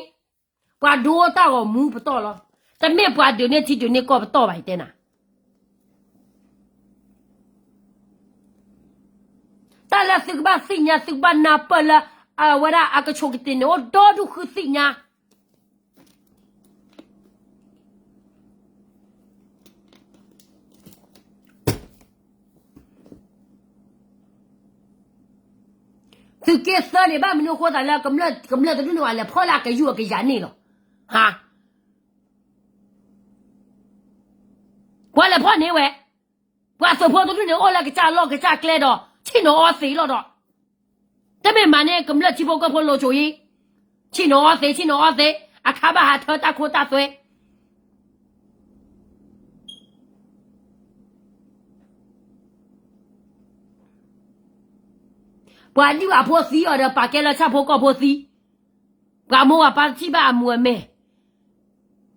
ပှၤဒိတၢ်ဂီၤမူပတီၢ်လီၤ. တမ့ၢ်ပှၤဒုးန့ၢ်ထံဒုးန့ၢ်ကီၢ်ပတီၢ်ဘၣ် ယတဲနၤ. တၢ်လၢသုကဘၣ်သ့ၣ်ညါ သုကဘၣ်နၢ်ပၢၢ်လၢ အဝဲဒၣ်အကဆိးကတ့ၤန့ၣ် အိၣ်ဒီဒူၣ်ဃုသ့ၣ်ညါ သုးက့သၢန့ၣ် ဘၣ်မနုၤအဃိသးလၢ ကမျၢၢ်တဒူၣ်န့ၣ် ပှၤလဲၤဖီၣ်လၢအကယူၢ်အကယၤန့ၣ်လီၤ. ဟါ, ပှၤလဲၤဖီၣ်န့ၢ်ဝဲ, ပှၤသုးဖိတဒူၣ်န့ၣ် အိၣ်လၢကစၢ်လီၢ်ကစၢ်ကျဲဒီး ဆ့ၣ်နီၤအီသံးလီၤဒီး တမ့ၢ်မၤန့ၢ်ကမျၢၢ်ထံဖိကီၢ်ဖိလိၤစိၤအံၤ, ဆ့ၣ်နီၤအီသံး ဆ့ၣ်နီၤအီသံး အခါဘၣ်ဟးထၢတၢ်ခိတၢ်သွဲ ပှၤဒံၣ်ဝဲအဖိသံအီၤဒီး ပာ်ကဲလၢဆၣ်ဖိကီၢ်ဖိသံ, ပှၤမိၢ်ပှၤပၢ်တထံၣ်ဘၣ်အမုာ်အမဲာ်,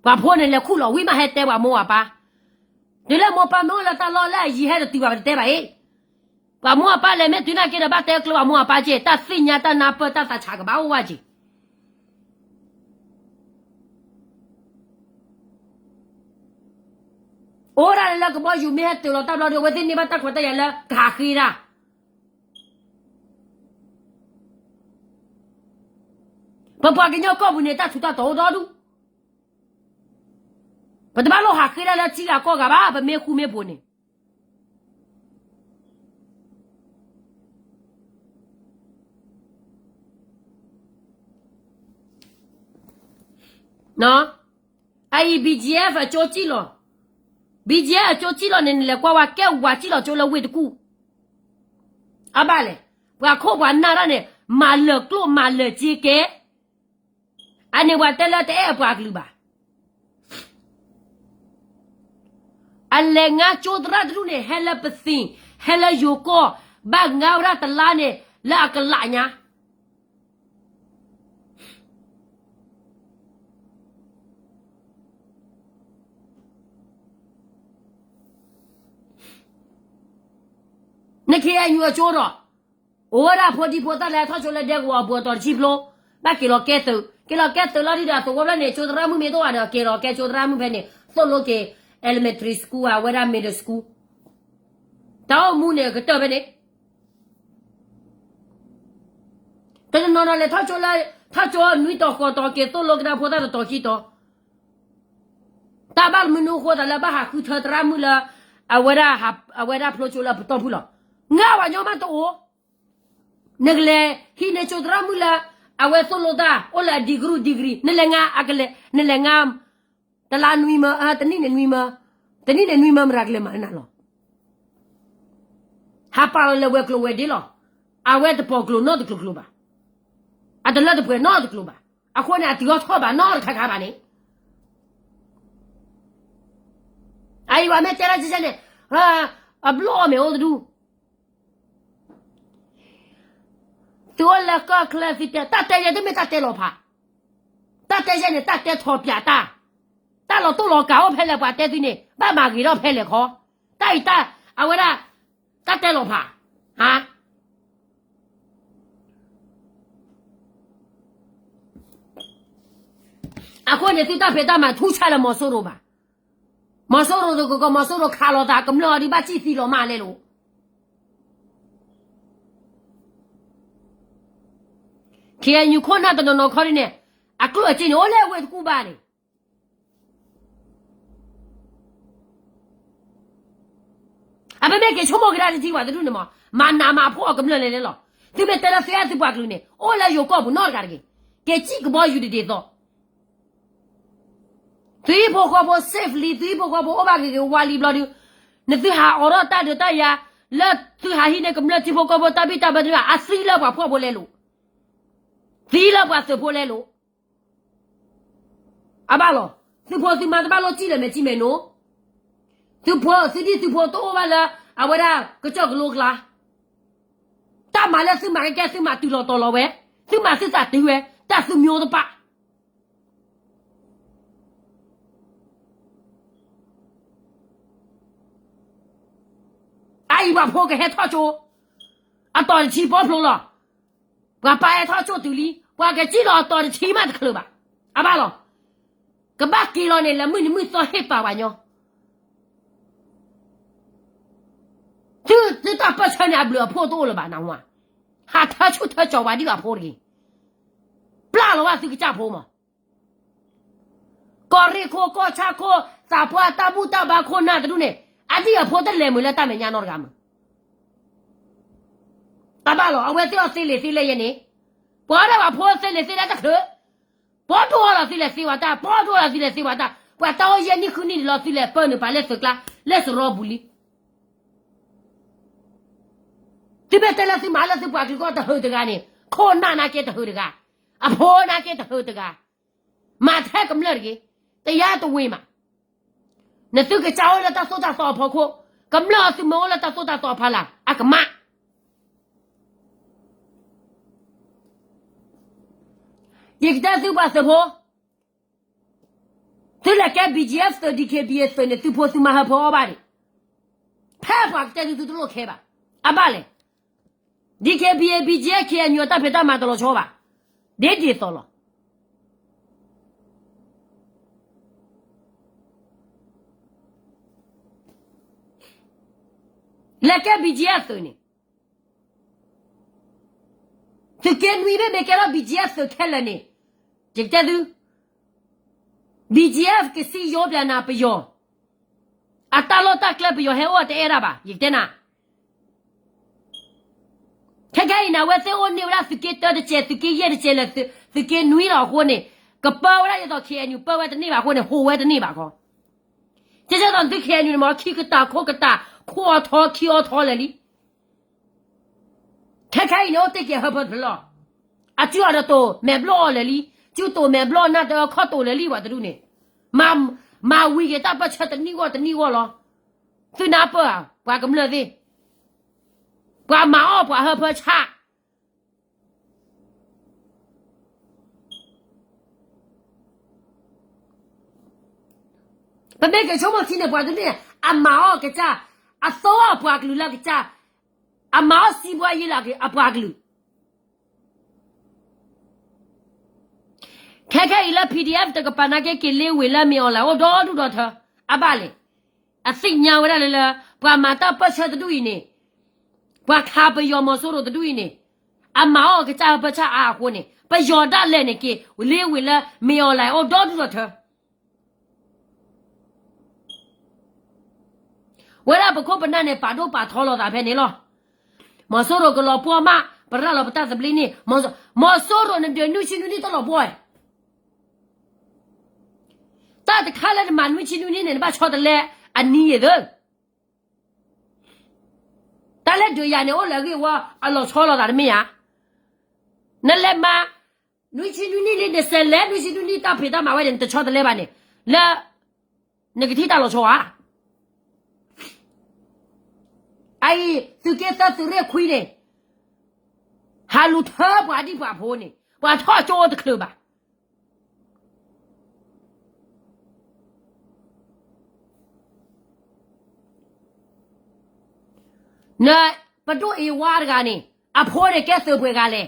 ပှၤဖိန့ၣ်လဲၤခူၣ်လီၤဝံၤမး ဟဲတဲပှၤမိၢ်ပှၤပၢ်, တုၤလၢမိၢ်ပၢ်မ့ၢ်အိၣ်လၢတၢ်လီၢ်လၢအယံၤဟဲတတုၤဘၣ် ပတတဲဘၣ်အံၤ, ပှၤမိၢ်ပၢ်လဲၤမ့ၢ်တုၤနာ်က့ဒီး ဘၣ်တဲကျၢၤပှၤမိၢ်ပၢ်က့ၤ, တၢ်သ့ၣ်ညါတၢ်နၢ်ပၢၢ်တၢ်သးဆးကဘၣ်အိၣ်ဝဲက့ၤ အိၣ်ဒၣ်လၢကဘီယူၤမ့ၢ်ဟဲတုၤလီၤတၢ်ဘျီဒီး အဝဲသ့ၣ်န့ၢ်ဘၣ်တၢ်ခွဲးတၢ်ယာ်လၢကဟးဃ့တၢ်, ပပှၤကညီကီၢ်ပူၤန့ၣ် တၢ်ထူးတၢ်တီၤအိၣ်ဒီဒူၣ်, ပတဘၣ်လိၣ်ဟးဃ့တၢ်လၢထံဂၤကီၢ်ဂၤဘၣ်, ပမ့ၢ်ဃူမ့ၢ်ဖိးန့ၣ် အံၤ BGF အကၠိကံၣ်လီၤ, BGF အကၠိကံၣ်လီၤန့ၣ် နလဲၤကွၢ်ဝဲကဲဝးကံၣ်လီၤကၠိလၢဝ့ၢ်တကူၣ်, အဘၣ်လဲၣ်, ပှၤခိၣ်ပှၤနၢ်တၢ်န့ၣ် မၤလၢာ်ကျိၣ်မၤလၢာ်စ့ကဲ အန့ၣ်ပှၤတဲလၢတအဲၣ်အပှၤကလုာ်ဘၣ်. အလဲၤငါကၠိသရၣ်တဒူၣ်န့ၣ် ဟဲလၢပသံၣ်, ဟဲလၢယိၤကီၢ်, ဘၣ်ငါဝဲဒၣ်တလါန့ၣ် လၢအကလးညါ န KNU အကၠိဒီး အိၣ်ဝဲဒၣ်ဖိဒံဖိသၣ်လၢထီၣ်ကၠိလၢဒဲကဝီၤအပူၤအတီၤတဆံဖျိ, ဘၣ်က့ၤလီၤကဲသုး, က့ၤလီၤကဲသုးလီၤဒုဒီး အသဝီဖျၢၣ်န့ၣ် ကၠိသရၣ်မုၣ်မ့ၢ်တအိၣ်ဘၣ်ဒီး က့ၤလီၤကဲကၠိသရၣ်မုၣ်ဖဲန့ၣ် သိၣ်လိက့ၤ elementary school အဝဲဒၣ် middle school, တၢ်အိၣ်မူန့ၣ်ကတၢၢ်ဖဲန့ၣ် တနီၤနီၤလဲၤထီၣ်ကၠိလၢ ထီၣ်ကၠိနွံတီၤဃိးတီၤ က့ၤသိၣ်လိကဒါဖိသၣ်တတီၤခံတီၤ, တၢ်ဘၣ်မနုၤအဃိသးလၢဘၣ်ဟးဃုထၢသရၣ်မုၣ်လၢ အဝဲဒၣ် အဝဲဒၣ်ဖျိကၠိလၢပတီၢ်ဖုၣ်လီၤ. ငါပှၤညီမးတအိၣ်, နကလဲၤဟံးန့ၢ်ကၠိသရၣ်မုၣ်လၢ အဝဲသိၣ်လိတၢ်အိၣ်လၢအ degree degree နလဲၤငါအကလဲၤ နလဲၤငါ တလါနွံမၢ တနံၣ်န့ၣ်နွံမၢ, တနံၣ်န့ၣ်နွံမၢ မတၤကလဲၤမၤလၢနၤလီၤ. ဟးပာ်လီၤလၢဝဲၤကျိၤဝဲၤဒ့လီၤ. အဝဲတပိာ်ကျိၤနီတကျိၤကျိၤဘၣ်, အတလၢတပှဲၤနီတကျိၤဘၣ်, အဃိန့ၣ် အတုၤအီၤထီၣ်ဘၣ်နီတခါခါဘၣ်န့ၣ် အအံၤပှၤမ့ၢ်တဲဒၣ်ကဲကဲန့ၣ်, အဘျီၣ်အီၣ်မ့ၢ်အိၣ်တဒူၣ်, သုအိၣ်လၢကီၢ်ချၢသုတဲ တၢ်တဲယဲတမ့ၢ်တၢ်တဲလီၤဖး, တၢ်တဲယဲန့ၣ် တၢ်တဲထီၣ်ပၠးတၢ်, တၢ်လီၤတိၢ်လီၤကးအိၣ်ဖဲလဲၣ် ပှၤတဲသုန့ၣ် ဘၣ်မၤဂ့ၤထီၣ်ဖဲလဲၣ်ခီ, တၢ်အံၤတၢ် အဝဲဒၣ် တၢ်တဲလီၤဖး, ဟါ အဃိန့ၣ် သုတၢ်ဖံးတၢ်မၤထူဆါလၢမီၤစိရိၤဘၣ်. မီၤစိရိၤတကကီး မီၤစိရိၤခးလီၤသး ကမျၢၢ်အီၤဒ်ဘၣ်စံၣ်သံလီၤမးလဲၣ်လိၤ. ခ့ၣ်အဲၣ်ယူၣ် ခိၣ်နၢ်တနီၤနီၤခီဒ်န့ၣ် အကျိၣ်အစ့န့ၣ် အိၣ်လၢဝ့ၢ်တကူၣ်ဘၣ်န့ၣ် အပမ့ၢ်က့ၤဆိကမိၣ်ကဒါတထံၣ်ဝဲတဒူၣ်န့ၣ်မး မၤနးမၤဖှီၣ်အီၤကမျၢၢ်လဲၤလဲၤလီၤ. သုမ့ၢ်တဲလၢသုအဲၣ်သုပှၤကလုာ်န့ၣ် အိၣ်လၢယိၤကီၢ်ပူၤနီတဂၤတဂ့ၤ. က့ၤစံၣ်ကဘီယူၤတဒ်သိး သုဟံၣ်ဖိဃီဖိ safe လံ, သုဟံၣ်ဖိဃီဖိအိၣ်ဘၣ်ဂ့ၤဂ့ၤဝါလံဘျီဒုး, နသုဟးအိးထီၣ်တၢ်ဒုးတၢ်ယၤ လၢသုဟးဟံးန့ၢ်ကမျၢၢ်ထံဖိကီၢ်ဖိတၢ်ဘံၣ်တၢ်ဘၢတဖၣ် အသံလၢပှၤဖှီၣ်ဖိလဲလိာ်, သံလၢပှၤသုးဖိလဲလိာ်, အဘၣ်လီၤ. သုးဖိသုးမါတဘၣ်လိၣ်စံၣ်လၢမဲာ်ထံမဲာ်နိ, သုးဖိသုးဒံၣ်သုးဖိတအိၣ်ဘၣ်လၢ အဝဲဒၣ်ကစၢၢ်ကလိကျါ, တၢ်မၤလၢသုမၤကဲကဲ သုမၤတုၤလီၤတီၤလီၤဝဲ, သုမၤသုသးတုၤဝဲ, တၢ်သုမံၤတပၣ် အအံၤပှၤဖိကဟဲထီၣ်ကၠိ, အတီၤတဆံပီဖျိလီၤ, ပှၤပာ်ဟဲထီၣ်ကၠိတုၤလံ, ပှၤကစံၣ်လီၤအတီၤတဆံမးတချုးဘၣ်, အဘၣ်လီၤ. ကဘၣ်က့ၤလီၤန့ၣ် လၢမုၢ်နံၤမုၢ်သီဟ့ၣ်ပာ်ပှၤညီ, သုသုတၢ်ပၢၢ်ဆၢန့ၣ် အဘျုးအဖှိၣ်တအိၣ်လၢၤဘၣ်နဝါ, ဟးထၢဆူၣ်ထၢကၠီၤပှၤဒ်အဖိတဂ့ၤ, ပျၢ်လီၤဘၣ်သုကစၢ်ဖိမး ကီၢ်ရ့ၣ်ခိၣ် ကီၢ်ဆၣ်ခိၣ် သးပှၢ်တၢ်ဘူၣ်တၢ်ဘါခိၣ်နၢ်တဒူၣ်န့ၣ် အဒံၣ်အဖိတလဲၤမုာ်လၢတၢ်မဲာ်ညါနီတဂၤမုာ်, တဘၣ်လီၤ. အဝဲသ့ၣ်အီၤသ့လံာ်သ့လဲၢ်ယဲန့ၣ်, ပှၤဒၣ်ပှၤဖိသ့လံာ်သ့လဲၢ်တချုး, ပှၤဒိၣ်အီၤလီၤသုလဲၤသ့ဝဲတၢ်, ပှၤဒိၣ်အီၤလီၤသုလဲၤသ့ဝဲတၢ်, ပှၤတၢ်အိၣ်ယဲၢ်နံၣ်ဃုနံၣ်န့ၣ်လီၤသုလဲၤပၢနုာ်ပာ်လၢသုးကျါ, လၢစရီပူၤလံ သုမ့ၢ်တဲလၢသုမၤလၢသုပှၤကလုာ်ကီၢ်တဟုးတဂၤန့ၣ်, ခိၣ်နၢ်နာ်က့တဟုးတဂၤ, အဖိနာ်က့တဟုးတဂၤ, မၤထဲကမျၢၢ်တဂ့ၤ, တယါတဝ့ၤမး, နသုကစၢ်အိၣ်လၢတၢ်သိၣ်တၢ်သီအဖီခိၣ်, ကမျၢၢ်အသုမ့ၢ်အိၣ်လၢတၢ်သိၣ်တၢ်သီအဖီလာ် အကမၣ် ယကတဲသုပှၤသုးဖိ, သုလဲၤကဲ ဘီကၠံအၣ်သုး ဒံၣ်ခ့ဘံၣ်အၣ်သုးန့ၣ် သုဖိသုမါဟၢဖၢအီၣ်ဘၣ်ဒံး, ဖဲပှၤကတဲသုသုတလိၣ်ခဲဘၣ်, အဘၣ်လဲၣ်, ဒံၣ်ခ့ဘံၣ်အၣ် ဘီကၠံအၣ် ခ့ၣ်အဲၣ်ယူၣ် အတၢ်ဖံးတၢ်မၤတလီၤဆီဘၣ်, ဒ်ဒ်သိးလီၤ. လဲၤကဲ ဘီကၠံအၣ်သုးန့ၣ် သုးက့နွံဘ့ၣ်မ့ၢ်ကဲထီၣ် ဘီကၠံအၣ်သုးခဲလၢာ်န့ၣ်, ယကတဲသု, ဘီကၠံအၣ်ကစံၣ်ယီပျးနၤပယီၤ, အတၢ်လီၢ်တၢ်ကျဲပယီၤဟဲအိၣ်တအဲၣ်ဒၣ်ဘၣ်, ယကတဲနၤ, ခဲခဲအံၤန့ၣ် အဝဲသ့ၣ်အိၣ်န့ၢ်ဝဲဒၣ်သုးက့တၢတစဲး သုးက့ယဲၢ်တစဲးလၢ သုးက့နွံလီၤအဃိန့ၣ်, ကပၢဝဲဒၣ်ဒ်သိး ခ့ၣ်အဲၣ်ယူၣ် ပၢဝဲတန့ၢ်ဘၣ်အဃိန့ၣ် ဟူးဝဲတန့ၢ်ဘၣ်ခီ, ကဲကဲသိးသု ခ့ၣ်အဲၣ်ယူၣ် န့ၣ်မ့ၢ် ခံကတၢၢ်ခိၣ်ကတၢၢ် ခိၣ်အီထီ ခံအီထီလၢာ်လံ ခဲခဲအံၤန့ၣ် အိၣ်တ့ၢ်က့ၤဟၢဖၢတဖျၢၣ်လီၤ. အစုအီၤဒီးတိၢ်မဲာ်ဘျီၣ်အီၤလၢာ်လံ, စုတိၢ်မဲာ်ဘျီၣ်နၢ်တခီတိၢ်လၢာ်လံ ပှၤတဒူၣ်န့ၣ်, မၤဝံၤက့ၤတၢ်ပၢၢ်ဆၢတနံၣ်ဂီၢ်တနံၣ်ဂီၢ်လီၤ. သုနၢ်ပၢၢ်ဧါ ပှၤကမျၢၢ်သ့ၣ်, ပှၤမၤအီၣ်ပှၤဟၢဖၢဆၣ် ပမ့ၢ်က့ၤဆိကမိၣ်ထံန့ၣ် ပှၤတဒူၣ်န့ၣ် အမၤအီၣ်ကစၢ်, အသိအီၣ်ပှၤကလုာ်လၢကစၢ်, အမၤအီၣ်စံးဘှါယံၤလၢအပှၤကလုာ်. ခဲခဲအံၤလၢ ပီၣ်ဒံၣ်အဲၣ် တကပၤနာ်က့ က့ၤလ့ဝ့ၤလၢမ့ၢ်အီၣ်လဲၣ်အိၣ်ဒီဒူၣ်ဒီထၢ, အဘၣ်လဲၣ်. အသ့ၣ်ညါဝဲဒၣ်လၢလၢ ပှၤမၤတၢ်ပၢၢ်ဆၢတဒူၣ်အံၤန့ၣ်, ပှၤခးပယီၤမီၤစိရိၤတဒူၣ်အံၤန့ၣ်, အမၤအီၣ်ကစၢ်ဟၢဖၢဆၣ်အါအဃိန့ၣ် ပယီၤဒၣ်လဲာ်န့ၣ်က့ၤလ့ဝ့ၤလၢမ့ၢ်အီၣ်လဲၣ်အိၣ်ဒီဒူၣ်ဒီထၢ ဝဲဒၣ်ပခိၣ်ပနၢ်န့ၣ် ပာ်ဒိၣ်ပာ်ထီလိာ်သးဖဲန့ၣ်လီၤ. မီၤစိရိၤကလီၤပှီၢ်မး ပရၤလီၤပတၢ်သဘျ့န့ၣ်, မီၤစိရိၤနဒုးနွံဆံနွံနံၣ်တလီၤပှီၢ်, တၢ်တခါလၢနမၤနွံဆံနွံနံၣ်န့ၣ် နဘၣ်ဆီတလဲအနံၤယဲၢ်သၢ တၢ်လၢဒုးယၤန့ၣ် အိၣ်လၢအဂ့ၢ်ဝီ အလီၤဆီလိာ်သးတမ့ၢ်ဧါ. နလဲၤမၤ နွံဆံနွံနံၣ်လံ နစဲးလဲၤနွံဆံနွံနံၣ်တၢ်ဖံးတၢ်မၤဝဲန့ၣ် နတဆီတလဲဘၣ်န့ၣ်, လၢ နကထံၣ်တၢ်လီၤဆီဧါ. အအံၤ သုးက့သၢသုးရ့ၣ်ခွံန့ၣ် ဟးလူၤထၢပှၤဒံၣ်ပှၤဖိန့ၣ် ပှၤထီၣ်ကၠိတချုးဘၣ်. နပဒိၣ်အ့ဝါတဂၤန့ၣ် အဖိန့ၣ်ကဲသုးပှဲၤဂၤလဲၣ်,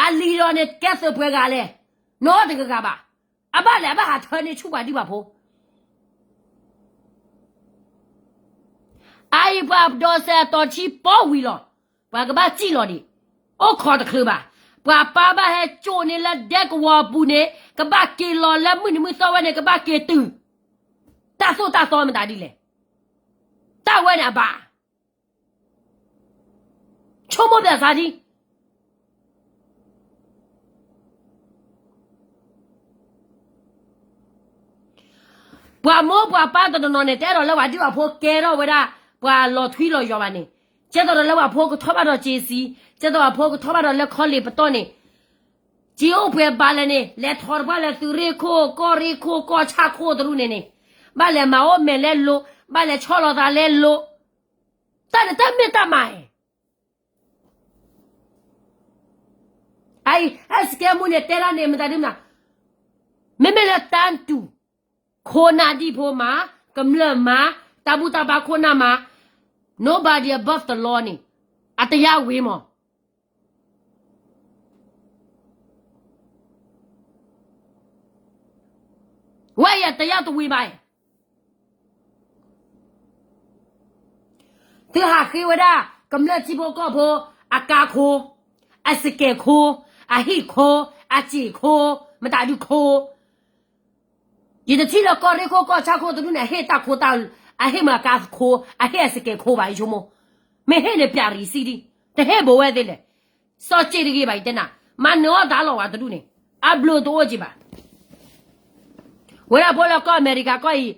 အလံၤဒီးန့ၣ်ကဲသုးပှဲၤဂၤလဲၣ်, နီတဂၤဂၤဘၣ်. အဘၣ်လဲၣ် အဘၣ်ဟးထၢန့ၢ်ဆူၣ်ပှၤဒံၣ်ပှၤဖိ အအံၤပှၤဒိးစဲးအတီၤဆံပီဝံၤလီၤ. ပှၤကဘၣ်စံၣ်လီၤဒံး, အိၣ်ခိးတချုးဘၣ်. ပှၤပၢ်ဘၣ်ဟဲကၠိန့ၢ်လၢဒဲကဝီၤအပူၤန့ၣ် ကဘၣ်က့ၤလီၤလၢမုၢ်နံၤမုၢ်သီဝဲန့ၣ် ကဘၣ်က့ၤတုၤ, တၢ်သိၣ်တၢ်သီမတၤဒ်လဲၣ်. တၢ်ဝဲန့ၣ်အဘၣ် ဆိကမိၣ်ပျဲစါထံ, ပှၤမိၢ်ပှၤပၢ်တနီၤနီၤန့ၣ် တအဲၣ်ဒိးလၢပှၤဒံၣ်ပှၤဖိကဲထီၣ်ဝဲဒၣ် ပှၤလီၤထွံလီၤယွၤဘၣ်န့ၣ်, ကဲသိးဒီးလၢပှၤဖိကထီၣ်ဘၣ်ဒီး က့စံ, ကဲသိးပှၤဖိကထီၣ်ဘၣ်ဒီးလၢခီလ့ၣ်ပတီၢ်န့ၣ်, က့အိၣ်ပှဲၤဘၣ်လဲၣ်န့ၣ် လဲၤထီၣ်တပှၢ်လၢသုးရ့ၣ်ခိၣ် ကီၢ်ရ့ၣ်ခိၣ် ကီၢ်ဆၣ်ခိၣ်တရူၣ်န့ၣ်န့ၣ်, ဘၣ်လဲၤမၤအိၣ်မဲာ်လဲလိၤ, ဘၣ်လဲၤဆီၣ်လီၤသးလဲလိၤ, တၢ်န့ၣ်တၢ်မ့ၢ်တၢ်မၤဧါ. အအံၤ အစကဲမူန့ၣ် တဲဒၣ်န့ၣ် မတၤဒုမနၤ, မ့မ့ၢ်လၢတၢ်တူၢ် ခိၣ်နၢ်ဒံၣ်ဖိမး, ကမျၢၢ်မး, တၢ်ဘူၣ်တၢ်ဘါခိၣ်နၢ်မး, nobody above the law န့ၣ် အတယၢ်ဝံၤမး ဝဲအံၤအတယၢ်တဝံၤဘၣ်အံၤ, သုဟးဃ့ဝဲဒၣ် ကမျၢၢ်ထံဖိကီၢ်ဖိ အကါခိ, အစကဲခိ, အဟံၣ်ခိ, အစ့ၣ်ခိ, မတၤဒုခိ, ယတထံၣ်လၢကီၢ်ရ့ၣ်ခိၣ်ကီၢ်ဆၣ်ခိၣ်တဒူၣ်န့ၣ် အဟ့ၣ်တၢ်ခိတၢ်, အဟ့ၣ်မ့ၢ်အကါခိ, အဟ့ၣ်အစကဲခိဘၣ် ယဆိကမိၣ်, မ့ၢ်ဟ့ၣ်န့ၣ်ပျးရံးစံဒံ, တဟ့ၣ်ဘိးဝဲသ့လဲၣ်, စီၤစ့တဂ့ၤဘၣ် ယတဲနၤ, မၤနၢၤအီၣ်သးလီၤဝဲတဒူၣ်န့ၣ်, အဘျုးတအိၣ်က့ဘၣ် ဝဲဒၣ်ဖိလၢကီၢ်အမဲရကၤကီၢ်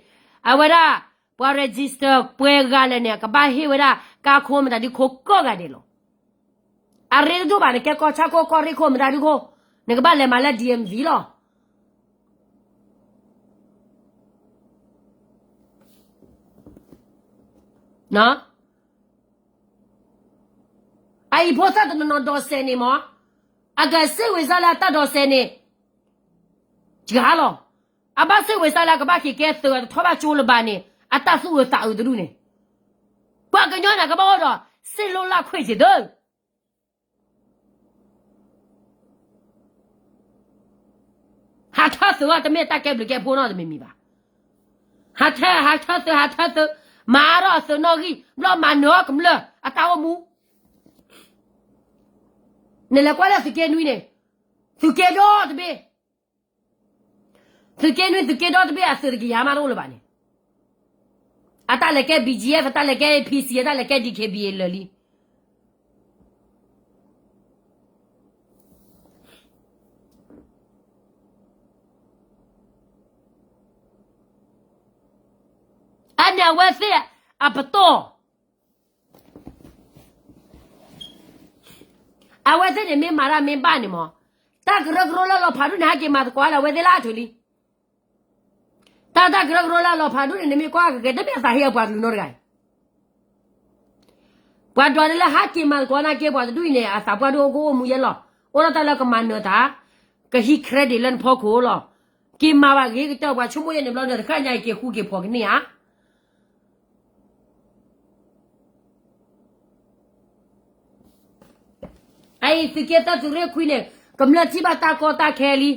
အံၤ, အဝဲဒၣ် ပှၤ register ပှဲၤဂၤလဲၣ်န့ၣ် ကဘၣ်ဟ့ၣ်ဝဲဒၣ် ကါခိမတၤဒုခိကိးဂၤဒဲးလီၤ. အရ့တဒိၣ်ဘၣ်န့ၣ် ကဲကီၢ်ဆၣ်ခိၣ်ကီၢ်ရ့ၣ်ခိၣ်မတၤဒုခိ, နကဘၣ်လဲၤမၤလၢ D M V လီၤ. အအံၤဖိသၣ်တနီၤနီၤဒိးစဲးန့ၣ်မး, အကစ့ၣ်ဝံၤစါလၢအတၢ်ဒိးစဲးန့ၣ်, စှၤလီၤ, အဘၣ်စ့ၣ်ဝံၤစါလၢအကဘၣ်က့ၤကဲသုးအတထီၣ်ဘၣ်ကၠိလၢၤဘၣ်န့ၣ် အတၢ်သူၣ်အုးသးအုးတဒူၣ်န့ၣ်, ပှၤကညီန့ၣ်ကဘၣ်အိၣ်ဒီး စ့ၣ်လိၣ်လၢ်ခွ့ၣ်စ့ၢ်သု ဟးထၢသုးအီၤတမ့ၢ်တၢ်ကဲဘျုးကဲဖှိၣ်နီတမံၤမံၤဘၣ်. ဟးထၢ ဟးထၢသုး ဟးထၢသုး, မၤအါထီၣ်အသုးနီၣ်ဂံၢ် ဘျီမၤနၢၤအီၣ်ကမျၢၢ်အတၢ်အိၣ်မူ. နလဲၤကွၢ်လၢသုးက့နွံန့ၣ်, သုးက့ဒီတဘ့ၣ်, သုးက့နွံသုးက့ဒီတဘ့ၣ်အသုးတကယၤမးတအိၣ်လၢၤဘၣ်န့ၣ်, အတၢ်လဲၤကဲ B G F အတၢ်လဲၤကဲ P C အတၢ်လဲၤကဲ D K B A လၢာ်လံ. အန့ၣ်အဝဲသ့ၣ်အပတီၢ်, အဝဲသ့ၣ်န့ၣ်မ့ၢ်မၤတၢ်မ့ၢ်ဘၣ်န့ၣ်မး, တၢ်ကရၢကရိလၢလီၤဖးဒိၣ်န့ၣ် ဟဲက့ၤမၤသကိးလၢအဝဲသ့ၣ်လၢအထုးလံ. တၢ်တၢ်ကရၢကရိလၢအလီၤဖးဒိၣ်န့ၣ် နမ့ၢ်ကွၢ်ကကဲတမ့ၢ်အသးဟ့အပှၤကလုာ်နီတဂၤအံၤ, ပှၤဒွးန့ၣ်လၢဟးက့ၤမၤသကိးနာ်က့ ပှၤတဒူၣ်အံၤန့ၣ် အသးပှၢ်ဒိၣ်အိၣ်ကအိၣ်မူယဲလီၤ. အိၣ်ဒၣ်တၢ်လၢကမၤနၢၤတၢ်, ကဟံး credit လၢနဖီခိၣ်လီၤ. က့ၤမၤဘၣ်ဂ့ၤကတၢၢ် ပှၤဆိကမိၣ်ယဲန့ၣ်ဘျီ နတဃၣ်ညါအံၤက့ၤဃူက့ၤဖိးကန့ၢ်ဧါ. အအံၤသုးက့သၢသုးရ့ၣ်ခွံန့ၣ် ကမျၢၢ်ထံၣ်ဘၣ်တၢ်ကီတၢ်ခဲလံ,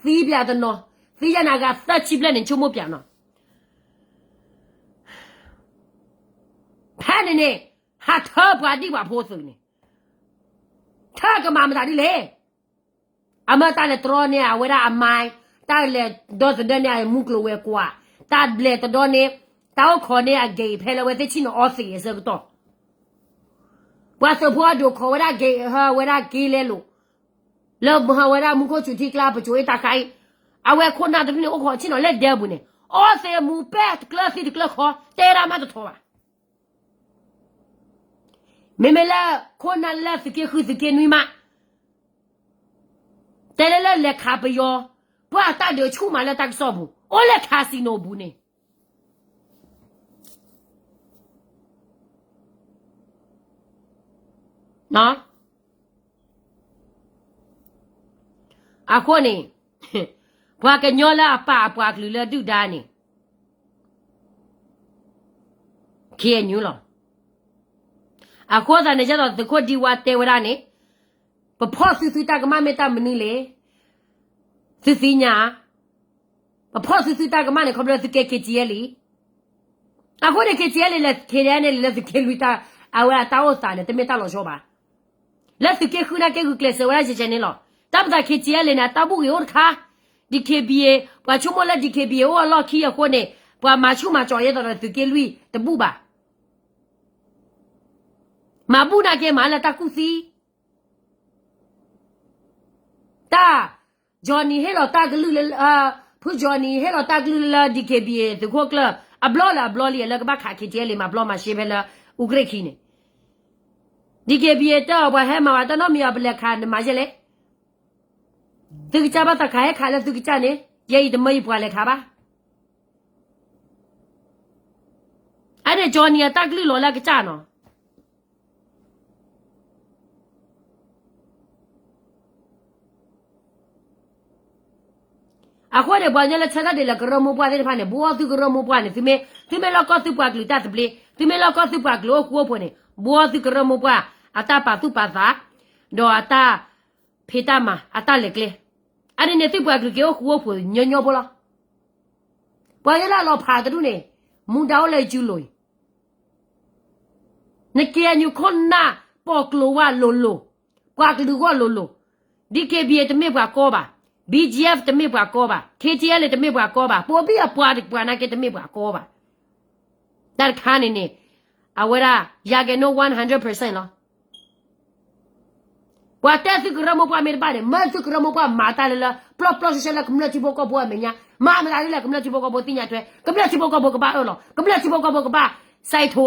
သံပျးတနီၤ, သံယဲၢ်န့ၣ်အဂၤသၢဆံဘျဲၣ်န့ၣ် ဆိကမိၣ်ပျးနီၤ. ဖဲန့ၣ်န့ၣ် ဟးထၢပှၤဒံၣ်ပှၤဖိသုးန့ၣ်, ထၢကမၤမတၤဒ်လဲၣ်. အမ့ၢ်တၢ်လဲၤတြီန့ၢ်အဝဲဒၣ်အမါ, တၢ်လဲၤဒီသဒၢန့ၢ်အမူကျိၤဝဲၤကွာ်, တၢ်ဘျဲးတဒီန့ၢ်, တၢ်အိၣ်ခိးန့ၢ်အ gate ဖဲလၢအဝဲသ့ၣ်ဆ့ၣ်နီၤအီသံးအဆၢကတီၢ်, ပှၤသုးဖိအဒိးခိးဝဲဒၣ် gate ဟၢဝဲဒၣ်က့လဲလိာ်, လၢမဟၢဝဲဒၣ်မူခိၣ်စူၤထံကျါပစိၤအ့ၣ်တၢ်ခါအံၤ, အဝဲခိၣ်နၢ်တဒူၣ်န့ၣ် အိၣ်ခိးဆ့ၣ်နီၤလၢဒဲပူၤန့ၣ်, အီသံးအမူပဲတကျၢၤသံတကျၢၤခီ, တဲဒၣ်မးတထီၣ်ဘၣ်. မ့မ့ၢ်လၢခိၣ်နၢ်လၢသုးက့ဃုသုးက့နွံမး, တဲလၢလၢလဲၤခးပယီၤ, ပှၤအတၢ်ဒုးဆူၣ်မးလၢတၢ်ကစီၣ်ပူၤ, အိၣ်လၢ casino ပူၤန့ၣ် အဃိန့ၣ်, ပှၤကညီလၢအပာ်အပှၤကလုာ်လၢဒုၣ်ဒါန့ၣ် ခ့ၣ်အဲၣ်ယူၣ်လီၤ. အဃိသတးန့ၣ် ဒ်သိးသုးခိၣ်ဒံဝါတဲဝဲဒၣ်န့ၣ်, ပဖီၣ်သုသုတၢ်ကမၣ်မ့ၢ်တၢ်မနုၤလဲၣ်, သုသ့ၣ်ညါ, ပဖီၣ်သုသုတၢ်ကမၣ်န့ၣ် ခီဖျိသုကဲ K T L A အဃိန့ၣ် K T L A လဲၤ K T L A န့ၣ် လၢသုးက့လွံၢ်တၢ်, အဝဲအတၢ်အိၣ်သးန့ၣ် တမ့ၢ်တၢ်လီၤဆီဘၣ်. လၢသုးက့ဃုနာ်က့ဂုာ်ကျဲးစၢးဝဲဒၣ်ယဲၢ်ယဲၢ်န့ၣ်လီၤ. တၢ်ပသး K T L A န့ၣ် အတၢ်ဘူၣ်ဂ့ၤအိၣ်တခါ, D K B A, ပှၤဆိကမိၣ်လၢ D K B A အိၣ်အလီၢ်ခံအဃိန့ၣ်, ပှၤမၤဆူၣ်မၤစီၤယဲသိးဒီးသုးက့လွံၢ်တဘူၣ်ဘၣ်. မၤဘူၣ်နာ်က့မၤလၢတၢ်ကူၣ်သံ, တၢ် Johnny ဟ့ၣ်လီၤတၢ်ကလုၢ်လၢ, ဖုကၠီနံၤ ဟ့ၣ်လီၤတၢ်ကလုၢ်လၢ ဒီက့ဘံၣ် သုးခိၣ်ကျၢၢ် အဘျီလၢအဘျီလံ လၢကဘၣ်ခး ခ့ထံအဲလ့ မၤဘျီမၤရှဲဖဲလၢ အူကြ့ၢ်ခံန့ၣ် ဒီက့ဘံၣ် တၢ်အီၤပှၤဟဲမၤဝဲတၢ်နီတမံၤအီၤ ပလဲၤခး နမၤယဲလဲၣ်. သုကစၢ်ဘၣ်သးခး ဟဲခးလၢသုကစၢ်န့ၣ် ယဲအံၤတမၢယပှၤလဲၤခးဘၣ်. အန့ၣ် ကၠီနံၤအတၢ်ကလုၢ်လီၤလၢအကစၢ်နီၤ. အဃိန့ၣ် ပှၤကညီလၢဆၢထၢၣ်ဒ်လဲၣ် ကရၢမိၢ်ပှၢ်သ့ၣ်တဖၣ်န့ၣ် ဘှီသုကရၢမိၢ်ပှၢ်န့ၣ် သုမ့ၢ်လီၢ်ကီၢ်သုပှၤကလုာ်တၢ်သဘျ့ သုမ့ၢ်လီၢ်ကီၢ်သုပှၤကလုာ်အိၣ်ဃူအိၣ်ဖိးန့ၣ် ဘှီသုကရၢမိၢ်ပှၢ် အတၢ်ပာ်သူၣ်ပာ်သး ဒီးအတၢ်ဖံးတၢ်မၤ အတၢ်လဲၤကျဲ အန့ၣ်န့ၣ် သုပှၤကလုာ်က့ၤအိၣ်ဃူအိၣ်ဖိးညီညီဖိလီၤ. ပှၤကညီလၢအလီၤဖးတဒူၣ်န့ၣ် မူဒါအိၣ်လၢယစုလိၤအံၤ န KNU ခိၣ်နၢ် ပိာ်ကျိၤဝဲလိၤလိၤ, ပှၤကလုာ်ဂီၢ်လိၤလိၤ, DKBA တမ့ၢ်ပှၤကီဘၣ်, BGF တမ့ၢ်ပှၤကီဘၣ်, KTLA တမ့ၢ်ပှၤကီဘၣ်, ပိာ်ဘံၣ်အပှၤတပှၤနာ်က့တမ့ၢ်ပှၤကီဘၣ်. တၢ်တခါန့ၣ်န့ၣ် အဝဲဒၣ် ယၤကဲနိ one hundred percent လီၤ. ပှၤတဲသုကရၢမိၢ်ပှၢ်မ့ၢ်တဘၣ်န့ၣ် မၢသုကရၢမိၢ်ပှၢ်မၤတၢ်လၢလၢ ပျီပျီဆှဲဆှဲလၢကမျၢၢ်ထံဖိကီၢ်ဖိအမဲာ်ညါ, မၤမတၤဒ်လဲၣ် ကမျၢၢ်ထံဖိကီၢ်ဖိသ့ၣ်ညါထွဲ, ကမျၢၢ်ထံဖိကီၢ်ဖိကဘၣ်အၢၣ်လီၤ, ကမျၢၢ်ထံဖိကီၢ်ဖိကဘၣ် စဲးထိ,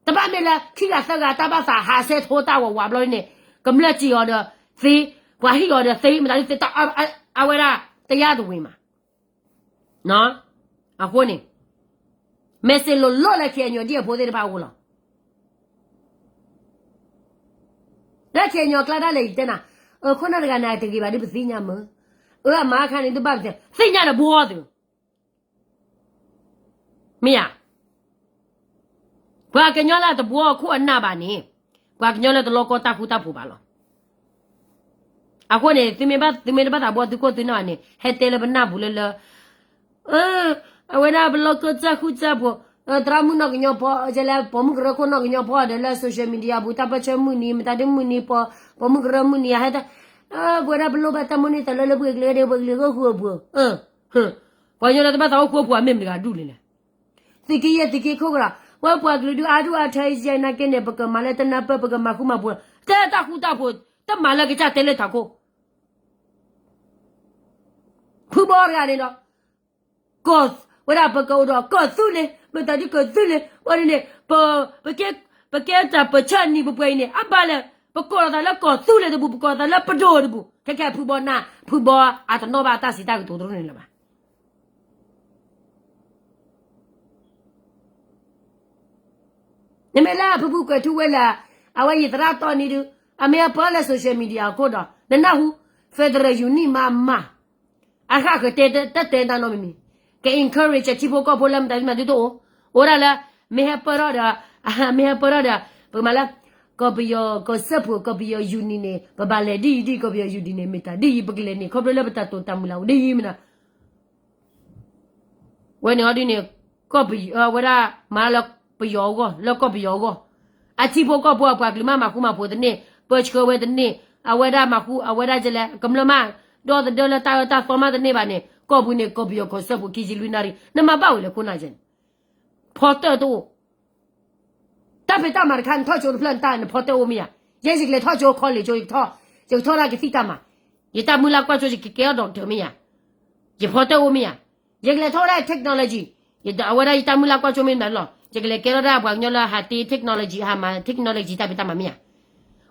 တဘၣ်မ့ၢ်လၢခံဂၤသၢဂၤတၢ်ဘၣ်သးဟးစဲးထိတၢ်ဝးဝးဘျီန့ၣ် ကမျၢၢ်စံၣ်အီၤဒီးသ့, ပှၤဟံၣ်အီၤဒီးသ့ မတၤဒ်သ့ အဝဲဒၣ်တယါတဝ့ၤမး အဃိန့ၣ် message လိၤလိၤလၢ KNU ဒ်အဖိသ့ၣ်တဖၣ်အအိၣ်လီၤ. လၢ KNU အကျါဒၣ်လဲာ်ယတဲနၤ, အခိၣ်နၢ်တဂၤန့ၣ် တဂ့ၤဘၣ်ဒ်ပသ့ၣ်ညါမၢ်, အၢအမါအခါန့ၣ် တဘၣ်ပသ့ၣ်ညါဒီးဘှီသု မ့ၢ်ဧါ. ပှၤကညီလၢတဘှီခိၣ်အနၢ်ဘၣ်န့ၣ် ပှၤကညီလၢတလီၢ်ကီတၢ်ဃူတၢ်ဖိးဘၣ်လီၤ. အဃိန့ၣ် သုမ့ၢ်ဘၣ် သုမ့ၢ်တဘၣ်သးဘှီသုခိၣ်သုနၢ်ဘၣ်န့ၣ် ဟဲတဲလၢပနၢ်ပူၤလၢလၢ အဝဲဒၣ်ပလီၢ်ကီတၢ်ဃူတၢ်ဖိး, သရၣ်မုၣ်နီၢ်ကညီဖီ, ကဲလၢပိာ်မုၣ်ကရၢခိၣ်နီၢ်ကညီဖီဒီးလၢ social media ပူၤ တၢ်ပၢၢ်ဆၢမုၢ်နံၤ မတၤဒ်မုၢ်နံၤ ပိာ်မုၣ်ကရၢမုၢ်နံၤ အဟဲတၢ်, ပဝဲဒၣ်ပလိၣ်ဘၣ်တၢ်မိၣ်န့ၢ်သးလၢလၢပှၤကလုာ်ဒီးပှၤကလုာ်အိၣ်ဃူအိၣ်ဖိး, ပှၤကညီလၢတဘၣ်သးအိၣ်ဃူအိၣ်ဖိးအမ့ၢ်မတၤတဂၤဒူၣ်လဲၣ်လဲၣ်. သုးက့ယဲၢ်သုးက့ခိၣ်ကရၢ, ဝဲပှၤကလုာ်ဒုးအါဒူၣ်အါထၢအံၤနာ်က့န့ၣ် ပကမၤလၢတနၢ်ပၢၢ် ပကမၤဃူမၤဖိး, တဲတၢ်ဃူတၢ်ဖိး, တမၤလၢကစၢ်တဲလၢထးခိၣ် ဖုဘီတဂၤန့ၣ်ဒီး, ကီၢ်, ဝဲဒၣ်ပကအိၣ်ဒီးကီၢ်သူလ့ၤ, မတၤဒ်ကီၢ်သူလ့ၤ, ဝဲန့ၣ်န့ၣ်, ပ, ပကဲတၢ်ပၢဆှၢနံၤပှဲၤပှဲၤအံၤန့ၣ် အဘၣ်လဲၣ်, ပကိးလီၤသးလၢကီၢ်သူလ့ၤတပူၤ, ပကိးသးလၢပဒိၣ်တပူၤ, ခဲခဲဖုဘီနၢ်, ဖုဘီအတနီၣ်ဘၣ်အတၢ်စံးတၢ်ကတိၤတရူၢ်န့ၣ်လၢၤဘၣ်. နမ့ၢ်လၢဖုဖုကွဲးထူဝဲလၢ, အဝဲယသရၣ်တီနံၤဒုး, အမ့ၢ်အပၢလၢ social media အခိၣ်ဒီး နနၢ်ဟူ, federal unit မးမး, အဃၣ်ဃၢၤတဲတၢ်တဲတၢ်နီတမံၤမံၤ, က encourage ထံဖိကီၢ်ဖိလၢမတၤဒ်မတၤဒ်တအိၣ်, အိၣ်ဒၣ်လၢ, မ့ၢ်ဟဲပၢၢ်ထီၣ်ဒီး, မ့ၢ်ဟဲပၢၢ်ထီၣ်ဒီး, ပကမၤလၢ, ကီၢ်ပယီၤကီၢ်စၢဖှိၣ် ကီၢ်ပယီၤ unit န့ၣ် ပဘၣ်လဲၤဒ်အံၤဒ်အံၤ ကီၢ်ပယီၤ unit န့ၣ် မ့ၢ်တၢ်ဒ်အံၤ ပကလဲၤန့ၣ် ခီဖျိလၢပတၢ်တိာ်တၢ်မုၢ်လၢ်အိၣ်ဒ်အံၤမနုၤ ဝဲန့ၣ်အီၤဒ်န့ၣ်, ကီၢ်ပယီၤဝဲဒၣ်မၤလၢပယီၤအဂီၢ် လၢကီၢ်ပယီၤအဂီၢ်, အထံဖိကီၢ်ဖိအပှၤကလုာ်မးမၤဃူမၤဖိးတန့ၢ်, ပၢဆှၢဝဲတန့ၢ်, အဝဲဒၣ်မၤဃူ အဝဲဒၣ်ကလဲၣ် ကမျၢၢ်မး, ဒီသဒၢလၢတၢ်အၢတၢ်သီမးတန့ၢ်ဘၣ်န့ၣ် ကီၢ်ပူၤန့ၣ် ကီၢ်ပယီၤကီၢ်စၢဖှိၣ် ခံဆံလွံၢ်နၣ်ရံၣ် နမၤဘၣ်ဝဲလဲၣ်ခိၣ်နၢ်ကဲန့ၣ်, ဖီတၢၣ်တအိၣ် တၢ်ဖံးတၢ်မၤတခါ နထီၣ်ကၠိတဖျၢၣ်နတၢ် နဖီတၢၣ်အိၣ်မ့ၢ်ဧါ, ယဲယကလဲၤထီၣ်ကၠိ college ကၠိ ယကထီၣ်, ယကထီၣ်ဒၣ်ကသံၣ်တၢ်မၤ, ယတၢ်မုၢ်လၢ်ကွၢ်ကၠိ ယကကဲထီၣ် doctor မ့ၢ်ဧါ, ယဖီတၢၣ်အိၣ်မ့ၢ်ဧါ, ယကလဲၤထီၣ်ဝဲဒၣ် technology, အဝဲဒၣ်ယတၢ်မုၢ်လၢ်ကွၢ်ကၠိမ့ၢ်မနုၤလီၤ, ယကလဲၤကဲထီၣ်ဒၣ်ပှၤကညီလၢဟးတ့ technology ဟးမၤ technology တၢ်ဖံးတၢ်မၤမ့ၢ်ဧါ,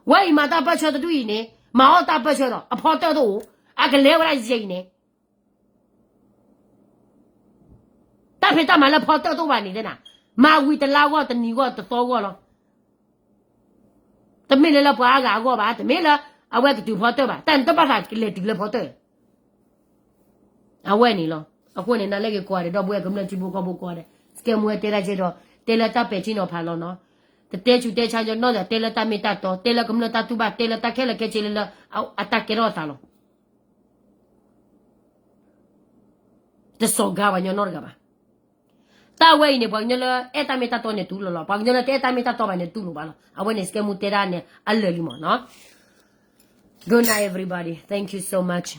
ဝဲအံၤမၤတၢ်ပၢၢ်ဆၢတဒူၣ်အံၤန့ၣ် မၤအီၣ်တၢ်ပၢၢ်ဆၢဒီး အဖီတၢၣ်တအိၣ်, အကလဲၤဝဲဒၣ်ယဲအံၤန့ၣ် တၢ်ဖံးတၢ်မၤလၢဖီတၢၣ်တအိၣ်ဘၣ်န့ၣ်တဲနၤ, မၤဝံၤတလါဂီၢ် တနံၤဂီၢ် တသီဂီၢ်လီၤ. တမ့ၢ်လၢလၢပှၤအါဂၤအဂီၢ်ဘၣ်, တမ့ၢ်လၢအဝဲကတုၤဖီတၢၣ်ဘၣ်, တၢ်န့ၣ်တဘၣ်သးကလဲၤတုၤလၢဖီတၢၣ် အဝဲန့ၣ်လီၤ. အဃိန့ၣ် နၤလၢက့ၤကိးဂၤဒဲး ဒီပုၢ်ဝဲၢ်ကမျၢၢ်ထံဖိကီၢ်ဖိကိးဂၤဒဲး, စကဲမူဝဲတဲဒၣ်ကဲဒီး တဲလၢတၢ်ပဲာ်ထံနီၤဖးလီၤနီၤ. တတဲဆူးတဲဆါညီနီၢ်ဒီး တဲလၢတၢ်မ့ၢ်တၢ်တီ, တဲလၢကမျၢၢ်တၢ်တူၢ်ဘၣ်, တဲလၢတၢ်ခဲလၢာ်ခဲဆ့လၢလၢ အတၢ်ကဲထီၣ်အသးလီၤ. တစီၤဂၤပှၤကညီနီတဂၤဘၣ်. တၢ်ဝဲအံၤန့ၣ် ပှၤကညီလၢအဲၣ်တၢ်မ့ၢ်တၢ်တီန့ၣ်တူၢ်လိာ်လီၤ. ပှၤကညီလၢတအဲၣ်တၢ်မ့ၢ်တၢ်တီဘၣ်န့ၣ်တူၢ်လိာ်ဘၣ်လီၤ. အဝဲန့ၣ် စကဲမူတဲဒၣ်န့ၣ် အလၢာ်လံမးနီၤ. Good night everybody. Thank you so much.